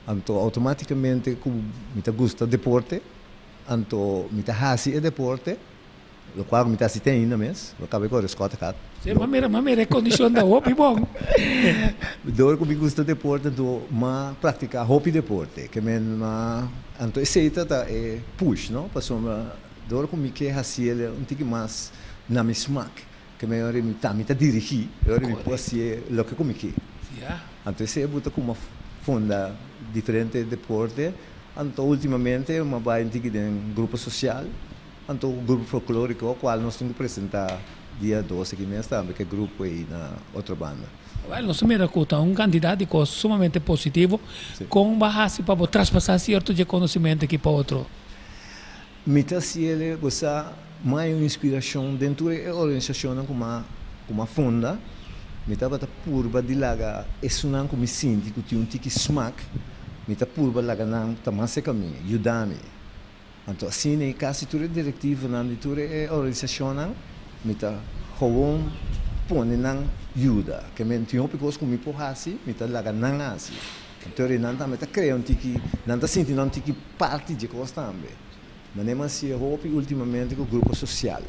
Speaker 20: anto outomátikamente ku mi ta gusta deporte, anto mi ta hasi e deporte, Lokual ku mi ta hasi te ainda mes, lo kaba e kore skòt kat.
Speaker 1: Sí, m'a mira, m'a mira e kondishon ta hopi bon.
Speaker 20: Dor ku mi gusta deporte anto m'a praktiká hopi deporte. Ke men m'a, anto esei ta ta e push, no? Pasobra dor ku mi ke hasiel un tiki mas na mi smak, ke men ora mi ta mi ta dirigí, e ora mi por hasié loke ku mi ke. Anto esei a buta ku m'a funda diferente deporte. Anto ultimamente m'a bai un tiki den grupo sosial. Anto ku grupo folklóriko kual nos tin ku presentá dia dos aki mes tambe ku e grupo ei na Otrobanda.
Speaker 1: Wèl, nos ta mira ku ta un kantidat di kos sumamente positivo. Kon bo a hasi pa bo traspasá sierto dje konosimentu aki pa otro?
Speaker 20: Mi ta hasiel bo sa mai un inspirashon den tur e organisashonnan ku m'a ku m'a funda. Mi tabata purba di laga esunnan ku mi sinti ku tin un tiki smak, mi ta purba laga nan ta mas serka mi, yuda mi. Anto asina e kasi tur e direktivonan di tur e organisashonnan mi ta gewoon pone nan yuda. Ke men tin hopi kos ku mi por hasi, mi ta laga nan hasi. Anto eri nan tambe ta krea un tiki, nan ta sinti nan un tiki parti dje kos tambe. Manera mi a hasi e hopi ultimamente ku grupo sosial.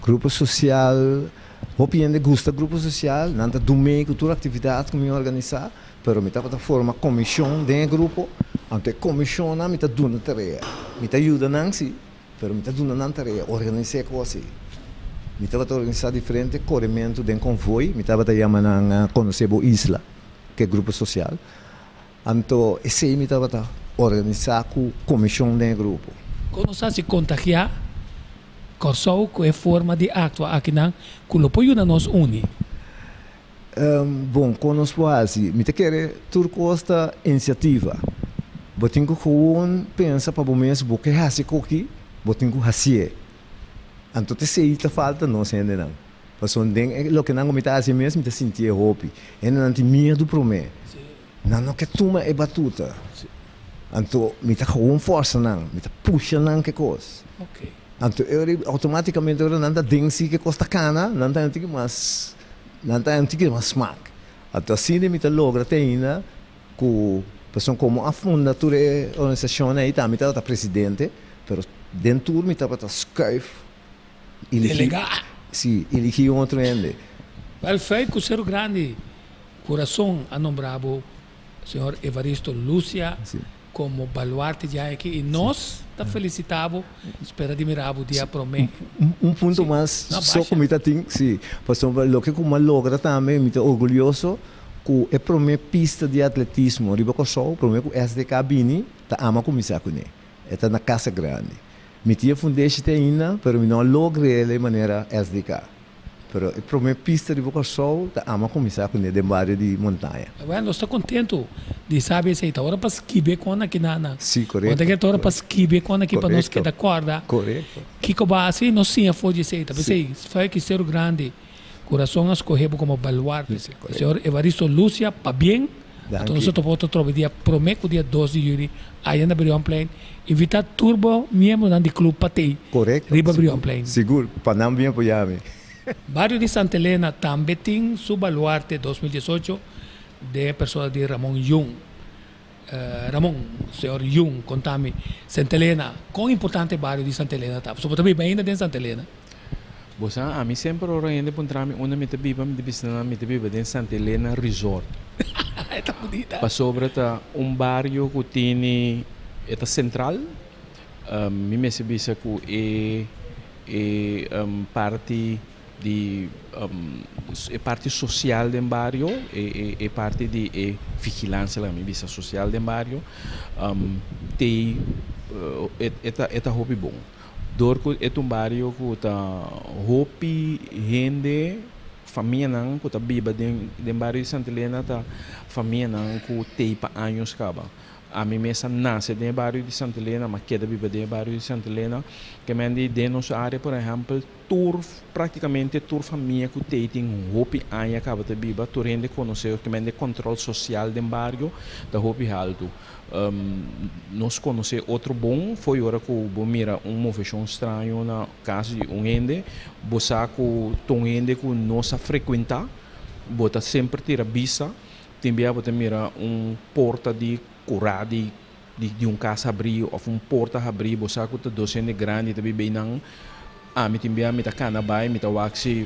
Speaker 20: Grupo sosial, hopi hende gusta grupo sosial, nan ta dumei ku tur aktividat ku mi organisá. Pero mi tabata forma komishon den e grupo, anto e komishonnan mi ta duna tarea. Mi ta yuda nan si, pero mi ta duna nan tarea, organisá e kos ei. Mi tabata organisá diferente korementu den konvoi, mi tabata yama nan Konosé Bo Isla, ku e grupo sosial. Anto esei mi tabata organisá ku komishon den e grupo.
Speaker 1: Kon nos hasi kontagiá Kòrsou ku e forma di aktua akinan ku lo por yuda nos uni?
Speaker 20: Bon, kon nos por hasi? Mi ta kere tur kos ta inisiativa. Bo tin ku gewoon pensa pa bo mes, bo ke hasi koki, bo tin ku hasié. Anto ta esei ta falta nos hendenan. Pasobra den e loke nan ku mi ta hasi mes, mi ta sintié hopi. Hendenan tin miedu promé. Nan no ke tuma e batuta. Anto mi ta gewoon forsa nan, mi ta pusha nan ke kos. Anto e ora automaticamente ora nan ta den si ke kos ta kana, nan ta un tiki mas, nan ta un tiki mas smak. Anto asina mi ta logra te ainda ku pasobra komo a funda tur e organisashonnan ei tambe mi tabata presidente, pero den tur mi tabata skuif eligi,
Speaker 1: Delegá.
Speaker 20: si, eligi un otro hende.
Speaker 1: Wèl, fei ku Seru Grandi Kurason a nombra bo señor Evaristo Lucia komo baluarte di aña aki i nos ta felisitá bo, spera di mira bo dia promé.
Speaker 20: Un punto mas so ku mi ta tin, si, pasobra loke ku mi a logra tambe mi ta orgulyoso ku e promé pista di atletismo riba Kòrsou, promé ku SDK bini, ta ama kuminsá kuné. E ta na Casa Grandi. Mi tin e fundeshi te ainda, pero mi no a logra el e manera SDK. Pero e prome pista riba Kòrsou ta ama kuminsá kuné den bario di Montaña.
Speaker 1: Bueno, nos ta kontentu di sabi esei. Ta ora pa skibi e kon aki na na.
Speaker 20: Sí, korekto.
Speaker 1: Bo ta kere ta ora pa skibi e kon aki pa nos keda kòrda.
Speaker 20: Korekto.
Speaker 1: Kiko bo a hasi, nos siña for di esei. Ta p'esei, Fue ki Seru Grandi Kurason a skohe bo komo baluarte. Señor Evaristo Lucia, pabien. Anto nos ta topa otro trobe dia prome ku dia dos di yuli aya na Brionplein. Invita tur bo miembronan di club pa tei riba Brionplein.
Speaker 20: Sigur, pa nan bien apoya mi.
Speaker 1: Bario di Santa Elena tambe tin su baluarte 2018 den e persona di Ramon Jung. Ramon, señor Jung, konta mi, Santa Elena, kon importante e bario di Santa Elena ta? Pasobra bo ta biba ainda den Santa Elena.
Speaker 21: Bo sa, ami semper ora hende puntra mi unda mi ta biba, mi ta bisa nan mi ta biba den Santa Elena Resort.
Speaker 1: E ta bunita.
Speaker 21: Pasobra ta un bario ku tini, e ta sentral, mi mester bisa ku e e parti di e parti sosial den bario, e e parti di e vigilansia laga mi bisa sosial den bario, tei e ta e ta hopi bon. Dor ku e ta un bario ku ta hopi hende. Famianan ku ta biba den den bario di Santa Elena ta famianan ku tei pa años kaba. Ami mes a nase den e bario di Santa Elena, m'a keda biba den e bario di Santa Elena. Ke men di den nos área por ehèmpel tur práktikamente tur famia ku tei tin hopi aña kaba ta biba, tur hende konosé, ke men di kòntròl sosial den bario ta hopi haltu. Nos konosé otro bon fo'i ora ku bo mira un moveshon straño na kas di un hende, bo sa ku ta un hende ku no sa frekuentá, bo ta semper tira bista, tin bia bo ta mira un porta di kurá di di un kas habrí òf un porta habrí, bo sa ku ta dos hende grandi ta biba einan, ami tin bia mi ta kana bai mi ta wak si.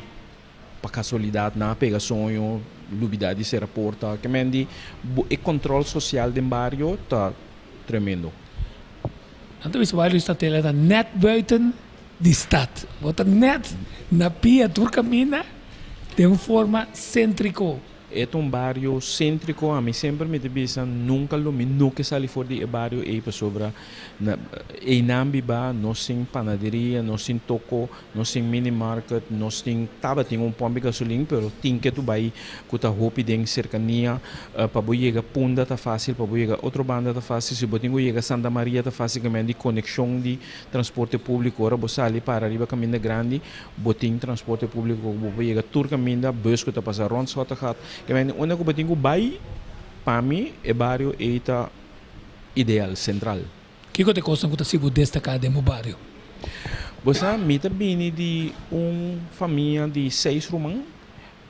Speaker 21: Pa kasualidat nan a pega soño, lubidá di sera porta. Ke men di bo e kòntròl sosial den bario ta tremendo.
Speaker 1: Nan ta bisa bario di Statela ta nèt buiten di stat. Bo ta nèt na pia tur kaminda den un forma séntriko.
Speaker 21: E ta un bario séntriko. Ami semper mi ta bisa nunka lo mi no ke sali for di e bario ei pasobra na einan biba nos tin panaderia, nos tin toko. Nos tin mini market, nos tin tabatin un pòmp di gasolin pero tin ke tu bai ku ta hopi den serkania. Pa bo yega Punda ta fásil, pa bo yega otro banda ta fásil, si bo tin ku yega Santa Maria ta fásil ku men di konekshon di transporte públiko. Ora bo sali para riba kaminda grandi bo tin transporte públiko ku bo por yega tur kaminda, bùs ku ta pasa rònt Schottegat. Ke men unda ku bo tin ku bai, pa mi e bario ei ta ideal, sentral.
Speaker 1: Kiko ta e kosnan ku ta sibu destaká den bo bario?
Speaker 21: Bo sa, mi ta bini di un famia di seis ruman,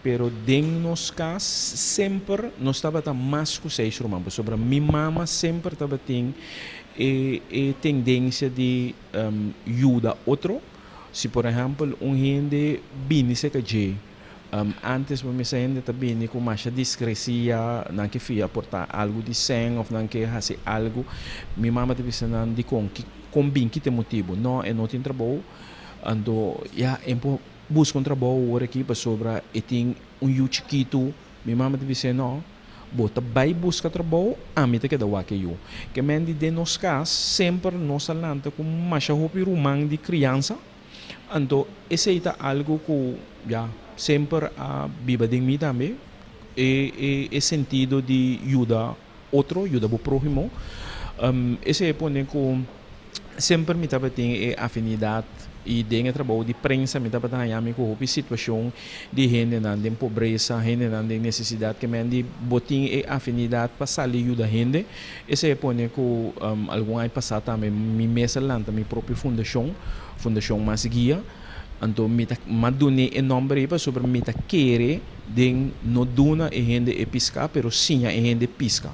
Speaker 21: pero den nos kas semper nos tabata mas ku seis ruman, pasobra mi mama semper tabatin e e tendensia di yuda otro. Si por ehèmpel un hende bini serka dje, Antes bo mester hende ta bini ku masha diskresia, nan ke fia por ta algu di sèn òf nan ke hasi algu. Mi mama ta bisa nan dikon, ki kon bin ki ta e motibu? No, e no tin trabou, anto ya e por buska un trabou awor aki pasobra e tin un yu chikitu. Mi mama ta bis'é no, bo ta bai buska trabou, ami ta keda wak e yu. Ke men di den nos kas semper nos a lanta ku masha hopi ruman di kriansa. Anto esei ta algu ku ya semper a biba den mi tambe, e e e sentido di yuda otro, yuda bo próhimo. Esei a pone ku semper mi tabatin e afinidat i den e trabou di prensa mi tabata haña mi ku hopi situashon di hendenan den pobresa, hendenan den nesesidat ke men di bo tin e afinidat pa sali yuda hende. Esei a pone ku algun aña pasá tambe mi mes a lanta mi propio fundashon, Fundashon Mas Guia. Anto mi ta m'a dun'é e nòmber ei pasobra mi ta kere den no duna e hende e piská pero siña e hende piska.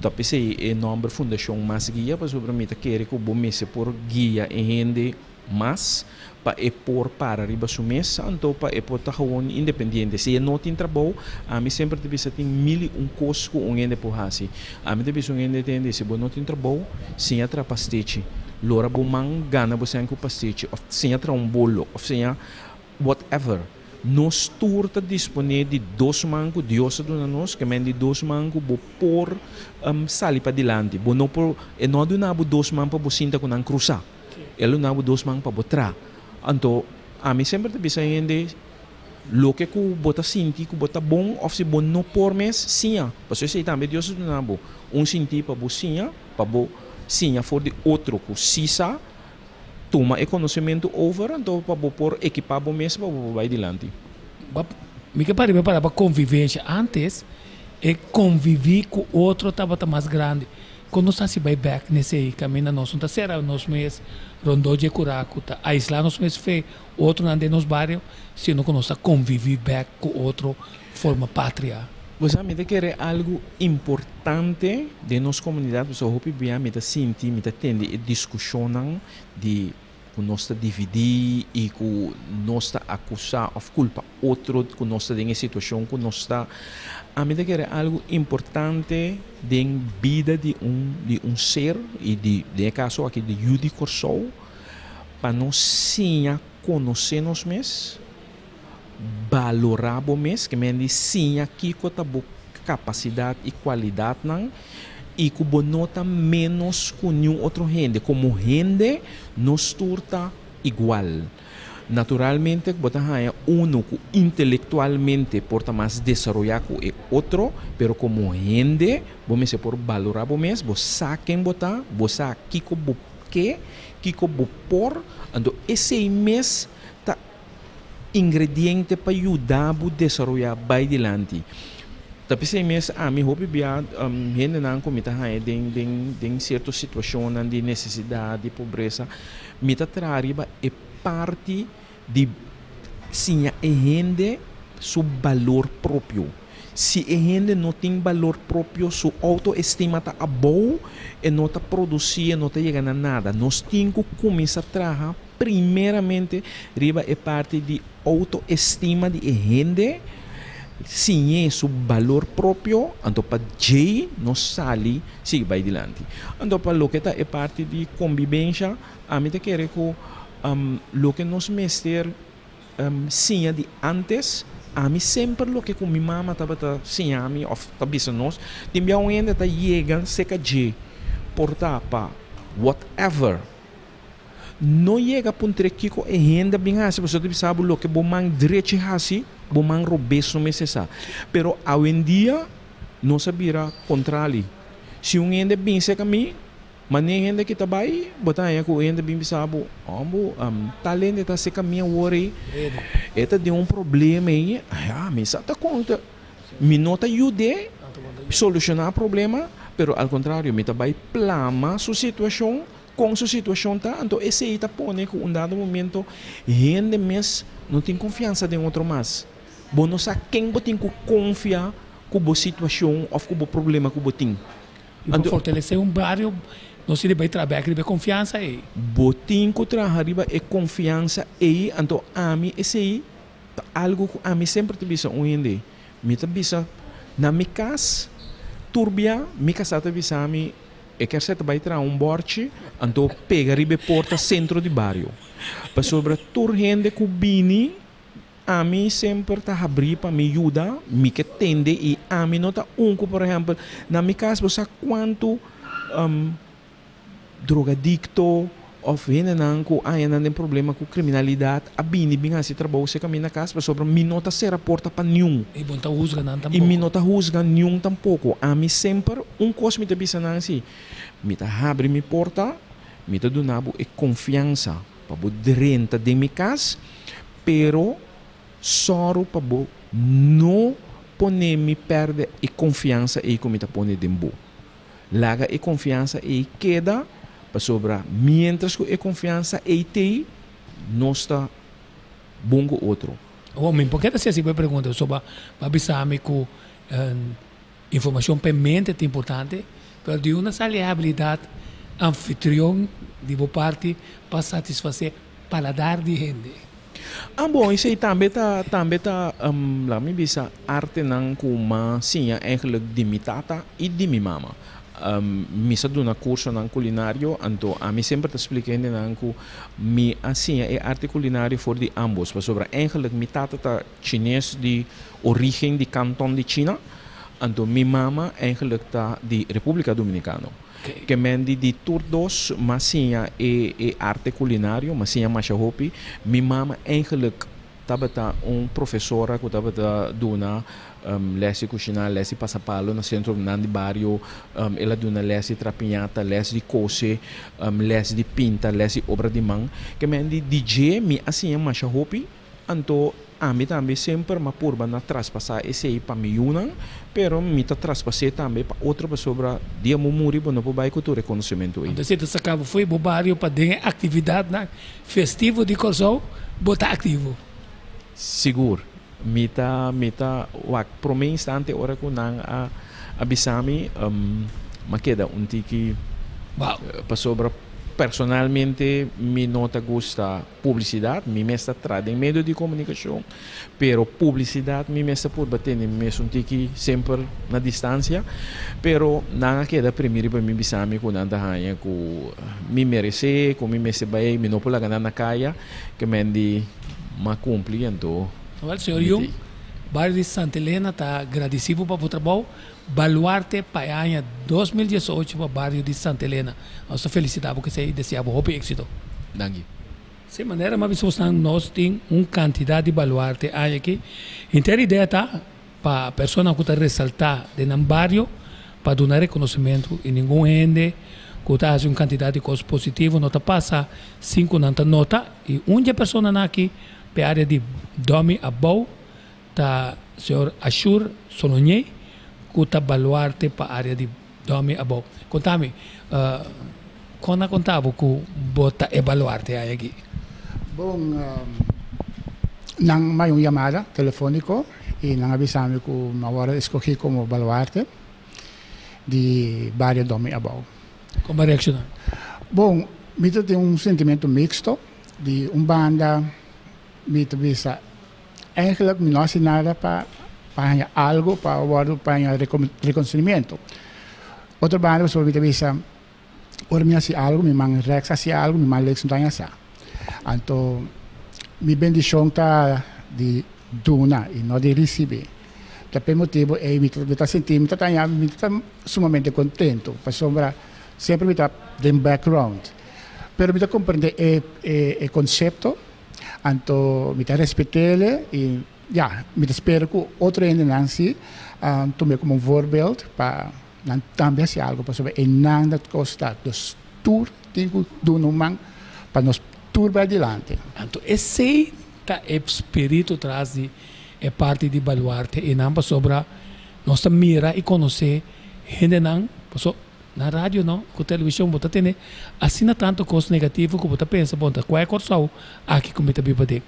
Speaker 21: Ta p'esei e nòmber Fundashon Mas Guia pasobra mi ta kere ku bo mester por guia e hende mas pa e por para riba su mes, anto pa e por ta gewoon independiente. Si e no tin trabou, ami semper ta bisa tin mil i un kos ku un hende por hasi. Ami ta bisa un hende tende, si bo no tin trabou, siña traha pastechi. Lora bo man gana bo sèn ku pastechi, òf siña traha un bolo, òf siña whatever. Nos tur ta disponé di dos man ku Dios a duna nos, ke men di dos man ku bo por sali padilanti. Bo no por, e no a duna bo dos man pa bo sinta ku nan krusá. E lo na bo dos man pa bo tra. Anto, ami semper ta bisa hende, loke ku bo ta sinti ku bo ta bon òf si bo no por mes, siña. Pasobra esei tambe Dios a duna bo un sinti pa bo siña, pa bo siña for di otro ku si sa tuma e konosementu over, anto pa bo por ekipá bo mes pa bo por bai dilanti.
Speaker 1: Mi ke pariba para pa konvivensha. Antes e konviví ku otro tabata mas grandi. Kon nos ta hasi bai bek n'esei kaminda nos no ta sera nos mes rondó dje kurá ku ta aislá nos mes fe otronan den nos bario, sino ku nos ta konviví bek ku otro forma patria?
Speaker 21: Bo sa, mi ta kere algu importante den nos komunidat, pasobra hopi bia mi ta sinti, mi ta tende e diskushonnan di ku nos ta dividí i ku nos ta akusá òf kulpa otro ku nos ta den e situashon ku nos ta. Ami ta kere algu importante den bida di un di un ser i di den e kaso aki di yu di Kòrsou pa nos siña konosé nos mes, balorá bo mes, ke men di siña kiko ta bo kapasidat i kualidatnan i ku bo no ta ménos ku niun otro hende. Komo hende nos tur ta igual. Naturalmente ku bo ta haña unu ku intelektualmente por ta mas desaroyá ku e otro, pero komo hende bo mester por balorá bo mes, bo sa ken bo ta, bo sa kiko bo ke, kiko bo por, anto esei mes ta ingrediente pa yuda bo desaroyá bai dilanti. Ta p'esei mes ami hopi bia hendenan ku mi ta haña den den den sierto situashonnan di nesesidat, di pobresa, mi ta traha riba e parti di siña e hende su balor propio. Si e hende no tin balor propio, su outoestima ta abou, e no ta produsí, e no ta yega na nada. Nos tin ku kuminsá traha primeramente riba e parti di outoestima di e hende, siñ'é su balor propio, anto pa djei nos sali sigui bai dilanti. Anto pa loke ta e parti di kombibensha, ami ta kere ku loke nos mester siña di antes, ami semper loke ku mi mama tabata siña mi òf ta bisa nos, tin bia un hende ta yega seka dje por ta pa whatever, no yega puntr'é kiko e hende a bin hasi pasobra ta bisa bo loke bo man drechi hasi, bo man robes no mester sa. Pero awendia nos a bira kontrali, si un hende bin seka mi, Mane hende ki ta bai, bo ta haña ku hende bin bisa bo, Hombo, tal hende ta seka mi awor ei, e ta den un problema ei, ya, mi sa ta konta, mi no ta yud'é solushoná problema, pero al kontrario, mi ta bai plama su situashon, kon su situashon ta, anto esei ta pone ku un dado momento hende mes no tin konfiansa den otro mas. Bo no sa ken bo tin ku konfia ku bo situashon òf ku bo problema ku bo tin.
Speaker 1: I pa fortalesé un bario nos tin di bai traha bèk riba e konfiansa ei.
Speaker 21: Bo tin ku traha riba e konfiansa ei, anto ami esei ta algu ku ami semper ta bisa un hende. Mi ta bisa na mi kas tur bia mi kasá ta bisa mi e ker seta bai traha un bòrchi anto pega riba e porta sentro di bario pasobra tur hende ku bini Ami semper ta habrí pa mi yuda, mi ke tende i ami no ta un ku por ehèmpel na mi kas bo sa kuantu drogadikto òf hendenan ku aña nan den problema ku kriminalidat a bini bin hasi trabou serka mi na kas pasobra mi no ta sera porta pa niun.
Speaker 1: I bo no ta husga nan
Speaker 21: I mi no ta husga niun tampoko. Ami semper un kos mi ta bisa nan si, mi ta habri mi porta, mi ta duna bo e konfiansa pa bo drenta den mi kas. Pero sòru pa bo no pone mi pèrdè e konfiansa ei ku mi ta pone den bo. Laga e konfiansa ei keda, pasobra miéntras ku e konfiansa ei t'ei, nos ta bon ku otro.
Speaker 1: Awor, mi por keda hasi bo e pregunta, pasobra bo a bisa mi ku informashon pa e mente ta importante, pero di unda sali e habilidat anfitrion di bo parti pa satisfasé paladar di hende.
Speaker 21: Ah bon, esei tambe ta tambe ta laga mi bisa artenan ku m'a siña eigenlijk di mi tata i di mi mama. Mi sa duna kursonan kulinario, anto ami semper ta splika hendenan ku mi a siña e arte kulinario for di ambos, pasobra eigenlijk mi tata ta chines di origen di Kanton di China, anto mi mama eigenlijk ta di Republika Dominikano. Ke men di di tur dos m'a siña e e arte kulinario, m'a siña masha hopi. Mi mama eigenlijk tabata un profesora ku tabata duna lès di kushiná, lès di pasapalo na sentro nan di bario. El a duna lès di trapiñata, lès di kose, lès di pinta, lès di obra di man. Ke men di di dje mi a siña masha hopi. Anto ami tambe semper m'a purba na traspasá esei pa mi yunan, pero mi ta traspas'é tambe pa otro pasobra dia bo muri bo no por bai ku tur e konosementu ei.
Speaker 1: Anto esei ta saka bo fo'i bo bario pa den e aktividatnan festivo di Kòrsou bo ta aktivo?
Speaker 21: Sigur. Mi ta mi ta wak promé instante ora ku nan a a bisa mi, m'a keda un tiki pasobra personalmente mi no ta gusta. Publisidat, mi mes ta tra den medio di komunikashon, pero publisidat mi mes ta purba tene mi mes un tiki semper na distansia, pero nan a keda primi riba mi bisa mi ku nan ta haña ku mi meresé, ku mi mester bai, mi no por laga nan na kaya, ke men di m'a kumpli anto
Speaker 1: Wel, señor
Speaker 21: mi
Speaker 1: Jung,
Speaker 21: ti.
Speaker 1: Bario di Santa Elena ta gradisí bo pa bo trabou, baluarte pa e aña 2018 pa Bario di Santa Elena. Nos ta felisitá bo ku esei i deseá bo hopi éksito.
Speaker 21: Danki.
Speaker 1: Si manera m'a bisa bosnan nos tin un kantidat di baluarte aña aki. Henter idea ta pa personanan ku ta resaltá den nan bario pa duna rekonosementu i ningun hende ku ta hasi un kantidat di kos positivo no ta pasa sin ku nan ta nota i un di e personanan aki p'e área di Domi Abou ta señor Ashur Sologné ku ta baluarte pa área di Domi Abou. Konta mi, kon a konta bo ku bo ta e baluarte ayaki?
Speaker 2: Bon, nan maya un yamada telefóniko i nan a bisa mi ku mi a wòrdu eskogí komo baluarte di bario Domi Abou.
Speaker 1: Kon bo a reakshoná?
Speaker 2: Bon, mi ta tin un sentimentu miksto. Di un banda mi ta bisa Eigenlijk mi no hasi nada pa pa haña algo pa wòrdu pa haña rekonosimiento. Otro banda pasobra mi ta bisa ora mi hasi algo mi man rèks hasi algo mi man leks no ta haña sa. Anto mi bendishon ta di duna i no di risibí. Ta p'e motibu ei mi ta sinti mi ta haña mi ta sumamente kontento pasobra semper mi ta den background pero mi ta komprende e e konsepto. Anto mi ta respet'ele i ya, mi ta spera ku otro hendenan si tum'e komo un voorbeeld pa nan tambe hasi algu pasobra e nan ta kosta. Nos tur tin ku duna un man pa nos tur bai adilanti.
Speaker 1: Anto esei ta e spiritu tras di e parti di baluarte einan pasobra nos ta mira i konosé hendenan paso. Na radio no, ku televishon bo ta tene asina tantu kos negativo ku bo ta pensa, bon ta kua e Kòrsou aki ku mi ta biba den?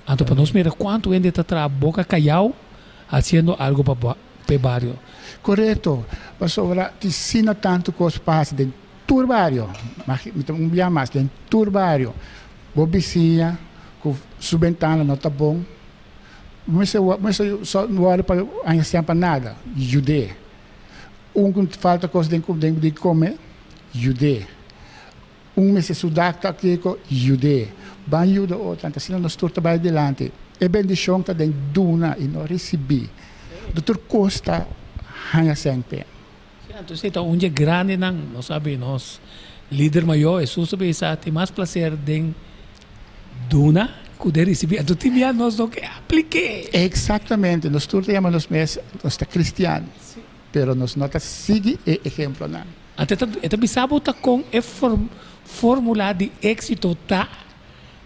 Speaker 1: Anto pa nos mira kuantu hende ta traha boka kayau hasiendo algu pa pa e bario.
Speaker 2: Korekto, pasobra tin asina tantu kos pasa den tur bario, mi ta un bia mas, den tur bario, bo bisiña ku su bentana no ta bon, mester mester wòrdu pa aña sian pa nada, yud'é. Un ku falta kos den den di kome, yud'é. Un mester su dak ta kiko, yud'é. Ban yuda otro, anto asina nos tur ta bai dilanti. E bendishon ta den duna i no risibí. Do tur kos ta haña sèn p'e.
Speaker 1: Sí, anto esei ta un dje grandinan. Nos sabi nos Lider Mayor, Hesus a bisa, Tin mas plaser den duna ku den risibí. Anto tin bia nos no ke aplik'é.
Speaker 2: Eksaktamente. Nos tur ta yama nos mes nos ta kristian. Pero nos no ta sigui e ehemplonan.
Speaker 1: Anto e ta bisa bo ta kon e formula di éxito ta,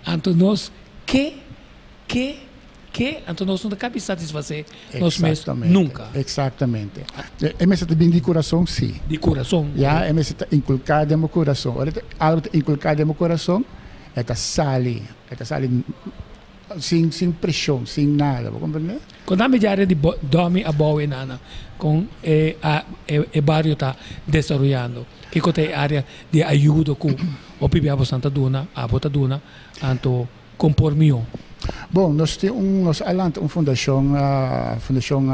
Speaker 1: anto nos ke, ke, ke, anto nos no ta kabi satisfasé nos mes nunka.
Speaker 2: Exactamente. E mester ta bin di kurason, si.
Speaker 1: Di kurason.
Speaker 2: Ya, e mester ta inkulká den bo kurason. Ora algu ta inkulká den bo kurason, e ta sali, e ta sali. Sin sin presion, sin nada, bo comprende?
Speaker 1: Con ta medio area di Domi Abou e nana con e e bario ta desaroyando? Kico ta e area di ayudo cu hopi bia bosan ta duna, abo ta duna, anto con por miho?
Speaker 2: Bon, nos tin un, nos a lanta un fundacion, Fundacion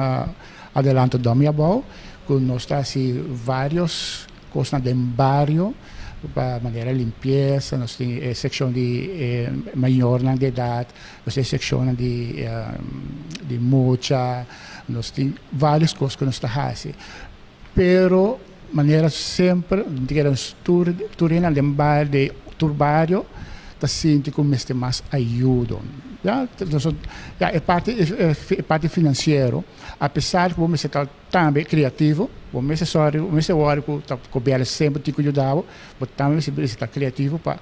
Speaker 2: Adelanto Domi Abou, cu nos ta haci varios Kosnan den bario pa manera limpiesa, nos tin e sekshon di e mayornan di edat, nos tin e sekshonnan di di mucha, nos tin varios kos ku nos ta hasi. Pero manera semper mi ta kere nos tur tur hende den bario den tur bario ta sinti ku mester mas ayudo. Ya ya e parti e parti finansiero apesar ku bo mester ta. Tambe creativo, bo mester sòri, bo mester wòrdu ku ta gobièrnu semper tin ku yuda bo, bo tambe mester mester ta creativo pa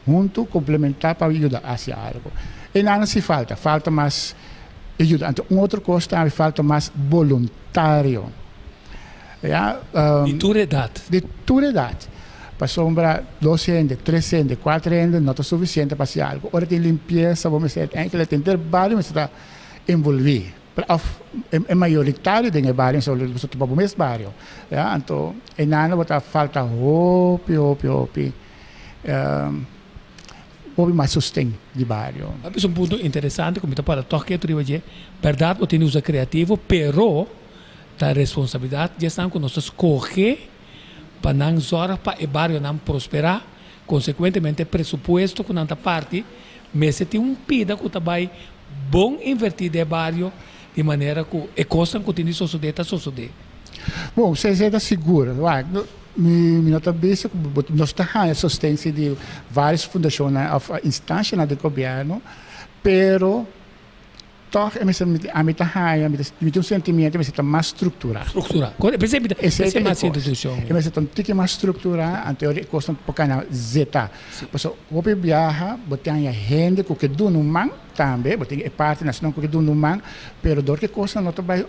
Speaker 2: huntu komplementá pa yuda hasi algu. E nan si falta, falta mas e yuda. Anto un otro kos tambe falta mas boluntario. Ya,
Speaker 1: Di tur edat.
Speaker 2: Di tur edat. Pasobra dos hende, tres hende, kuater hende no ta sufisiente pa hasi algu. Ora tin limpiesa bo mester, enkele henter bario mester ta envolví. Of e mayoritario den e bario so bo ta bo mes bario ya anto e nana bo ta falta hopi hopi hopi hopi mas sosten di bario.
Speaker 1: A bisa un punto interesante ku mi ta para tòg ketu riba dje, bèrdat bo tin di usa kreativo pero ta responsabilidat di esnan ku nos ta skohe pa nan zòrg pa e barionan prosperá, konsekuentemente e presupuesto ku nan ta parti mester tin un pida ku ta bai Bon invertí den e bario di manera ku e kosnan ku tin di sosodé ta sosodé.
Speaker 2: Bon, esei ta sigur. Wak, Mi mi no ta bisa ku bo nos ta haña sosten si di vários fundashonnan òf instanshanan di gobièrnu, pero tòg e mester ami ta haña mi ta mi tin un sentimiento mester ta mas strukturá.
Speaker 1: Strukturá. Kore p'esei mi ta
Speaker 2: Esei
Speaker 1: p'esei
Speaker 2: ta e
Speaker 1: mas
Speaker 2: kos.
Speaker 1: institushon.
Speaker 2: E mester ta un tiki mas strukturá anto e kosnan por kana zetá. Pasobra hopi biaha bo tin haña hende ku ke duna un man tambe, bo tin e parti nashonal ku ke duna un man, pero dor ku e kosnan no ta bai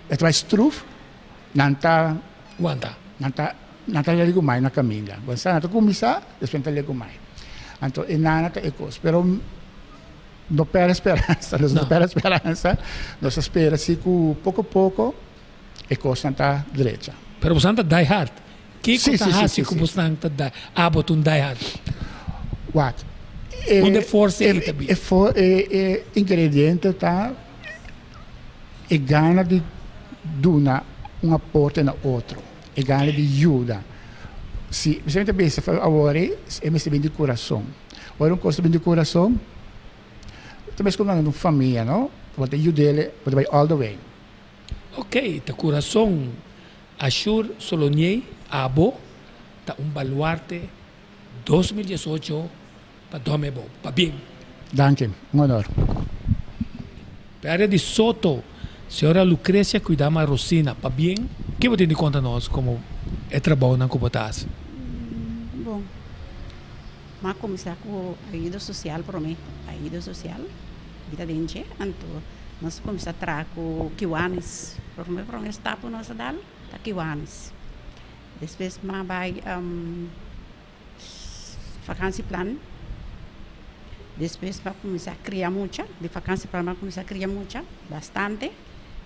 Speaker 2: E ta bai struf, nan ta.
Speaker 1: Wanta.
Speaker 2: Nan ta, nan ta legumai na kaminda. Bo sa, nan ta kuminsá, despues nan ta legumai. Anto e nana ta e kos. Pero no pèrdè speransa, nos no pèrdè speransa. Nos ta spera si ku poko poko e kosnan ta drecha.
Speaker 1: Pero bosan ta die hard. Kiko
Speaker 2: Sí,
Speaker 1: ta
Speaker 2: sí, sí,
Speaker 1: hasi
Speaker 2: sí,
Speaker 1: ku
Speaker 2: sí.
Speaker 1: bosnan ta die, abo ta un die hard?
Speaker 2: Wak,
Speaker 1: Unda
Speaker 2: e,
Speaker 1: e forsa
Speaker 2: e,
Speaker 1: ei ta bin?
Speaker 2: e for, e, e ingrediente ta. E gana di duna un aporte na otro, e gana di yuda. Si, mi ta bisa awor ei, e mester bin di kurason. Ora un kos ta bin di kurason, ta mes ku un famia, no? Bo ta yud'el, bo ta bai all the way.
Speaker 1: Ok, ta kurason. Ashur Solonier, abo ta un baluarte 2018 Pa dòmi bo pabien.
Speaker 2: Danki, un honor.
Speaker 1: P'e área di Soto, señora Lucrecia Cuidama Rosina, pabien. Ke bo tin di konta nos komo e trabounan ku bo ta hasi?
Speaker 3: Bon, m'a kuminsá ku ayuda sosial promé, ayuda sosial mi ta den dje, anto nos a kuminsá traha ku Kiwanis, promé promé stap ku nos a dal ta Kiwanis, despues m'a bai. Vakansieplan. Despues mi a kuminsá kria mucha. Di vakansieplan mi a kuminsá kria mucha bastante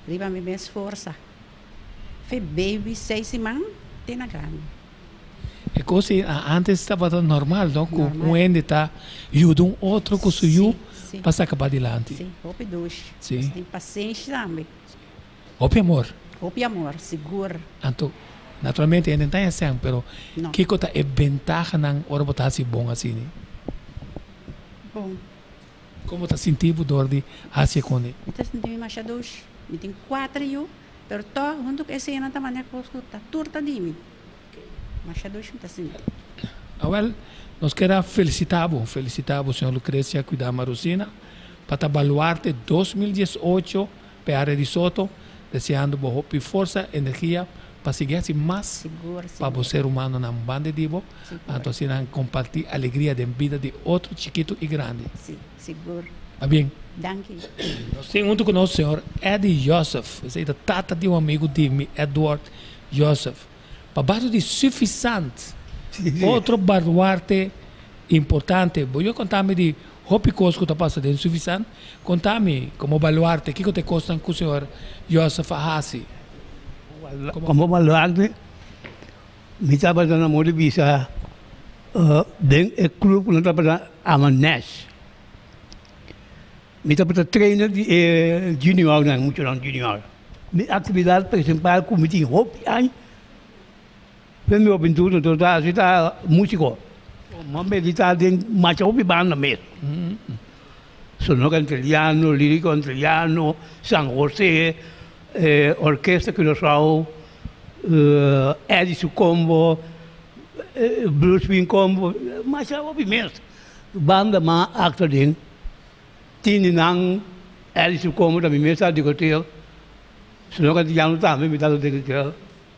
Speaker 3: riba mi mes forsa. Fe baby seis siman te na grandi.
Speaker 1: E kos ei antes tabata normal no ku un hende ta yuda un otro ku su yu pa saka padilanti.
Speaker 3: Si, hopi dushi. Nos tin pasenshi tambe.
Speaker 1: Hopi amor.
Speaker 3: Hopi amor, sigur.
Speaker 1: Anto, naturalmente hende no ta haña sèn, pero
Speaker 3: No.
Speaker 1: kiko ta e bentahanan ora bo ta hasi bon asini?
Speaker 3: Bon.
Speaker 1: Kon bo ta sinti bo dor di hasi e koni?
Speaker 3: Mi ta sinti mi masha dushi. Mi tin kuater yu, pero tòg huntu ku esei nan ta manda e kos ku ta tur ta di mi. Masha dushi mi ta sinti.
Speaker 1: Awèl, nos kier a felisitá bo, felisitá bo, señor Lucrecia Cuidama Rosina, pa ta baluarte 2018 P'e área di Soto, deseando bo hopi forsa, energia pa sigui hasi mas pa bo ser humanonan banda di bo, anto asina nan kompartí alegria den bida di otro chikitu i grandi.
Speaker 3: Sí, sigur.
Speaker 1: Pabien.
Speaker 3: Danki.
Speaker 1: Nos tin huntu ku nos señor Eddie Joseph, esei ta tata di un amigu di mi, Edward Joseph. Pa baso di Suffisant, otro baluarte importante. Bo yo konta mi di hopi kos ku ta pasa den Suffisant. Konta mi, komo baluarte, kiko ta e kosnan ku señor Joseph a hasi?
Speaker 22: Komo baluarte, mi tabata na modo di bisa den e club ku nan tabata ama Nash. Mi tabata trainer di e juniornan, muchanan junior. Mi aktividat prinsipal ku mi tin hopi aña den mi hubentud anto ta hasi ta músiko. Mi meditá den masha hopi banda mes. Sonora Antiliano, Líriko Antiliano, San Jose, Orkesta Curaçao, Eddie su Combo, Blue Swing Combo, masha hopi mes. Banda mas aktua den tini nan Eddie su Combo ta mi mes ta directeur, Sonora Antiliano tambe mi ta directeur.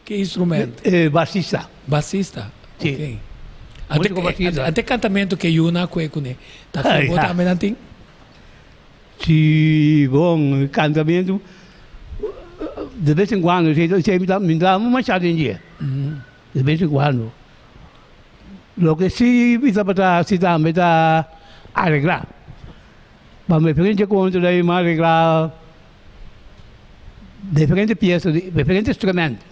Speaker 1: Ki instrument?
Speaker 22: Basista.
Speaker 1: Basista?
Speaker 22: Si.
Speaker 1: Ok.
Speaker 22: Músico basista.
Speaker 1: Ante cantamento ke yuna kue kuné ta
Speaker 22: Ai,
Speaker 1: bo
Speaker 22: ja.
Speaker 1: tambe nan tin?
Speaker 22: Si, bon, cantamento de bes en cuando, si, si mi ta, mi ta masha den dje. De bes en cuando. Loke si mi tabata hasi tambe ta areglá. Pa mi diferente kontra dai mi areglá diferente piesa, diferente instrumento.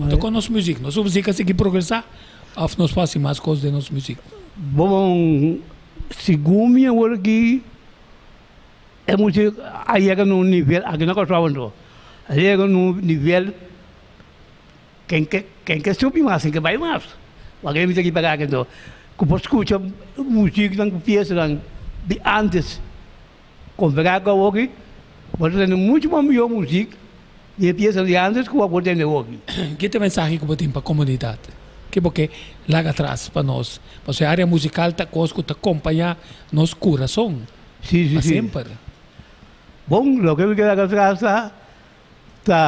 Speaker 1: Anto kon nos muzik? Nos muzik a sigui progresá òf nos por hasi mas kos den nos muzik?
Speaker 22: Bon, segun mi awor aki e muzik a yega na un nivel, aki na Kòrsou anto, a yega na un nivel Ken ke ken ke subi mas, ken ke bai mas. Wak mi ta ripará aki anto ku por skucha musiknan ku piesanan di antes kompará ku awoki, bo ta tende muchu mas mihó musik. Di e piesa di antes ku bo tende hopi.
Speaker 1: Ki ta e mensahe ku bo tin pa komunidat? Ke bo ke laga atras pa nos? Pasobra e área musikal ta kos ku ta kompañá nos kurason
Speaker 22: Sí, sí,
Speaker 1: pa
Speaker 22: sí.
Speaker 1: semper.
Speaker 22: Bon, loke mi ke laga atras ta ta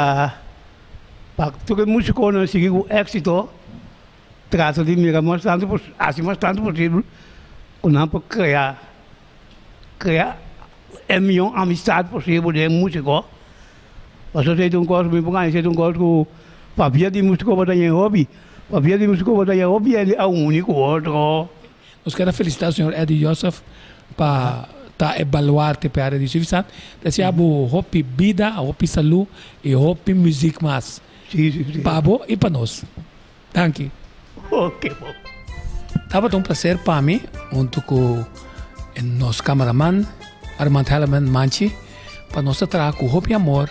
Speaker 22: pa tur e musikonan sigui ku éksito, trata di mira mas tantu hasi mas tantu posibel ku nan por krea krea e mihó amistat posibel den músiko. Pasobra esei ta un kos, mi por gana esei ta un kos ku pabia di músiko bo ta ña hopi, pabia di músiko bo ta ña hopi hende a uni ku otro.
Speaker 1: Nos kier a felisitá señor Eddie Joseph pa ta e baluarte pa e área di Suffisant. Desea bo hopi bida, hopi salú i hopi muzik mas pa bo i pa nos. Danki.
Speaker 22: Oke bo.
Speaker 1: Tabata un placer pa mi hunto cu nos cameraman Armand Helleman Manchi pa nos ta traha cu hopi amor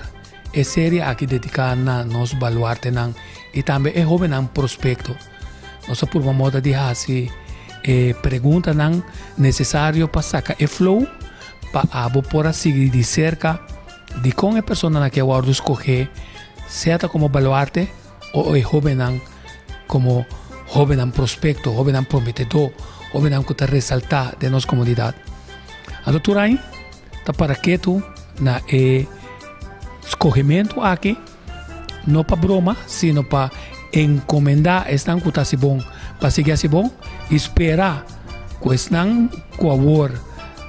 Speaker 1: e serie aki dedica na nos baluartenan y tambe e hobennan prospecto. Nos a purba moda di haci e preguntanan necesario pa saca e flow pa abo por a sigui di cerca dicon e personanan aki a wordo scoge sea ta como baluarte O e hóbennan komo hóbennan prospekto, hóbennan prometedó, hóbennan ku ta resaltá den nos komunidat. Anto tur aña ta para ketu na e skohementu aki, no pa broma, sino pa enkomendá esnan ku ta hasi bon pa sigui hasi bon i spera ku esnan ku awor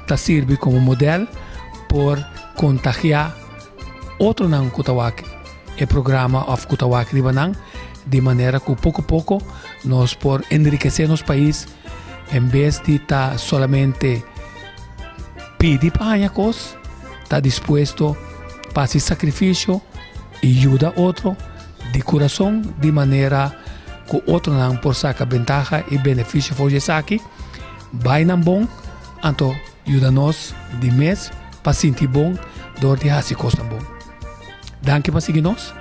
Speaker 1: ta sirbi komo modèl por kontagiá otronan ku ta wak e programa òf ku ta wak riba nan, di manera ku poko poko nos por enrikesé nos pais en bes di ta solamente pidi pa haña kos, ta dispuesto pa hasi sakrifisio i yuda otro di kurason di manera ku otronan por saka bentaha i benefisio for di esaki. Bai nan bon, anto yuda nos di mes pa sinti bon dor di hasi kosnan bon. Danki pa sigui nos.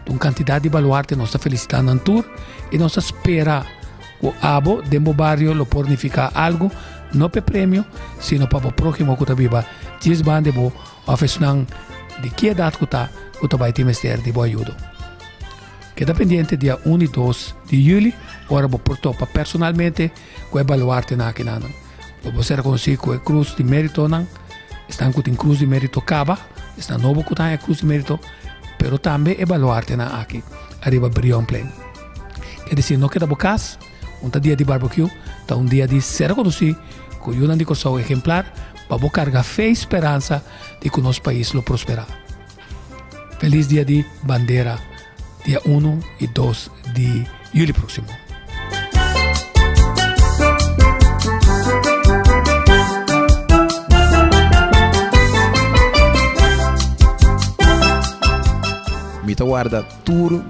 Speaker 1: Un kantidat di baluarte nos ta felisitá nan tur i nos ta spera ku abo den bo bario lo por nifiká algu, no p'e premio, sino pa bo próhimo ku ta biba djis banda di bo òf esnan di ki edat ku ta ku ta bai tin mester di bo ayudo. Keda pendiente dia un i dos di yüli ora bo por topa personalmente ku e baluartenan akinanan. Lo bo ser rekonosí ku e krus di méritonan, esnan ku tin krus di mérito kaba, esnan nobo ku ta haña krus di mérito, pero tambe e baluartenan aki ariba Brionplein. Ke desir, no keda bo kas, un ta dia di barbekiu, ta un dia di ser rekonosí ku yunan di Kòrsou ehemplar pa bo karga fe i speransa di ku nos pais lo prosperá. Felis dia di bandera dia uno i dos di juli próksimo.
Speaker 12: Mi ta warda tur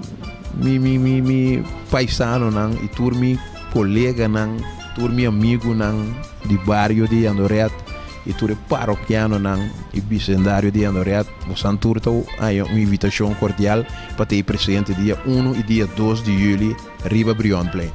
Speaker 12: mi mi mi mi paisanonan i tur mi koleganan, tur mi amigunan di bario di Jandoret i tur e parokianonan i bisendario di Jandoret. Bosan tur ta haña un invitashon kordial pa ta ei presente dia uno i dia dos di yüli riba Brionplein.